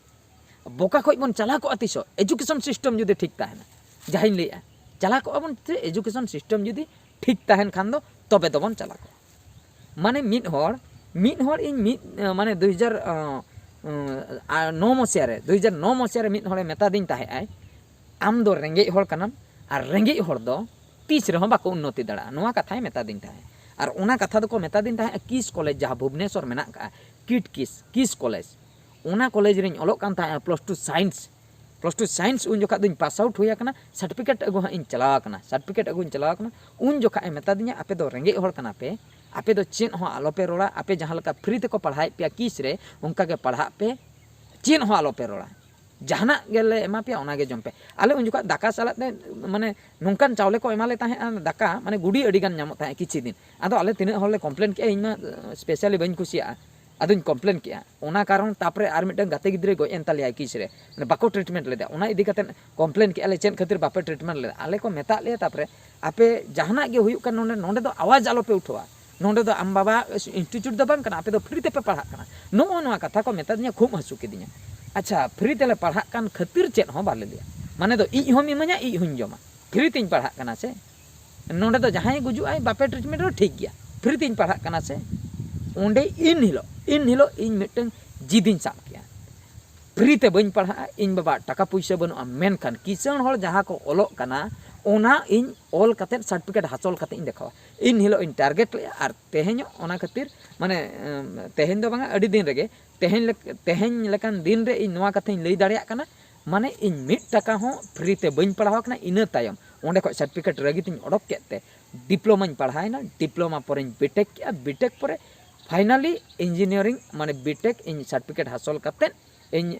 ᱵᱚᱠᱟ ᱠᱷᱚᱡ ᱵᱚᱱ ᱪᱟᱞᱟᱣ ᱠᱚᱜᱼᱟ ᱛᱤᱥᱚᱜ? ᱮᱡᱩᱠᱮᱥᱚᱱ ᱥᱤᱥᱴᱮᱢ ᱡᱩᱫᱤ ᱴᱷᱤᱠ ᱛᱟᱦᱮᱱᱟ, ᱡᱟᱦᱟᱸᱧ ᱞᱟᱹᱭᱮᱜᱼᱟ, ᱪᱟᱞᱟᱣ ᱠᱚᱜᱼᱟ ᱵᱚᱱ ᱛᱮ, ᱮᱡᱩᱠᱮᱥᱚᱱ ᱥᱤᱥᱴᱮᱢ ᱡᱩᱫᱤ ᱴᱷᱤᱠ ᱛᱟᱦᱮᱱ ᱠᱷᱟᱱ ᱫᱚ ᱛᱚᱵᱮ ᱫᱚᱵᱚᱱ ᱪᱟᱞᱟᱣ ᱠᱚᱜᱼᱟ᱾ ᱢᱟᱱᱮ ᱢᱤᱫ ᱦᱚᱲ, ᱢᱤᱫ ᱦᱚᱲ ᱤᱧ ᱢᱤᱫ, ᱢᱟᱱᱮ ᱫᱩ ᱦᱟᱡᱟᱨ ᱱᱚ ᱢᱚᱥᱤᱭᱟ ᱨᱮ, ᱫᱩ ᱦᱟᱡᱟᱨ ᱱᱚ ᱢᱚᱥᱤᱭᱟ ᱨᱮ ᱢᱤᱫ ᱦᱚᱲᱮ ᱢᱮᱛᱟ ᱫᱤᱧ ᱛᱟᱦᱮᱸᱜ ᱟᱭ, "ᱟᱢ ᱫᱚ ᱨᱮᱸᱜᱮᱡ ᱦᱚᱲ ᱠᱟᱱᱟᱢ, ᱟᱨ ᱨᱮᱸᱜᱮᱡ ᱦᱚᱲ ᱫᱚ ᱛᱤᱥ ᱨᱮᱦᱚᱸ ᱵᱟᱠᱚ ᱩᱱᱱᱚᱛᱤ ᱫᱟᱲᱮᱭᱟᱜᱼᱟ", ᱱᱚᱣᱟ ᱠᱟᱛᱷᱟᱭ ᱢᱮᱛᱟ ᱫᱤᱧ ᱛᱟᱦᱮᱸᱫ᱾ ᱟᱨ ᱚᱱᱟ ᱠᱟᱛᱷᱟ ᱫᱚᱠᱚ ᱢᱮᱛᱟ ᱫᱤᱧ ᱛᱟᱦᱮᱸᱫ ᱠᱤᱥ ᱠᱚᱞᱮᱡᱽ, ᱡᱟᱦᱟᱸ ᱵᱷᱩᱵᱽᱱᱮᱥᱚᱨ ᱢᱮᱱᱟᱜ ᱠᱟᱜᱼᱟ, ᱠᱤᱴ ᱠᱤᱥ, ᱠᱤᱥ ᱠᱚᱞᱮᱡᱽ, ᱚᱱᱟ ᱠᱚᱞᱮᱡᱽ ᱨᱤᱧ ᱚᱞᱚᱜ ᱠᱟᱱ ᱛᱟᱦᱮᱸᱫ, plus two science, plus two science ᱩᱱ ᱡᱚᱠᱷᱟᱜ ᱫᱚᱧ ᱯᱟᱥ ᱟᱣᱩᱴ ᱦᱩᱭ ᱟᱠᱟᱱᱟ, ᱥᱟᱨᱴᱤᱯᱷᱤᱠᱮᱴ ᱟᱹᱜᱩ ᱦᱟᱸᱜ ᱤᱧ ᱪᱟᱞᱟᱣ ᱟᱠᱟᱱᱟ, ᱥᱟᱨᱴᱤᱯᱷᱤᱠᱮᱴ ᱟᱹᱜᱩᱧ ᱪᱟᱞᱟᱣ ᱟᱠᱟᱱᱟ᱾ ᱩᱱ ᱡᱚᱠᱷᱟᱜ ᱮ ᱢᱮᱛᱟ ᱫᱤᱧᱟ, "ᱟᱯᱮ ᱫᱚ ᱨᱮᱸᱜᱮᱡ ᱦᱚᱲ ᱠᱟᱱᱟ ᱯᱮ, ᱟᱯᱮ ᱫᱚ ᱪᱮᱫ ᱦᱚᱸ ᱟᱞᱚ ᱯᱮ ᱨᱚᱲᱟ, ᱟᱯᱮ ᱡᱟᱦᱟᱸ ᱞᱮᱠᱟ ᱯᱷᱨᱤ ᱛᱮᱠᱚ ᱯᱟᱲᱦᱟᱣᱮᱫ ᱯᱮᱭᱟ ᱠᱤᱥ ᱨᱮ, ᱚᱱᱠᱟ ᱜᱮ ᱯᱟᱲᱦᱟᱜ ᱯᱮ, ᱪᱮᱫ ᱦᱚᱸ ᱟᱞᱚ ᱯᱮ ᱨᱚᱲᱟ, ᱡᱟᱦᱟᱱᱟᱜ ᱜᱮᱞᱮ ᱮᱢᱟ ᱯᱮᱭᱟ, ᱚᱱᱟ ᱜᱮ ᱡᱚᱢ ᱯᱮ᱾" ᱟᱞᱮ ᱩᱱ ᱡᱚᱠᱷᱟᱜ ᱫᱟᱠᱟ ᱥᱟᱞᱟᱜ ᱛᱮ, ᱢᱟᱱᱮ ᱱᱚᱝᱠᱟᱱ ᱪᱟᱣᱞᱮ ᱠᱚ ᱮᱢᱟ ᱞᱮ ᱛᱟᱦᱮᱸᱫ, ᱫᱟᱠᱟ ᱢᱟᱱᱮ ᱜᱩᱰᱤ ᱟᱹᱰᱤ ᱜᱟᱱ ᱧᱟᱢᱚᱜ ᱛᱟᱦᱮᱸᱫ ᱠᱤᱪᱷᱩ ᱫᱤᱱ᱾ ᱟᱫᱚ ᱟᱞᱮ ᱛᱤᱱᱟᱹᱜ ᱦᱚᱲ ᱞᱮ ᱠᱚᱢᱯᱞᱮᱱ ᱠᱮᱜᱼᱟ, ᱤᱧ ᱢᱟ ᱥᱯᱮᱥᱟᱞᱤ ᱵᱟᱹᱧ ᱠᱩᱥᱤᱭᱟᱜᱼᱟ, ᱟᱫᱚᱧ ᱠᱚᱢᱯᱞᱮᱱ ᱠᱮᱜᱼᱟ᱾ ᱚᱱᱟ ᱠᱟᱨᱚᱱ ᱛᱟᱯᱚᱨᱮ ᱟᱨ ᱢᱤᱫᱴᱟᱝ ᱜᱟᱛᱮ ᱜᱤᱫᱽᱨᱟᱹᱭ ᱜᱚᱡ ᱮᱱ ᱛᱟᱞᱮᱭᱟ ᱠᱤᱥ ᱨᱮ, ᱢᱟᱱᱮ ᱵᱟᱠᱚ ᱴᱨᱤᱴᱢᱮᱱᱴ ᱞᱮᱫᱟ᱾ ᱚᱱᱟ ᱤᱫᱤ ᱠᱟᱛᱮ ᱠᱚᱢᱯᱞᱮᱱ ᱠᱮᱜᱼᱟ ᱞᱮ, "ᱪᱮᱫ ᱠᱷᱟᱹᱛᱤᱨ ᱵᱟᱯᱮ ᱴᱨᱤᱴᱢᱮᱱᱴ ᱞᱮᱫᱟ?" ᱟᱞᱮ ᱠᱚ ᱢᱮᱛᱟᱜ ᱞᱮᱭᱟ ᱛᱟᱯᱚᱨᱮ, "ᱟᱯᱮ ᱡᱟᱦᱟᱱᱟᱜ ᱜᱮ ᱦᱩᱭᱩᱜ ᱠᱟᱱ, ᱱᱚᱰᱮ, ᱱᱚᱰᱮ ᱫᱚ ᱟᱣᱟᱡᱽ ᱟᱞᱚᱯᱮ ᱩᱴᱷᱟᱹᱣᱟ, ᱱᱚᱰᱮ ᱫᱚ ᱟᱢ ᱵᱟᱵᱟ ᱤᱱᱥᱴᱤᱴᱭᱩᱴ ᱫᱚ ᱵᱟᱝ ᱠᱟᱱᱟ, ᱟᱯᱮ ᱫᱚ ᱯᱷᱨᱤ ᱛᱮᱯᱮ ᱯᱟᱲᱦᱟᱜ ᱠᱟᱱᱟ᱾" ᱱᱚᱜᱼᱚ ᱱᱚᱣᱟ ᱠᱟᱛᱷᱟ ᱠᱚ ᱢᱮᱛᱟ ᱫᱤᱧᱟ, ᱠᱷᱩᱵ ᱦᱟᱹᱥᱩ ᱠᱤᱫᱤᱧᱟ᱾ ᱟᱪᱪᱷᱟ, ᱯᱷᱨᱤ ᱛᱮᱞᱮ ᱯᱟᱲᱦᱟᱜ ᱠᱟᱱ ᱠᱷᱟᱹᱛᱤᱨ ᱪᱮᱫ ᱦᱚᱸ ᱵᱟᱞᱮ ᱞᱟᱹᱭᱟ, ᱢᱟᱱᱮ ᱫᱚ ᱤᱧ ᱦᱚᱸᱢ ᱤᱢᱟᱹᱧᱟ, ᱤᱧ ᱦᱚᱸᱧ ᱡᱚᱢᱟ, ᱯᱷᱨᱤ ᱛᱤᱧ ᱯᱟᱲᱦᱟᱜ ᱠᱟᱱᱟ ᱥᱮ᱾ ᱱᱚᱰᱮ ᱫᱚ ᱡᱟᱦᱟᱸᱭ ᱜᱩᱡᱩᱜ ᱟᱭ ᱵᱟᱯᱮ ᱴᱨᱤᱴᱢᱮᱱᱴ ᱨᱮᱦᱚᱸ ᱴᱷᱤᱠ ᱜᱮᱭᱟ, ᱯᱷᱨᱤ ᱛᱤᱧ ᱯᱟᱲᱦᱟᱜ ᱠᱟᱱᱟ ᱥᱮ᱾ ᱚᱸᱰᱮ ᱤᱱ ᱦᱤᱞᱳᱜ ᱤᱱ ᱦᱤᱞᱳᱜ ᱤᱧ ᱢᱤᱫᱴᱟᱝ ᱡᱤᱫᱤᱧ ᱥᱟᱵ ᱠᱮᱜᱼᱟ, ᱯᱷᱨᱤ ᱛᱮ ᱵᱟᱹᱧ ᱯᱟᱲᱦᱟᱜᱼᱟ᱾ ᱤᱧ ᱵᱟᱵᱟ ᱴᱟᱠᱟ ᱯᱩᱭᱥᱟᱹ ᱵᱟᱹᱱᱩᱜᱼᱟ, ᱢᱮᱱᱠᱷᱟᱱ ᱠᱤᱥᱟᱹᱬ ᱦᱚᱲ ᱡᱟᱦᱟᱸ ᱠᱚ ᱚᱞᱚᱜ ᱠᱟᱱᱟ ᱚᱱᱟ ᱤᱧ ᱚᱞ ᱠᱟᱛᱮᱫ ᱥᱟᱨᱴᱤᱯᱷᱤᱠᱮᱴ ᱦᱟᱥᱚᱞ ᱠᱟᱛᱮᱫ ᱤᱧ ᱫᱮᱠᱷᱟᱣᱟ᱾ ᱤᱱ ᱦᱤᱞᱳᱜ ᱤᱧ ᱴᱟᱨᱜᱮᱴ ᱞᱮᱜᱼᱟ ᱟᱨ ᱛᱮᱦᱮᱧᱚᱜ ᱚᱱᱟ ᱠᱷᱟᱹᱛᱤᱨ ᱢᱟᱱᱮ ᱛᱮᱦᱮᱧ ᱫᱚ ᱵᱟᱝᱟ, ᱟᱹᱰᱤ ᱫᱤᱱ ᱨᱮᱜᱮ ᱛᱮᱦᱮᱧ ᱛᱮᱦᱮᱧ ᱞᱮᱠᱟᱱ ᱫᱤᱱ ᱨᱮ ᱤᱧ ᱱᱚᱣᱟ ᱠᱟᱛᱷᱟᱧ ᱞᱟᱹᱭ ᱫᱟᱲᱮᱭᱟᱜ ᱠᱟᱱᱟ᱾ ᱢᱟᱱᱮ ᱤᱧ ᱢᱤᱫ ᱴᱟᱠᱟ ᱦᱚᱸ ᱯᱷᱨᱤ ᱛᱮ ᱵᱟᱹᱧ ᱯᱟᱲᱦᱟᱣ ᱠᱟᱱᱟ᱾ ᱤᱱᱟᱹ ᱛᱟᱭᱚᱢ ᱚᱸᱰᱮ ᱠᱷᱚᱱ ᱥᱟᱨᱴᱤᱯᱷᱤᱠᱮᱴ ᱨᱟᱹᱜᱤ ᱛᱤᱧ ᱚᱰᱚᱠ ᱠᱮᱫ ᱛᱮ ᱰᱤᱯᱞᱳᱢᱟᱧ ᱯᱟᱲᱦᱟᱣᱮᱱᱟ᱾ ᱰᱤᱯᱞᱳᱢᱟ ᱯᱚᱨᱮᱧ ᱵᱤᱴᱮᱠ ᱠᱮᱜᱼᱟ᱾ ᱵᱤᱴᱮᱠ ᱯᱚᱨᱮ ᱯᱷᱟᱭᱱᱟᱞᱤ ᱤᱧᱡᱤᱱᱤᱭᱟᱨᱤᱝ ᱢᱟᱱᱮ ᱵᱤᱴᱮᱠ ᱤᱧ ᱥᱟᱨᱴᱤᱯᱷᱤᱠᱮᱴ ᱦᱟᱥᱚᱞ ᱠᱟᱛᱮᱫ ᱤᱧ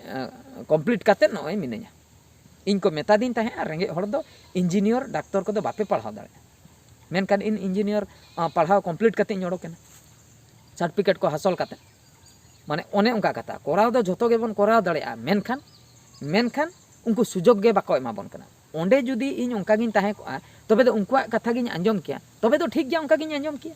ᱠᱚᱢᱯᱞᱤᱴ ᱠᱟᱛᱮᱫ ᱱᱚᱜᱼᱚᱭ ᱢᱤᱱᱟᱹᱧᱟ᱾ ᱤᱧ ᱠᱚ ᱢᱮᱛᱟᱫᱤᱧ ᱛᱟᱦᱮᱸᱫ, ᱟᱨ ᱨᱮᱸᱜᱮᱡ ᱦᱚᱲ ᱫᱚ ᱤᱧᱡᱤᱱᱤᱭᱟᱨ ᱰᱟᱠᱛᱚᱨ ᱠᱚᱫᱚ ᱵᱟᱯᱮ ᱯᱟᱲᱦᱟᱣ ᱫᱟᱲᱮᱭᱟᱜᱼᱟ᱾ ᱢᱮᱱᱠᱷᱟᱱ ᱤᱧ ᱤᱧᱡᱤᱱᱤᱭᱟᱨ ᱯᱟᱲᱦᱟᱣ ᱠᱚᱢᱯᱞᱤᱴ ᱠᱟᱛᱮᱫ ᱤᱧ ᱚᱰᱚᱠᱮᱱᱟ, ᱥᱟᱨᱴᱤᱯᱷᱤᱠᱮᱴ ᱠᱚ ᱦᱟᱥᱚᱞ ᱠᱟᱛᱮᱫ᱾ ᱢᱟᱱᱮ ᱚᱱᱮ ᱚᱱᱠᱟ ᱠᱟᱛᱷᱟ, ᱠᱚᱨᱟᱣ ᱫᱚ ᱡᱷᱚᱛᱚ ᱜᱮᱵᱚᱱ ᱠᱚᱨᱟᱣ ᱫᱟᱲᱮᱭᱟᱜᱼᱟ, ᱢᱮᱱᱠᱷᱟᱱ ᱢᱮᱱᱠᱷᱟᱱ ᱩᱱᱠᱩ ᱥᱩᱡᱳᱜᱽ ᱜᱮ ᱵᱟᱠᱚ ᱮᱢᱟ ᱵᱚᱱ ᱠᱟᱱᱟ᱾ ᱚᱸᱰᱮ ᱡᱩᱫᱤ ᱤᱧ ᱚᱱᱠᱟ ᱜᱤᱧ ᱛᱟᱦᱮᱸ ᱠᱚᱜᱼᱟ, ᱛᱚᱵᱮ ᱫᱚ ᱩᱱᱠᱩᱣᱟᱜ ᱠᱟᱛᱷᱟ ᱜᱤᱧ ᱟᱸᱡᱚᱢ ᱠᱮᱭᱟ, ᱛᱚᱵᱮ ᱫᱚ ᱴᱷᱤᱠ ᱜᱮᱭᱟ, ᱚᱱᱠᱟ ᱜᱤᱧ ᱟᱸᱡᱚᱢ ᱠᱮᱭᱟ᱾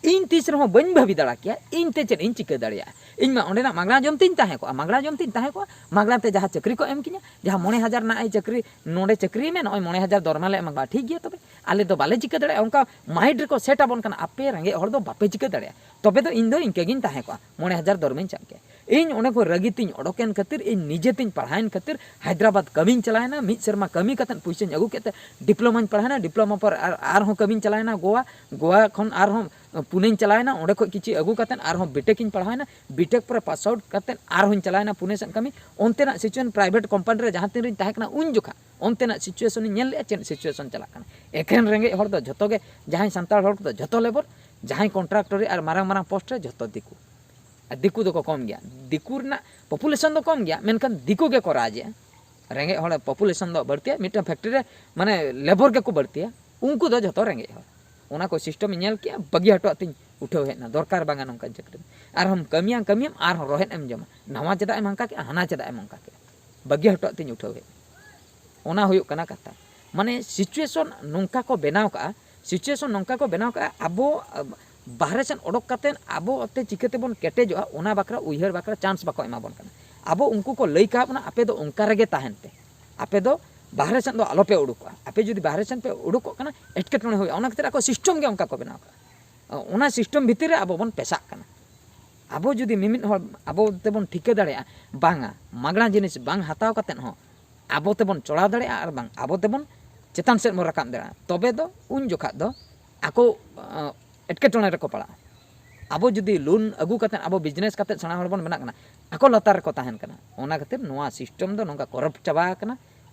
ᱤᱧ ᱛᱤᱥ ᱨᱮᱦᱚᱸ ᱵᱟᱹᱧ ᱵᱷᱟᱹᱵᱤ ᱫᱟᱲᱮ ᱠᱮᱭᱟ, ᱤᱧ ᱛᱮ ᱪᱮᱫ ᱤᱧ ᱪᱤᱠᱟᱹ ᱫᱟᱲᱮᱭᱟᱜᱼᱟ᱾ ᱤᱧ ᱢᱟ ᱚᱸᱰᱮᱱᱟᱜ ᱢᱟᱜᱽᱱᱟ ᱡᱚᱢ ᱛᱤᱧ ᱛᱟᱦᱮᱸ ᱠᱚᱜᱼᱟ, ᱢᱟᱜᱽᱱᱟ ᱡᱚᱢ ᱛᱤᱧ ᱛᱟᱦᱮᱸ ᱠᱚᱜᱼᱟ, ᱢᱟᱜᱽᱱᱟ ᱛᱮ ᱡᱟᱦᱟᱸ ᱪᱟᱹᱠᱨᱤ ᱠᱚ ᱮᱢ ᱠᱤᱧᱟ, ᱡᱟᱦᱟᱸ ᱢᱚᱬᱮ ᱦᱟᱡᱟᱨ ᱨᱮᱱᱟᱜ ᱮ ᱪᱟᱹᱠᱨᱤ, ᱱᱚᱰᱮ ᱪᱟᱹᱠᱨᱤᱭ ᱢᱮ, ᱱᱚᱜᱼᱚᱭ ᱢᱚᱬᱮ ᱦᱟᱡᱟᱨ ᱫᱚᱨᱢᱟ ᱞᱮ ᱮᱢᱟ ᱠᱚᱣᱟ, ᱴᱷᱤᱠ ᱜᱮᱭᱟ᱾ ᱛᱚᱵᱮ ᱟᱞᱮ ᱫᱚ ᱵᱟᱞᱮ ᱪᱤᱠᱟᱹ ᱫᱟᱲᱮᱭᱟᱜᱼᱟ, ᱚᱱᱠᱟ ᱢᱟᱭᱤᱱᱰ ᱨᱮᱠᱚ ᱥᱮᱴ ᱟᱵᱚᱱ ᱠᱟᱱᱟ, ᱟᱯᱮ ᱨᱮᱸᱜᱮᱡ ᱦᱚᱲ ᱫᱚ ᱵᱟᱯᱮ ᱪᱤᱠᱟᱹ ᱫᱟᱲᱮᱭᱟᱜᱼᱟ᱾ ᱛᱚᱵᱮ ᱫᱚ ᱤᱧ ᱫᱚ ᱤᱱᱠᱟᱹ ᱜᱤᱧ ᱛᱟᱦᱮᱸ ᱠᱚᱜᱼᱟ, ᱢᱚᱬᱮ ᱦᱟᱡᱟᱨ ᱫᱚᱨᱢᱟᱧ ᱪᱟᱜ ᱠᱮᱭᱟ᱾ ᱤᱧ ᱚᱸᱰᱮ ᱠᱷᱚᱱ ᱨᱟᱹᱜᱤ ᱛᱤᱧ ᱚᱰᱚᱠᱮᱱ ᱠᱷᱟᱹᱛᱤᱨ, ᱤᱧ ᱱᱤᱡᱮ ᱛᱤᱧ ᱯᱟᱲᱦᱟᱣᱮᱱ ᱠᱷᱟᱹᱛᱤᱨ ᱦᱟᱭᱫᱨᱟᱵᱟᱫᱽ ᱠᱟᱹᱢᱤᱧ ᱪᱟᱞᱟᱣᱮᱱᱟ᱾ ᱢᱤᱫ ᱥᱮᱨᱢᱟ ᱠᱟᱹᱢᱤ ᱠᱟᱛᱮᱫ ᱯᱩᱭᱥᱟᱹᱧ ᱟᱹᱜᱩ ᱠᱮᱫ ᱛᱮ ᱰᱤᱯᱞᱳᱢᱟᱧ ᱯᱟᱲᱦᱟᱣᱮᱱᱟ᱾ ᱰᱤᱯᱞᱳᱢᱟ ᱯᱚᱨ ᱟᱨ ᱟᱨᱦᱚᱸ ᱠᱟᱹᱢᱤᱧ ᱪᱟᱞᱟᱣᱮᱱᱟ ᱜᱳᱣᱟ᱾ ᱜᱳᱣᱟ ᱠᱷᱚᱱ ᱟᱨᱦᱚᱸ ᱯᱩᱱᱮᱧ ᱪᱟᱞᱟᱣᱮᱱᱟ, ᱚᱸᱰᱮ ᱠᱷᱚᱱ ᱠᱤᱪᱷᱩ ᱟᱹᱜᱩ ᱠᱟᱛᱮᱫ ᱟᱨᱦᱚᱸ ᱵᱤᱴᱮᱠᱤᱧ ᱯᱟᱲᱦᱟᱣᱮᱱᱟ᱾ ᱵᱤᱴᱮᱠ ᱯᱚᱨᱮ ᱯᱟᱥ ᱟᱣᱩᱴ ᱠᱟᱛᱮᱫ ᱟᱨᱦᱚᱸᱧ ᱪᱟᱞᱟᱣᱮᱱᱟ ᱯᱩᱱᱮ ᱥᱮᱫ ᱠᱟᱹᱢᱤ᱾ ᱚᱱᱛᱮᱱᱟᱜ ᱥᱤᱪᱩᱭᱮᱥᱚᱱ ᱯᱨᱟᱭᱵᱷᱮᱴ ᱠᱳᱢᱯᱟᱱᱤ ᱨᱮ ᱡᱟᱦᱟᱸ ᱛᱤᱱ ᱨᱤᱧ ᱛᱟᱦᱮᱸ ᱠᱟᱱᱟ ᱩᱱ ᱡᱚᱠᱷᱟ ᱚᱱᱛᱮᱱᱟᱜ ᱥᱤᱪᱩᱭᱮᱥᱚᱱᱤᱧ ᱧᱮᱞ ᱞᱮᱜᱼᱟ, ᱪᱮᱫ ᱥᱤᱪᱩᱭᱮᱥᱚᱱ ᱪᱟᱞᱟᱜ ᱠᱟᱱᱟ᱾ ᱮᱠᱷᱮᱱ ᱨᱮᱸᱜᱮᱡ ᱦᱚᱲ ᱫᱚ ᱡᱷᱚᱛᱚ ᱜᱮ, ᱡᱟᱦᱟᱸᱭ ᱥᱟᱱᱛᱟᱲ ᱦᱚᱲ ᱠᱚᱫᱚ ᱡᱷᱚᱛᱚ ᱞᱮᱵᱚᱨ, ᱡᱟᱦᱟᱸᱭ ᱠᱚᱱᱴᱨᱟᱠᱴᱚᱨᱤ ᱟᱨ ᱢᱟᱨᱟᱝ ᱢᱟᱨᱟᱝ ᱯᱳᱥᱴ ᱨᱮ ᱡᱷᱚᱛᱚ ᱫᱤᱠᱩ᱾ ᱟᱨ ᱫᱤᱠᱩ ᱫᱚᱠᱚ ᱠᱚᱢ ᱜᱮᱭᱟ, ᱫᱤᱠᱩ ᱨᱮᱱᱟᱜ ᱯᱚᱯᱩᱞᱮᱥᱚᱱ ᱫᱚ ᱠᱚᱢ ᱜᱮᱭᱟ, ᱢᱮᱱᱠᱷᱟᱱ ᱫᱤᱠᱩ ᱜᱮᱠᱚ ᱨᱟᱡᱽ ᱮᱜᱼᱟ᱾ ᱨᱮᱸᱜᱮᱡ ᱦᱚᱲ ᱯᱚᱯᱩᱞᱮᱥᱚᱱ ᱫᱚ ᱵᱟᱹᱲᱛᱤᱭᱟ, ᱢᱤᱫᱴᱟᱝ ᱯᱷᱮᱠᱴᱨᱤ ᱨᱮ ᱢᱟᱱᱮ ᱞᱮᱵᱚᱨ ᱜᱮᱠᱚ ᱵᱟᱹᱲᱛᱤᱭᱟ, ᱩᱱᱠᱩ ᱫᱚ ᱡᱷᱚᱛᱚ ᱨᱮᱸᱜᱮᱡ ᱦᱚᱲ᱾ ᱚᱱᱟ ᱠᱚ ᱥᱤᱥᱴᱮᱢ ᱤᱧ ᱧᱮᱞ ᱠᱮᱜᱼᱟ, ᱵᱟᱹᱜᱤ ᱦᱚᱴᱚᱣᱟᱜ ᱛᱤᱧ ᱩᱴᱷᱟᱹᱣ ᱦᱮᱡ ᱮᱱᱟ, ᱫᱚᱨᱠᱟᱨ ᱵᱟᱝᱟ ᱱᱚᱝᱠᱟᱱ ᱪᱟᱹᱠᱨᱤ᱾ ᱟᱨᱦᱚᱸᱢ ᱠᱟᱹᱢᱤᱭᱟᱢ ᱠᱟᱹᱢᱤᱭᱟᱢ, ᱟᱨᱦᱚᱸ ᱨᱚᱦᱮᱫ ᱮᱢ ᱡᱚᱢᱟ, ᱱᱟᱣᱟ ᱪᱮᱫᱟᱜ ᱮᱢ ᱚᱱᱠᱟ ᱠᱮᱜᱼᱟ, ᱦᱟᱱᱟ ᱪᱮᱫᱟᱜ ᱮᱢ ᱚᱱᱠᱟ ᱠᱮᱜᱼᱟ, ᱵᱟᱹᱜᱤ ᱦᱚᱴᱚᱣᱟᱜ ᱛᱤᱧ ᱩᱴᱷᱟᱹᱣ ᱦᱮᱡ ᱮᱱᱟ᱾ ᱚᱱᱟ ᱦᱩᱭᱩᱜ ᱠᱟᱱᱟ ᱠᱟᱛᱷᱟ᱾ ᱢᱟᱱᱮ ᱥᱤᱪᱩᱭᱮᱥᱚᱱ ᱱᱚᱝᱠᱟ ᱠᱚ ᱵᱮᱱᱟᱣ ᱠᱟᱜᱼᱟ, ᱥᱤᱪᱩᱭᱮᱥᱚᱱ ᱱᱚᱝᱠᱟ ᱠᱚ ᱵᱮᱱᱟᱣ ᱠᱟᱜᱼᱟ, ᱟᱵᱚ ᱵᱟᱦᱨᱮ ᱥᱮᱱ ᱚᱰᱚᱠ ᱠᱟᱛᱮᱫ ᱟᱵᱚ ᱛᱮ ᱪᱤᱠᱟᱹ ᱛᱮᱵᱚᱱ ᱠᱮᱴᱮᱡᱚᱜᱼᱟ, ᱚᱱᱟ ᱵᱟᱠᱷᱨᱟ ᱩᱭᱦᱟᱹᱨ ᱵᱟᱠᱷᱨᱟ ᱪᱟᱱᱥ ᱵᱟᱠᱚ ᱮᱢᱟ ᱵᱚᱱ ᱠᱟᱱᱟ᱾ ᱟᱵᱚ ᱩᱱᱠᱩ ᱠᱚ ᱞᱟᱹᱭ ᱠᱟᱜ ᱵᱚᱱᱟ, ᱟᱯᱮ ᱫᱚ ᱚᱱᱠᱟ ᱨᱮᱜᱮ ᱛᱟᱦᱮᱱ ᱯᱮ, ᱟᱯᱮ ᱫᱚ ᱵᱟᱦᱨᱮ ᱥᱮᱫ ᱫᱚ ᱟᱞᱚᱯᱮ ᱩᱰᱩᱠᱚᱜᱼᱟ᱾ ᱟᱯᱮ ᱡᱩᱫᱤ ᱵᱟᱦᱨᱮ ᱥᱮᱫ ᱯᱮ ᱩᱰᱩᱠᱚᱜ ᱠᱟᱱᱟ, ᱮᱴᱠᱮᱴᱚᱬᱮ ᱦᱩᱭᱩᱜᱼᱟ᱾ ᱚᱱᱟ ᱠᱷᱟᱹᱛᱤᱨ ᱟᱠᱚ ᱥᱤᱥᱴᱮᱢ ᱜᱮ ᱚᱱᱠᱟ ᱠᱚ ᱵᱮᱱᱟᱣ ᱠᱟᱜᱼᱟ᱾ ᱚᱱᱟ ᱥᱤᱥᱴᱮᱢ ᱵᱷᱤᱛᱤᱨ ᱨᱮ ᱟᱵᱚ ᱵᱚᱱ ᱯᱮᱥᱟᱜ ᱠᱟᱱᱟ᱾ ᱟᱵᱚ ᱡᱩᱫᱤ ᱢᱤᱢᱤᱫ ᱦᱚᱲ ᱟᱵᱚ ᱛᱮᱵᱚᱱ ᱴᱷᱤᱠᱟᱹ ᱫᱟᱲᱮᱭᱟᱜᱼᱟ, ᱵᱟᱝᱟ, ᱢᱟᱜᱽᱱᱟ ᱡᱤᱱᱤᱥ ᱵᱟᱝ ᱦᱟᱛᱟᱣ ᱠᱟᱛᱮᱫ ᱦᱚᱸ ᱟᱵᱚ ᱛᱮᱵᱚᱱ ᱪᱚᱲᱟᱣ ᱫᱟᱲᱮᱭᱟᱜᱼᱟ ᱟᱨ ᱵᱟᱝ ᱟᱵᱚ ᱛᱮᱵᱚᱱ ᱪᱮᱛᱟᱱ ᱥᱮᱫ ᱵᱚᱱ ᱨᱟᱠᱟᱵ ᱫᱟᱲᱮᱭᱟᱜᱼᱟ, ᱛᱚᱵᱮ ᱫᱚ ᱩᱱ ᱡᱚᱠᱷᱟᱜ ᱫᱚ ᱟᱠᱚ ᱮᱴᱠᱮᱴᱚᱬᱮ ᱨᱮᱠᱚ ᱯᱟᱲᱟᱜᱼᱟ᱾ ᱟᱵᱚ ᱡᱩᱫᱤ ᱞᱳᱱ ᱟᱹᱜᱩ ᱠᱟᱛᱮᱫ ᱟᱵᱚ ᱵᱤᱡᱽᱱᱮᱥ ᱠᱟᱛᱮᱫ ᱥᱮᱬᱟ ᱦᱚᱲ ᱵᱚᱱ ᱵᱮᱱᱟᱜ ᱠᱟᱱᱟ, ᱟᱠᱚ ᱞᱟᱛᱟᱨ ᱨᱮᱠᱚ ᱛᱟᱦᱮᱱ ᱠᱟᱱᱟ᱾ ᱚᱱᱟ ᱠᱷᱟᱹᱛᱤᱨ ᱱᱚᱣᱟ ᱥᱤᱥᱴᱮᱢ ᱫᱚ ᱱᱚᱝᱠᱟ ᱠᱚᱨᱟᱯᱴ ᱪᱟᱵᱟ ᱟᱠᱟᱱᱟ᱾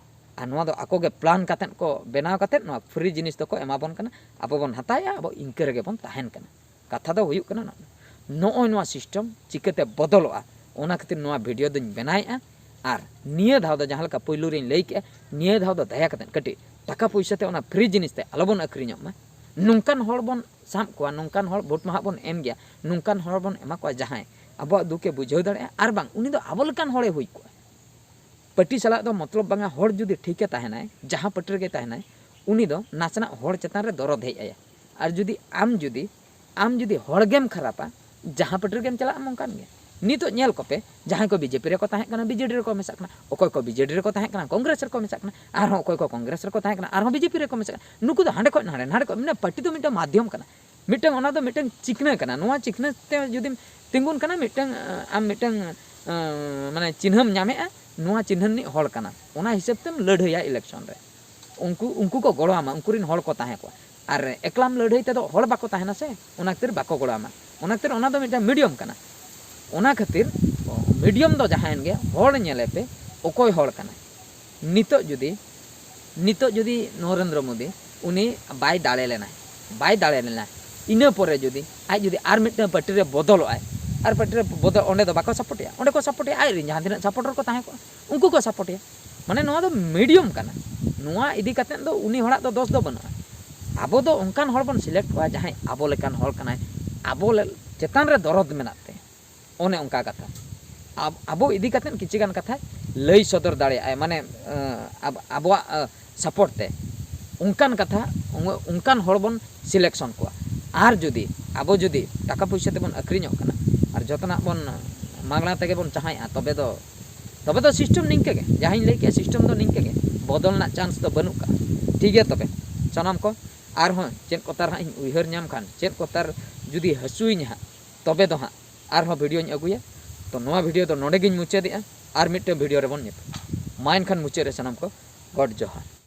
ᱟᱨ ᱱᱚᱣᱟ ᱫᱚ ᱟᱠᱚ ᱜᱮ ᱯᱞᱟᱱ ᱠᱟᱛᱮᱫ ᱠᱚ ᱵᱮᱱᱟᱣ ᱠᱟᱛᱮᱫ ᱱᱚᱣᱟ ᱯᱷᱨᱤ ᱡᱤᱱᱤᱥ ᱫᱚᱠᱚ ᱮᱢᱟ ᱵᱚᱱ ᱠᱟᱱᱟ, ᱟᱵᱚ ᱵᱚᱱ ᱦᱟᱛᱟᱣᱮᱫᱼᱟ, ᱟᱵᱚ ᱤᱱᱠᱟᱹ ᱨᱮᱜᱮ ᱵᱚᱱ ᱛᱟᱦᱮᱱ ᱠᱟᱱᱟ᱾ ᱠᱟᱛᱷᱟ ᱫᱚ ᱦᱩᱭᱩᱜ ᱠᱟᱱᱟ ᱱᱚᱜᱼᱚ ᱱᱚᱜᱼᱚᱭ ᱱᱚᱣᱟ ᱥᱤᱥᱴᱮᱢ ᱪᱤᱠᱟᱹᱛᱮ ᱵᱚᱫᱚᱞᱚᱜᱼᱟ, ᱚᱱᱟ ᱠᱷᱟᱹᱛᱤᱨ ᱱᱚᱣᱟ ᱵᱷᱤᱰᱤᱭᱳ ᱫᱚᱧ ᱵᱮᱱᱟᱣᱮᱫᱼᱟ᱾ ᱟᱨ ᱱᱤᱭᱟᱹ ᱫᱷᱟᱣ ᱫᱚ ᱡᱟᱦᱟᱸ ᱞᱮᱠᱟ ᱯᱳᱭᱞᱳ ᱨᱮᱧ ᱞᱟᱹᱭ ᱠᱮᱜᱼᱟ, ᱱᱤᱭᱟᱹ ᱫᱷᱟᱣ ᱫᱚ ᱫᱟᱭᱟ ᱠᱟᱛᱮᱫ ᱠᱟᱹᱴᱤᱡ ᱴᱟᱠᱟ ᱯᱩᱭᱥᱟᱹ ᱛᱮ ᱚᱱᱟ ᱯᱷᱨᱤ ᱡᱤᱱᱤᱥ ᱛᱮ ᱟᱞᱚᱵᱚᱱ ᱟᱹᱠᱷᱨᱤᱧᱚᱜ ᱢᱟ᱾ ᱱᱚᱝᱠᱟᱱ ᱦᱚᱲ ᱵᱚᱱ ᱥᱟᱵ ᱠᱚᱣᱟ, ᱱᱚᱝᱠᱟᱱ ᱦᱚᱲ ᱵᱷᱳᱴ ᱢᱟᱦᱟ ᱵᱚᱱ ᱮᱢ ᱜᱮᱭᱟ, ᱱᱚᱝᱠᱟᱱ ᱦᱚᱲ ᱵᱚᱱ ᱮᱢᱟ ᱠᱚᱣᱟ ᱡᱟᱦᱟᱸᱭ ᱟᱵᱚᱣᱟᱜ ᱫᱩᱠᱮ ᱵᱩᱡᱷᱟᱹᱣ ᱫᱟᱲᱮᱭᱟᱜᱼᱟ, ᱟᱨ ᱵᱟᱝ ᱩᱱᱤ ᱫᱚ ᱟᱵᱚ ᱞᱮᱠᱟᱱ ᱦᱚᱲᱮ ᱦᱩᱭ ᱠᱚᱜᱼᱟ᱾ ᱯᱟᱹᱴᱤ ᱥᱟᱞᱟᱜ ᱫᱚ ᱢᱚᱛᱞᱚᱵ ᱵᱟᱝᱟ, ᱦᱚᱲ ᱡᱩᱫᱤ ᱴᱷᱤᱠᱮ ᱛᱟᱦᱮᱱᱟᱭ, ᱡᱟᱦᱟᱸ ᱯᱟᱹᱴᱤ ᱨᱮᱜᱮ ᱛᱟᱦᱮᱱᱟᱭ, ᱩᱱᱤ ᱫᱚ ᱱᱟᱥᱮᱱᱟᱜ ᱦᱚᱲ ᱪᱮᱛᱟᱱ ᱨᱮ ᱫᱚᱨᱚᱫ ᱦᱮᱡ ᱟᱭᱟ᱾ ᱟᱨ ᱡᱩᱫᱤ ᱟᱢ ᱡᱩᱫᱤ ᱟᱢ ᱡᱩᱫᱤ ᱦᱚᱲ ᱜᱮᱢ ᱠᱷᱟᱨᱟᱯᱟ, ᱡᱟᱦᱟᱸ ᱯᱟᱹᱴᱤ ᱨᱮᱜᱮᱢ ᱪᱟᱞᱟᱜ ᱟᱢ ᱚᱱᱠᱟᱱ ᱜᱮ᱾ ᱱᱤᱛᱚᱜ ᱧᱮᱞ ᱠᱚᱯᱮ, ᱡᱟᱦᱟᱸᱭ ᱠᱚ ᱵᱤᱡᱮᱯᱤ ᱨᱮᱠᱚ ᱛᱟᱦᱮᱸ ᱠᱟᱱᱟ, ᱵᱤᱡᱮᱰᱤ ᱨᱮᱠᱚ ᱢᱮᱥᱟᱜ ᱠᱟᱱᱟ, ᱚᱠᱚᱭ ᱠᱚ ᱵᱤᱡᱮᱰᱤ ᱨᱮᱠᱚ ᱛᱟᱦᱮᱸ ᱠᱟᱱᱟ, ᱠᱚᱝᱜᱨᱮᱥ ᱨᱮᱠᱚ ᱢᱮᱥᱟᱜ ᱠᱟᱱᱟ, ᱟᱨᱦᱚᱸ ᱚᱠᱚᱭ ᱠᱚ ᱠᱚᱝᱜᱨᱮᱥ ᱨᱮᱠᱚ ᱛᱟᱦᱮᱸ ᱠᱟᱱᱟ, ᱟᱨᱦᱚᱸ ᱵᱤᱡᱮᱯᱤ ᱨᱮᱠᱚ ᱢᱮᱥᱟᱜ ᱠᱟᱱᱟ᱾ ᱱᱩᱠᱩ ᱫᱚ ᱦᱟᱸᱰᱮ ᱠᱷᱚᱱ ᱱᱟᱰᱮ, ᱱᱟᱰᱮ ᱠᱷᱚᱱ, ᱢᱟᱱᱮ ᱯᱟᱹᱴᱤ ᱫᱚ ᱢᱤᱫᱴᱟᱝ ᱢᱟᱫᱽᱫᱷᱚᱢ ᱠᱟᱱᱟ, ᱢᱤᱫᱴᱟᱝ, ᱚᱱᱟ ᱫᱚ ᱢᱤᱫᱴᱟᱝ ᱪᱤᱠᱷᱱᱟᱹ ᱠᱟᱱᱟ᱾ ᱱᱚᱣᱟ ᱪᱤᱠᱷᱱᱟᱹ ᱛᱮ ᱡᱩᱫᱤᱢ ᱛᱤᱸᱜᱩᱱ ᱠᱟᱱᱟ, ᱢᱤᱫᱴᱟᱝ, ᱟᱢ ᱢᱤᱫᱴᱟᱝ, ᱟᱸ, ᱢᱟᱱᱮ ᱪᱤᱱᱦᱟᱹᱢ ᱧᱟᱢᱮᱜᱼᱟ, ᱱᱚᱣᱟ ᱪᱤᱱᱦᱟᱹ ᱨᱤᱱᱤᱡ ᱦᱚᱲ ᱠᱟᱱᱟ, ᱚᱱᱟ ᱦᱤᱥᱟᱹᱵ ᱛᱮᱢ ᱞᱟᱹᱲᱦᱟᱹᱭᱟ ᱤᱞᱮᱠᱥᱚᱱ ᱨᱮ᱾ ᱩᱱᱠᱩ, ᱩᱱᱠᱩ ᱠᱚ ᱜᱚᱲᱚ ᱟᱢᱟ, ᱩᱱᱠᱩ ᱨᱤᱱ ᱦᱚᱲ ᱠᱚ ᱛᱟᱦᱮᱸ ᱠᱚᱜᱼᱟ᱾ ᱟᱨ ᱮᱠᱞᱟᱢ ᱞᱟᱹᱲᱦᱟᱹᱭ ᱛᱮᱫᱚ ᱦᱚᱲ ᱵᱟᱠᱚ ᱛᱟᱦᱮᱱᱟ ᱥᱮ, ᱚᱱᱟ ᱠᱷᱟᱹᱛᱤᱨ ᱵᱟᱠᱚ ᱜᱚᱲᱚ ᱟᱢᱟ᱾ ᱚᱱᱟ ᱠᱷᱟᱹᱛᱤᱨ ᱚᱱᱟ ᱫᱚ ᱢᱤᱫᱴᱟᱝ ᱢᱤᱰᱤᱭᱟᱢ ᱠᱟᱱᱟ᱾ ᱚᱱᱟ ᱠᱷᱟᱹᱛᱤᱨ ᱢᱤᱰᱤᱭᱟᱢ ᱫᱚ ᱡᱟᱦᱟᱸᱭᱮᱱ ᱜᱮ, ᱦᱚᱲ ᱧᱮᱞᱮ ᱯᱮ, ᱚᱠᱚᱭ ᱦᱚᱲ ᱠᱟᱱᱟᱭ᱾ ᱱᱤᱛᱚᱜ ᱡᱩᱫᱤ, ᱱᱤᱛᱚᱜ ᱡᱩᱫᱤ ᱱᱚᱨᱮᱱᱫᱨᱚ ᱢᱳᱫᱤ ᱩᱱᱤ ᱵᱟᱭ ᱫᱟᱲᱮ ᱞᱮᱱᱟᱭ, ᱵᱟᱭ ᱫᱟᱲᱮ ᱞᱮᱱᱟ, ᱤᱱᱟᱹ ᱯᱚᱨᱮ ᱡᱩᱫᱤ ᱟᱡ ᱡᱩᱫᱤ ᱟᱨ ᱢᱤᱫᱴᱟᱝ ᱯᱟᱹᱴᱤ ᱨᱮ ᱵᱚᱫᱚᱞᱚᱜᱼᱟᱭ, ᱟᱨ ᱯᱟᱹᱴᱤ ᱨᱮ ᱵᱚᱫᱚᱞ, ᱚᱸᱰᱮ ᱫᱚ ᱵᱟᱠᱚ ᱥᱟᱯᱳᱨᱴᱮᱭᱟ, ᱚᱸᱰᱮ ᱠᱚ ᱥᱟᱯᱳᱨᱴᱮᱭᱟ ᱟᱡ ᱨᱮᱱ ᱡᱟᱦᱟᱸ ᱛᱤᱱᱟᱹᱜ ᱥᱟᱯᱳᱨᱴᱟᱨ ᱠᱚ ᱛᱟᱦᱮᱸ ᱠᱚᱜᱼᱟ, ᱩᱱᱠᱩ ᱠᱚ ᱥᱟᱯᱳᱨᱴᱮᱭᱟ᱾ ᱢᱟᱱᱮ ᱱᱚᱣᱟ ᱫᱚ ᱢᱤᱰᱤᱭᱟᱢ ᱠᱟᱱᱟ᱾ ᱱᱚᱣᱟ ᱤᱫᱤ ᱠᱟᱛᱮᱫ ᱫᱚ ᱩᱱᱤ ᱦᱚᱲᱟᱜ ᱫᱚ ᱫᱚᱥ ᱫᱚ ᱵᱟᱹᱱᱩᱜᱼᱟ᱾ ᱟᱵᱚ ᱫᱚ ᱚᱱᱠᱟᱱ ᱦᱚᱲ ᱵᱚᱱ ᱥᱤᱞᱮᱠᱴ ᱠᱚᱣᱟ ᱡᱟᱦᱟᱸᱭ ᱟᱵᱚ ᱞᱮᱠᱟᱱ ᱦᱚᱲ ᱠᱟᱱᱟᱭ, ᱟᱵᱚ ᱞᱮ-, ᱪᱮᱛᱟᱱ ᱨᱮ ᱫᱚᱨᱚᱫ ᱢᱮᱱᱟᱜ ᱛᱟᱭᱟ᱾ ᱚᱱᱮ ᱚᱱᱠᱟ ᱠᱟᱛᱷᱟ᱾ ᱟᱵ-, ᱟᱵᱚ ᱤᱫᱤ ᱠᱟᱛᱮᱫ ᱠᱤᱪᱷᱩ ᱜᱟᱱ ᱠᱟᱛᱷᱟᱭ ᱞᱟᱹᱭ ᱥᱚᱫᱚᱨ ᱫᱟᱲᱮᱭᱟᱜᱼᱟᱭ, ᱢᱟᱱᱮ, ᱟᱸ, ᱟᱵ-, ᱟᱵᱚᱣᱟᱜ, ᱟᱸ, ᱥᱟᱯᱳᱨᱴ ᱛᱮ᱾ ᱚᱱᱠᱟᱱ ᱠᱟᱛᱷᱟ, ᱚᱱ-, ᱚᱱᱠᱟᱱ ᱦᱚᱲ ᱵᱚᱱ ᱥᱤᱞᱮᱠᱥᱚᱱ ᱠᱚᱣᱟ᱾ ᱟᱨ ᱡᱩᱫᱤ ᱟᱵᱚ ᱡᱩᱫᱤ ᱴᱟᱠᱟ ᱯᱩᱭᱥᱟᱹ ᱛᱮᱵᱚᱱ ᱟᱹᱠᱷᱨᱤᱧᱚᱜ ᱠᱟᱱᱟ ᱟᱨ ᱡᱚᱛᱚᱱᱟᱜ ᱵᱚᱱ ᱢᱟᱜᱽᱱᱟ ᱛᱮᱜᱮ ᱵᱚᱱ ᱪᱟᱦᱟᱸᱭᱮᱜᱼᱟ, ᱛᱚᱵᱮ ᱫᱚ, ᱛᱚᱵᱮ ᱫᱚ ᱥᱤᱥᱴᱮᱢ ᱱᱤᱝᱠᱟᱹ ᱜᱮ, ᱡᱟᱦᱟᱸᱧ ᱞᱟᱹᱭ ᱠᱮᱜᱼᱟ, ᱥᱤᱥᱴᱮᱢ ᱫᱚ ᱱᱤᱝᱠᱟᱹ ᱜᱮ᱾ ᱵᱚᱫᱚᱞ ᱨᱮᱱᱟᱜ ᱪᱟᱱᱥ ᱫᱚ ᱵᱟᱹᱱᱩᱜ ᱠᱟᱜᱼᱟ᱾ ᱴᱷᱤᱠ ᱜᱮᱭᱟ, ᱛᱚᱵᱮ ᱥᱟᱱᱟᱢ ᱠᱚ ᱟᱨᱦᱚᱸ ᱪᱮᱫ ᱠᱚ ᱛᱟᱨ ᱦᱟᱸᱜ ᱤᱧ ᱩᱭᱦᱟᱹᱨ ᱧᱟᱢ ᱠᱷᱟᱱ, ᱪᱮᱫ ᱠᱚ ᱛᱟᱨ ᱡᱩᱫᱤ ᱦᱟᱹᱥᱩᱭᱤᱧᱟ ᱦᱟᱸᱜ, ᱛᱚᱵᱮ ᱫᱚ ᱦᱟᱸᱜ ᱟᱨᱦᱚᱸ ᱵᱷᱤᱰᱤᱭᱳᱧ ᱟᱹᱜᱩᱭᱟ᱾ ᱛᱚ ᱱᱚᱣᱟ ᱵᱷᱤᱰᱤᱭᱳ ᱫᱚ ᱱᱚᱰᱮ ᱜᱤᱧ ᱢᱩᱪᱟᱹᱫᱮᱜᱼᱟ, ᱟᱨ ᱢᱤᱫᱴᱮᱱ ᱵᱷᱤᱰᱤᱭᱳ ᱨᱮᱵᱚᱱ ᱧᱟᱯᱟᱢᱟ᱾ ᱢᱟ ᱮᱱᱠᱷᱟᱱ ᱢᱩᱪᱟᱹᱫ ᱨᱮ ᱥᱟᱱᱟᱢ ᱠᱚ ᱜᱚᱰ ᱡᱚᱦᱟᱨ᱾